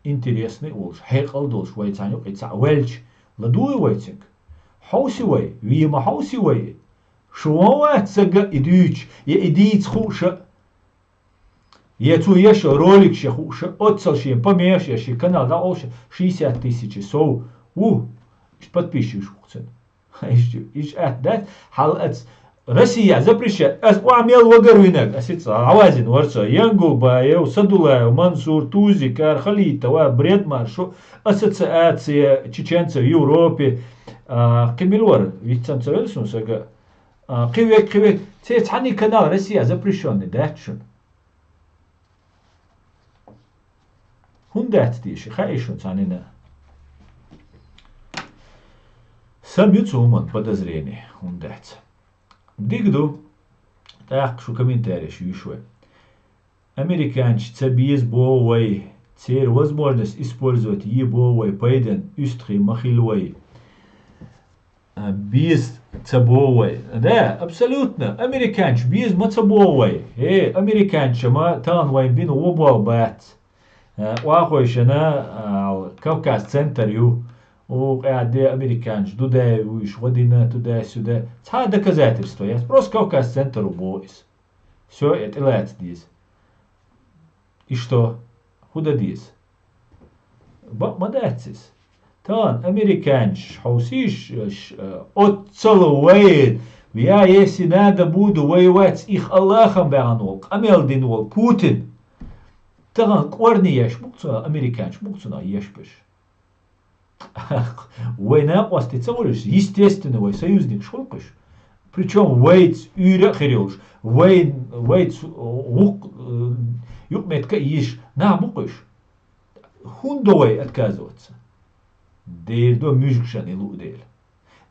Интересный а волуш, хьекъал а долуш вай цхьана юкъе цхьаъ ваьлча, ладугӀий вай цуьнга? Хьовси вай, вен ма хьовси вай. Шу ван вац ца га и дуьйцуш, я и дийца хууш а. Я цо еш роликаш я хууш а, оццал шен помехаш я шен канал дӀакъовлуш а, шестьдесят тысяч сов ву, иштта подписчикаш ву-кх цуьнан. Иштта, иштта атта дац, хьал аца Россия запрещает, ас охьа мел вагар винарг, ас ица гӀавазина вара со, Янгулбаев, Садулаев, Мансур, Тузикар, Халитова, Бредмар, шу, ассоциация чеченцев в Европе, а, кхин мила вара, виццан ца велла суна сага, а, кхин век, кхин век, церан цхьанний канал Россия запрещённый дац шуна. ХӀунда дац теша? Хаьий шуна цхьаннена? Сан ю цу хӀуманна подозрение, хӀунда дац. Дика ду, тӀаккха шу комментарийш юьйш вай. Американча ца беза боху вай, церан возможность использовать е боху вай, пайдан уьстагӀий ма хила вай. А, беза ца боху вай. Да, абсолютно. Американча беза ма ца боху вай. Э, американча ма тахана вайн бина вон болх бац. А, охьахойшина, а, Кавказ центр ю. О, къаьхьа де американча, Дудаев вуьйш, гӀо дина туда-сюда. Цхьа доказательство яц. Просто Кавказ центр ву боху иза. Всё, э, тӀелаца деза. И что? ХӀун дан деза? Бакъ ма дац иза. Тахана американчаш хьовсийша, ш-, э, оццал вай, я, если надо буду воевать с их Аллахом, баьхна волу, къамел дина волу Путин. Тахана кӀорни еш бу-кх цунах, американча бу-кх цунах еш берш. Вай накъостий ца волуш, естественно, вай союзникаш хуьлу-кх уьш. Причём вайца уьйра а хир йолуш, вай, вайца гӀуллакх, э, юкъаметтиг а езаш нах бу-кх уьш. ХӀунда до вай отказываться? Дера до муьжгашна и луу дела.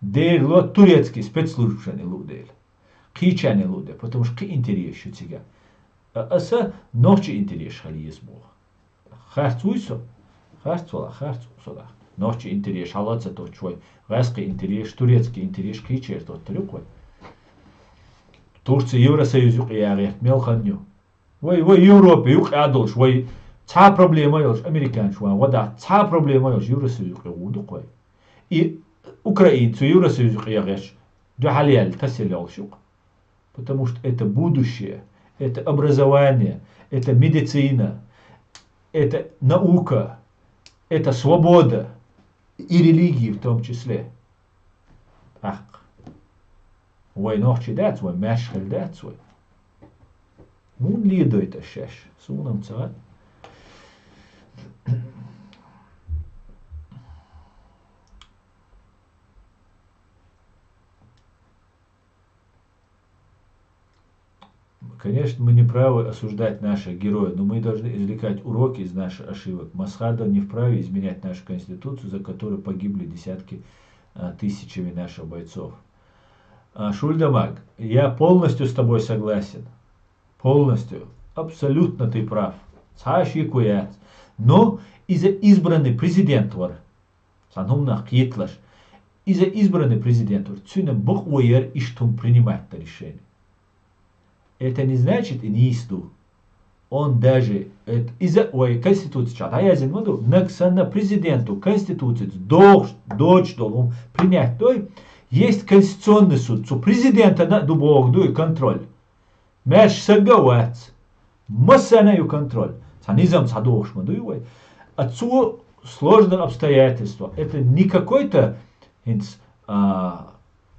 Дера ло турецкий спецслужбашна и луу дела. Кхечарна и луу дела, потому что кхин интересаш ю цигахь. А аса нохчийн интересаш хила еза боху. Харц вуй со? Харц вала, харц ву со дах. Нохчийн интересаш хьала ца тохчу вай. ГӀаьскхи интересаш, турецкий интересаш кхечеран доттар ю-кх вай. Турция Евросоюз юкъе ягӀерта мел хан ю. Вай, вай Европе юкъа а долуш, вай Цхьа проблема йолуш американчу ван гӀо дац, цхьа проблема йолуш Евросоюз юкъе гӀур ду-кх вай. И Украина цу Евросоюз юкъе гӀерташ дуьхьал яьлла тасийла йолуш ю-кх. Потому что это будущее, это образование, это медицина, это наука, это свобода и религии в том числе. ТӀаккха вай нохчий дац вай, маьрша хир дац вай. Муна ледойту аш шаьш? Суна-м ца хаьа. Конечно, мы не правы осуждать наших героев, но мы должны извлекать уроки из наших ошибок. Масхадов не вправе изменять нашу Конституцию, за которую погибли десятки а, тысячами наших бойцов. А, Шульдамаг, я полностью с тобой согласен. Полностью. Абсолютно ты прав. Цхьа а шеко яц. Но иза избранный президент вара. Цхьана хӀуманах кхеталаш. Иза избранный президент вара. Цуьнан бакъо яра иштта хӀума принимать дан решение. Это не значит, и нийса ду. Он даже, это, иза вай Конституци чохь дӀаяздина ма ду, нагахь санна президенту Конституцица догӀуш, доцуш долу хӀума принять дой, есть Конституционный суд, цу президентана а ду боху ду и контроль. Маьрша сага а вац. Массарна а ю контроль. Цхьа низам цхьа догӀуш ма дуй вай. А цо сложных обстоятельствах. Это не какой-то хӀинца, а,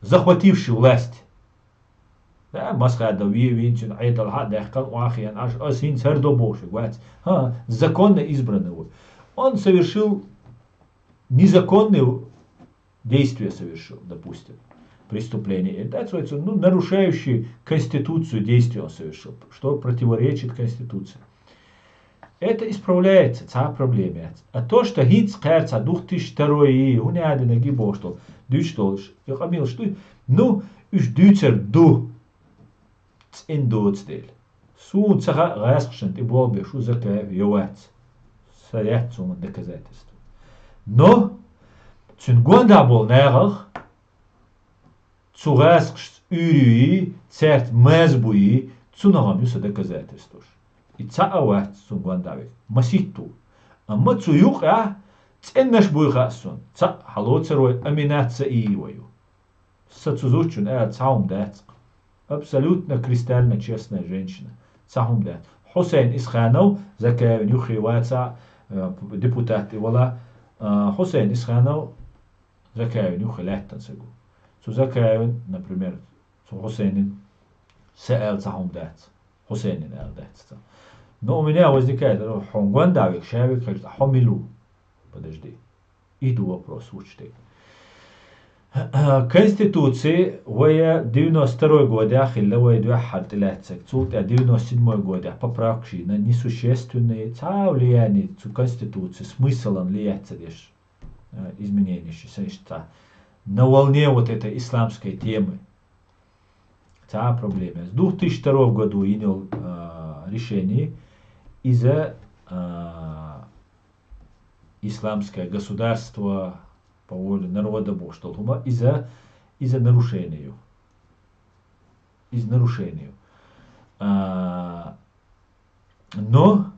захвативший власть. Да, Масхадов ве-, вийна цуьнан Ӏедал хьа а даьккхина, охьахиъна Ӏаш, ас хӀинца хӀара до бохуш вац. ХӀа, законно избранный ву. Он совершил незаконное действие совершил, допустим, преступление. И дац вай цунна, ну, нарушающий Конституцию действие он совершил, что противоречит Конституции. Это исправляется, цхьа а проблема яц. А то, что хӀинца кхаьрца духтиш тарои, хӀун яа динарг и бохуш долу, дуьйцуш долуш, и къамелаш дуй, ну, уьш дуьйцур ду, цӀена доцу дела. Суна ца хаьа, гӀаскхашна тӀе болх беш ву Закаев я вац. Сан яц цунна доказательство. Но цуьнан гондахь болу нахах, цу гӀаскхашца уьйр юй, цаьрца маза буй, цунах ма ю сан доказательстваш. И цхьа а вац цунна гондахь вега. Масийтта ву. Амма цу юкъахь цӀеннаш буй хаьа суна. Цхьаъ хьалоцур вай, Аминат Саиева ю. Сан цу зудчунна ала цхьа хӀума дац-кх. Абсолютно кристально честная женщина. Цхьа хӀума дац. Хьусайн Исханов, Закаевн юххе вацахь, э, депутат и вала, э, Хьусайн Исханов, Закаевн юххе лаьттина саг ву. Цу Закаевн, например, цу Хьусайнин сан ала цхьа хӀума дац. Хьусайнин ала дац цхьа. Но у меня возникает, хьуна гондахь вега, ша вега хилча, хьо мила ву? Подожди. И ду вопрос вучу тӀе. Конституци вай девяносто второй годехь хилла, вай дуьххьара тӀелаьцнарг. Цул тӀаьхьа девяносто седьмой годехь поправкаш йина, несущественные, цхьа а влияние цу Конституци смыслан ле яц ца деш. Э, измененеш сан иштта на волне вот этой исламской темы. Цхьа а проблема яц. Двух тысячи второго году йина йолу, а, решение, иза, а, исламское государство по воле народа бохуш долу хӀума, иза, иза нарушение ю. Иза нарушение ю. А, Но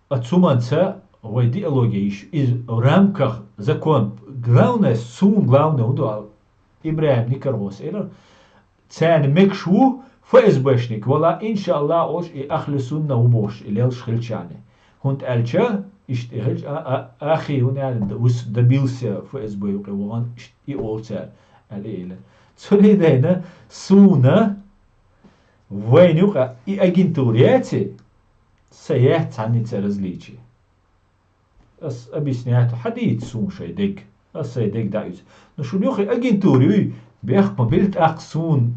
а цу манца вай диалоге йиш, иза в рамках закон. Главное, суна главное хӀун ду аьлла, ИбрахӀим Никархос элира, царна мегаш ву ФСБшник вала, иншаАллахӀ, олуш и ахлу сунна ву бохуш, и лелаш хилчарна. ХӀунда аьлча, иштта и хилча, а, а, ахи, хӀун аьлла, ус добился ФСБ юкъе вахана, иштта и олу цара, аьлла и элира. Цуьнан дайна суна Вайна юкъа и агентура яций, сан яц цхьаьнница различие. Ас объяснять хьадийца суна шайн дег. Ас сайн дег дӀа уьцу. Ну, шуна юххе агентура юй, бехк ма билла тӀаккха суна,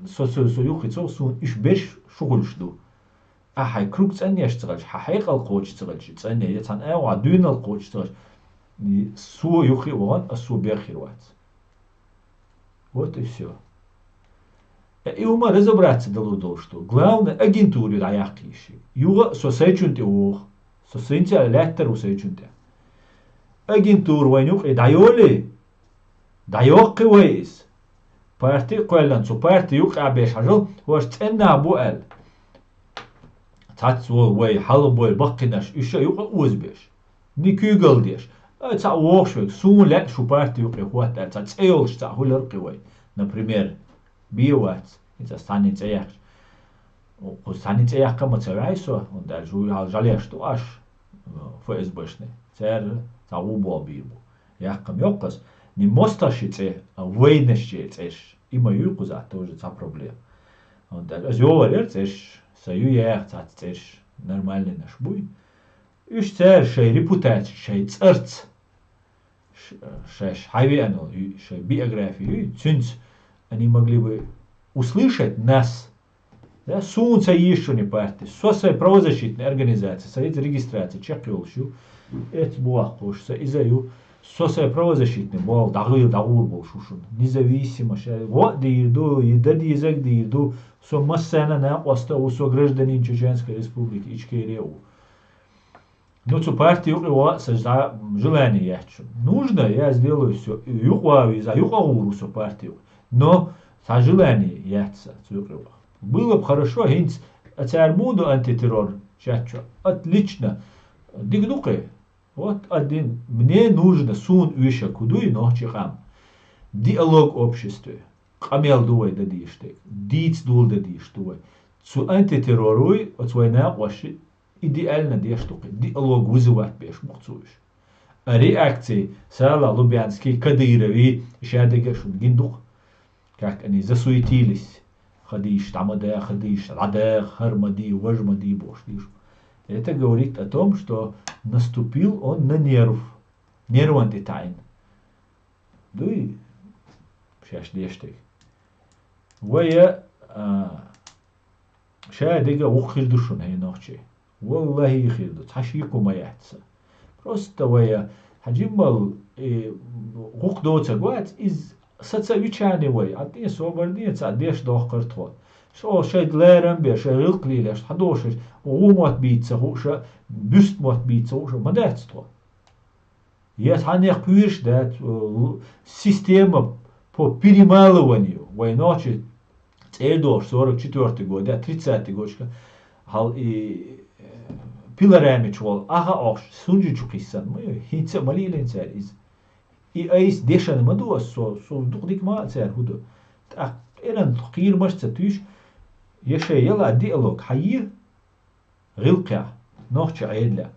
со, со, со юххе ца ву, суна уьш берш шу хуьлуш ду. Ахьа хьайн круг цӀанъеш ца хилча, хьан хьекъал кхочуш ца хилча, цӀанъеш, я цхьана агӀор дуьйналла кхочуш ца хилча, и со юххе а вахана, ас со бехк хир вац. Вот и всё. Э, и хӀума разобраться далур долуш ду. Главное, агентура дӀаяккха йиш ю. Юха а со сайчунна тӀе воху. Со синца лаьттар ву сайчунна тӀе. Агентура вайна юкъе дӀайолий, дӀайоккхи вай иза. Парти а кхоьллина, цу парти юкъахь беш хьажал, хӀорш цӀеннах бу аьлла. Цхьацца вол вай хьалабой баккхийнаш, уьш а юкъа озабеш. Ни куьйгалла деш. Ай, цхьаъ вогӀуш вайга, суна лаьа шу парти юкъе хӀотта аьлла, цхьа цӀе йолуш цхьаъ хӀуьлларкъи вай. Например, бе вац, иза цхьанна цӀе яьккхаш. Кху цхьанна цӀе яккха ма ца ваьй со, хӀунда аьлча вуй хьал жалеш ду аш, ФСБшни. Цара цхьа ву болу бийр бу. Яккха ма йоккхас, не мостагӀаши цӀе, а вайнашче цӀерш. И ма юй кхузахь тоже цхьа проблема. ХӀунда аьлча ас йогӀар яра цӀерш, са ю яха цхьацца цӀерш, нормальнаш буй. Уьш цара шайн репутаци, шайн цӀарца, ш-, шаьш хьавеана волу, ю-, шайн биографи юй, цуьнца они могли бы услышать нас. Да, суна ца йийшуни парти. Со сайн правозащитный организация, са иза регистрация чекх йолуш ю. Эц бу ваккхуш, са иза ю. Со сайн правозащитный бол, дагӀийла дагӀур болуш шу шуна. Независимо, ша, во а дийр ду, и да дезаг дийр ду. Со массарна накъоста ву, со гражданин Чеченской Республики, Ичкерия ву. Ну, цу парти юкъе ваха а сан жа-, желание яц шуна. Нужно, я сделаю всё. Юкъа ваха веза, юкъа гӀур ву со парти юкъе. Но сан желание яц сан цу юкъе ваха. Было бы хорошо, хӀинца а цара муха ду антитеррор чат чу? Отлично. Дика ду кхе. Вот один. Мне нужно, суна оьшург хӀун дуй, нохчи къам. Диалог обществе. Къамел ду вай дан дезаш дерг. Дийца дола дан дезаш ду вай. Цу антитерроруй, оцу вай накъоши идеально деш ду кхе. Диалог вызывать беш бу-кх цо уьш. А реакции Сала Лубянский, Кадырови, ша дерг а шуна гина ду-кх. Как они засуетились. Хадийш дӀа ма да, хадийш дӀа да, хӀара ма дий, важа ма дий бохуш дийш. Это говорит о том, что наступил он на нерв. Нерван тӀе таӀийна. Дуй, шаьш деш дерг. Вай, а, ша дерг а вукху хир ду шуна, хӀей нохчий. Валлахи, хир ду, цхьа шеко ма яц сан. Просто вай, хьан жиммал, э, гӀуллакх доцург вац, иза саца вичани вай, а тӀе собар де, цхьа деш дохкар тхо. Со шайн ларам беш, шайн гӀиллакх лелош, хьан дошуш, гӀо мотт бийца ца хууш, буьст мотт бийца ца хууш, ма дац тхо. Я цхьаннех кхоьруш дац, э, система по перемалыванию. Вай нохчий цӀера дохуш сорок четвёртый год, я тридцатый годашка, хьал и, э, пилорами чу волу, аха а охуш, сунжи чу кхиссана. Ма ю, хӀинца а ма лелийна цара иза. И айса дешан ма ду ас, со, со дукха дика ма а цара хӀун ду. ТӀаккха эран кхийрамаш а ца туьйш, я шайн яла диалог хьан е, гӀиллакхехь, нохча Ӏедалехь.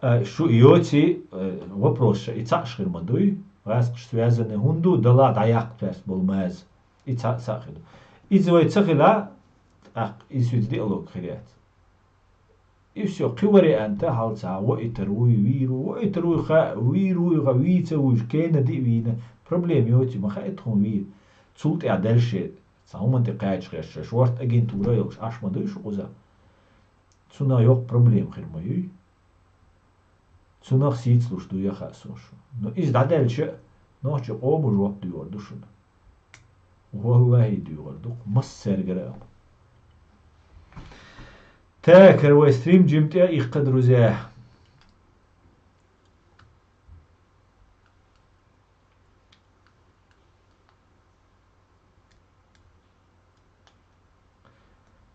А, шу йоций, э, вопрос ша, и цхьаъ хир ма дуй, гӀаскхаш связаны хӀунда ду, дала дӀаяккха тхаьш болу маза. И цхьаъ, цхьаъ хир ду. Иза вай ца хилахь, тӀаккха иза шуьца диалог хир яц. И всё, кхин варианта хьалца, воуьйтур вуй, вийр ву, воуьйтур вуй, ха, вийр вуй, ха, вийца вуй, кена диъ вийна, проблема йоций, ма хаьа тхуна вийр. Цул тӀаьхьа дальше, цхьа хӀуманна тӀе кхача хезча, шорта агентура йолуш, Ӏаш ма дуй шу кхуза. Цунах йоккха проблема хир ма юй. Цунах сийца луш ду яха а сов шу. Но иза дӀадаьлча, нохча къома жоп дуьйгӀур ду шуна. Валлахи, дуьйгӀур ду-кх массаьргара а. Так, хӀара вай стрим жимма тӀе а иккха, друзья.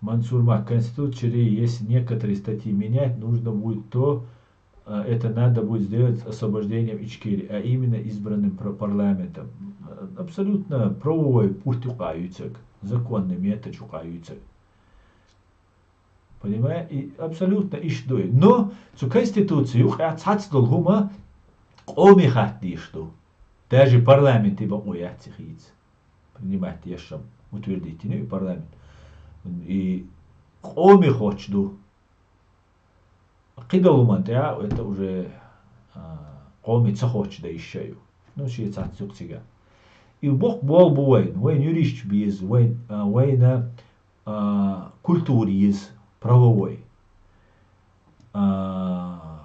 Мансур Мак, Конституцию, если некоторые статьи менять нужно будет, то, э, это надо будет сделать с освобождением Ичкерии, а именно избранным пр-, парламентом. Абсолютно правовой путь юкъа юьйцург, законный метод юкъа юьйцург. Понимаете? И абсолютно иштта ду и. Но цу Конституци юкъахь цхьацца долу хӀума къоме хатта дийш ду. Даже парламенте бакъо яц и хийца. Принимать еш-м, утвердить йина и парламент. И къоме хоттуш ду. Кхидолу хӀуманна тӀехь, это уже, а, къоме ца хоттуш дан йиш а ю. Ну, шен цхьацца юкъа цигахь. И боккха болу бу вайн, вайн юристаш беза, вайн, а, вайна а, культура еза, правовой. А,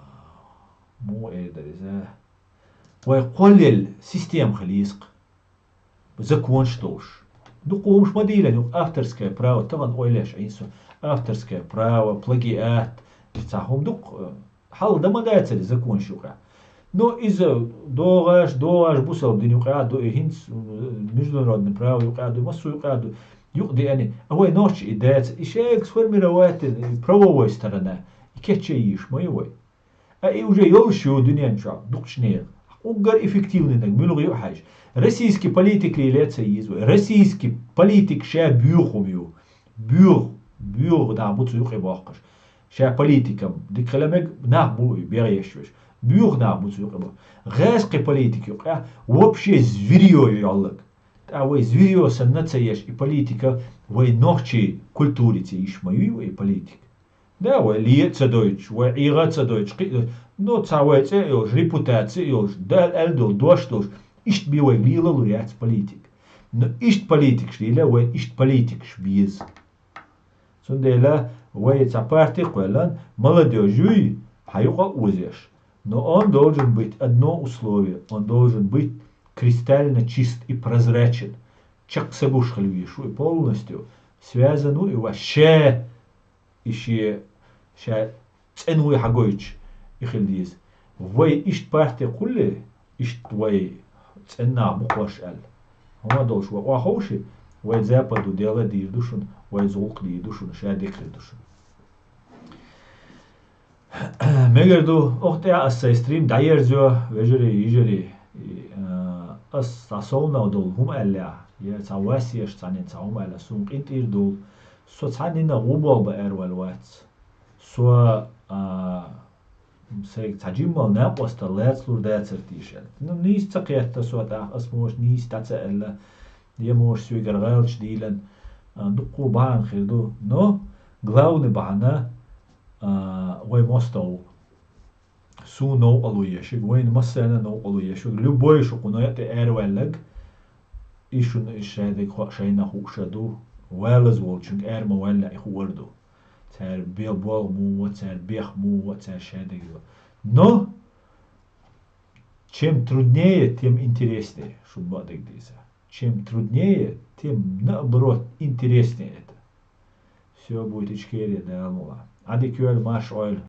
муха эр дара иза? Вай кхоллел система хила еза-кх. Законаш долуш. Дукха хӀумаш ма дийла, юкъа авторское право, тахана ойла еш Ӏийна со. Авторское право, плагиат, цхьа хӀума дукха, э, хьал дан ма дацара законаш юкъахь. Но иза догӀаш, догӀаш бусалба дин юкъахь а ду, и хӀинца, м, международный право юкъахь а ду, массо а юкъахь а ду. Юкъ деани, а вай нохчи и дац, и шайга сформировать, и правовой сторона, и кечъян йиш ма ю вай. А и уже йолуш ю дуьнен чохь дукхачу нехан. Уггар эффективнинарг муьлха ю хьаьжча. Российский политик леле а ца йийза вай. Российский политик ша боьха хӀума ю. Боьха, боьха нах бу цу юкъе боккхуш. Ша политикам дика хила мега нах бу и бегӀеш веш. Боьха нах бу цу юкъе боккхуш. ГӀаьскхи политик юкъехь вообще зверьё ю йоллаг. ТӀаккха вай зверьё санна ца еш и политика вай нохчий культурица йиш ма юй вай политик. Да, вай ле а ца дойтуш, вай ӀегӀа а ца дойтуш, кхин а, ну, цхьа вай цӀе а йолуш, репутаци а йолуш, Дала аьлла долу дош долуш, иштта бен вай лела лур яц политик. Но иштта политикаш лела, вай иштта политикаш беза. Цундела вай цхьа парти а кхоьллан, молодёжь юй, хьан юкъа а озеш. Но он должен быть одно условие, он должен быть кристально чист и прозрачен. Чекх са гуш хила везаш ву и полностью, связан ву и вай ша и шен, ша цӀена вуй хьан гойтуш, и хила деза. Вай иштта парти кхулле, иштта вай цӀена нах бу кхош аьлла. ХӀума долуш вай охьаховши, вай западу дела дийр ду шуна, вай зулкъ дийр ду шуна, ша дика хир ду шуна. Мегар ду, оха тӀехь ас сайн стрим дӀаерзайо, вежарий, йижарий. И, а, ас цхьа совнах долу хӀума аьллехь, я цхьа вас еш цхьанна цхьа хӀума аьлла, суна къинтӀера долу. Со цхьаннина гӀу болх бан араваьлла вац. Со, а, сайга цхьа жиммал накъостал лацалур дацара тийша. Ну, нийса ца кхетта со тӀаккха, ас моша нийса дӀа ца аьлла, я моша соьгара гӀалаташ дийлан, а, дуккха бахьана хир ду. Но главный бахьана, а, вай мостагӀа ву. Суна новкъарло еш верг, вайна массарна новкъарло еш верг, любой шу кхунна тӀе араваьлларг, и шуна и шадерг хо-, шайна хууш а ду, валаза волчуьнга ара ма ваьллехь и хуур ду. Цара бел болх муха, цара бех муха, цара шадерг ду. Но чем труднее, тем интереснее, шуна бакъдерг дийца. Чем труднее, тем наоборот интереснее это. Всё будет ичкерия, Дала мукъ лахь. Ӏадика йойла, марша Ӏойла.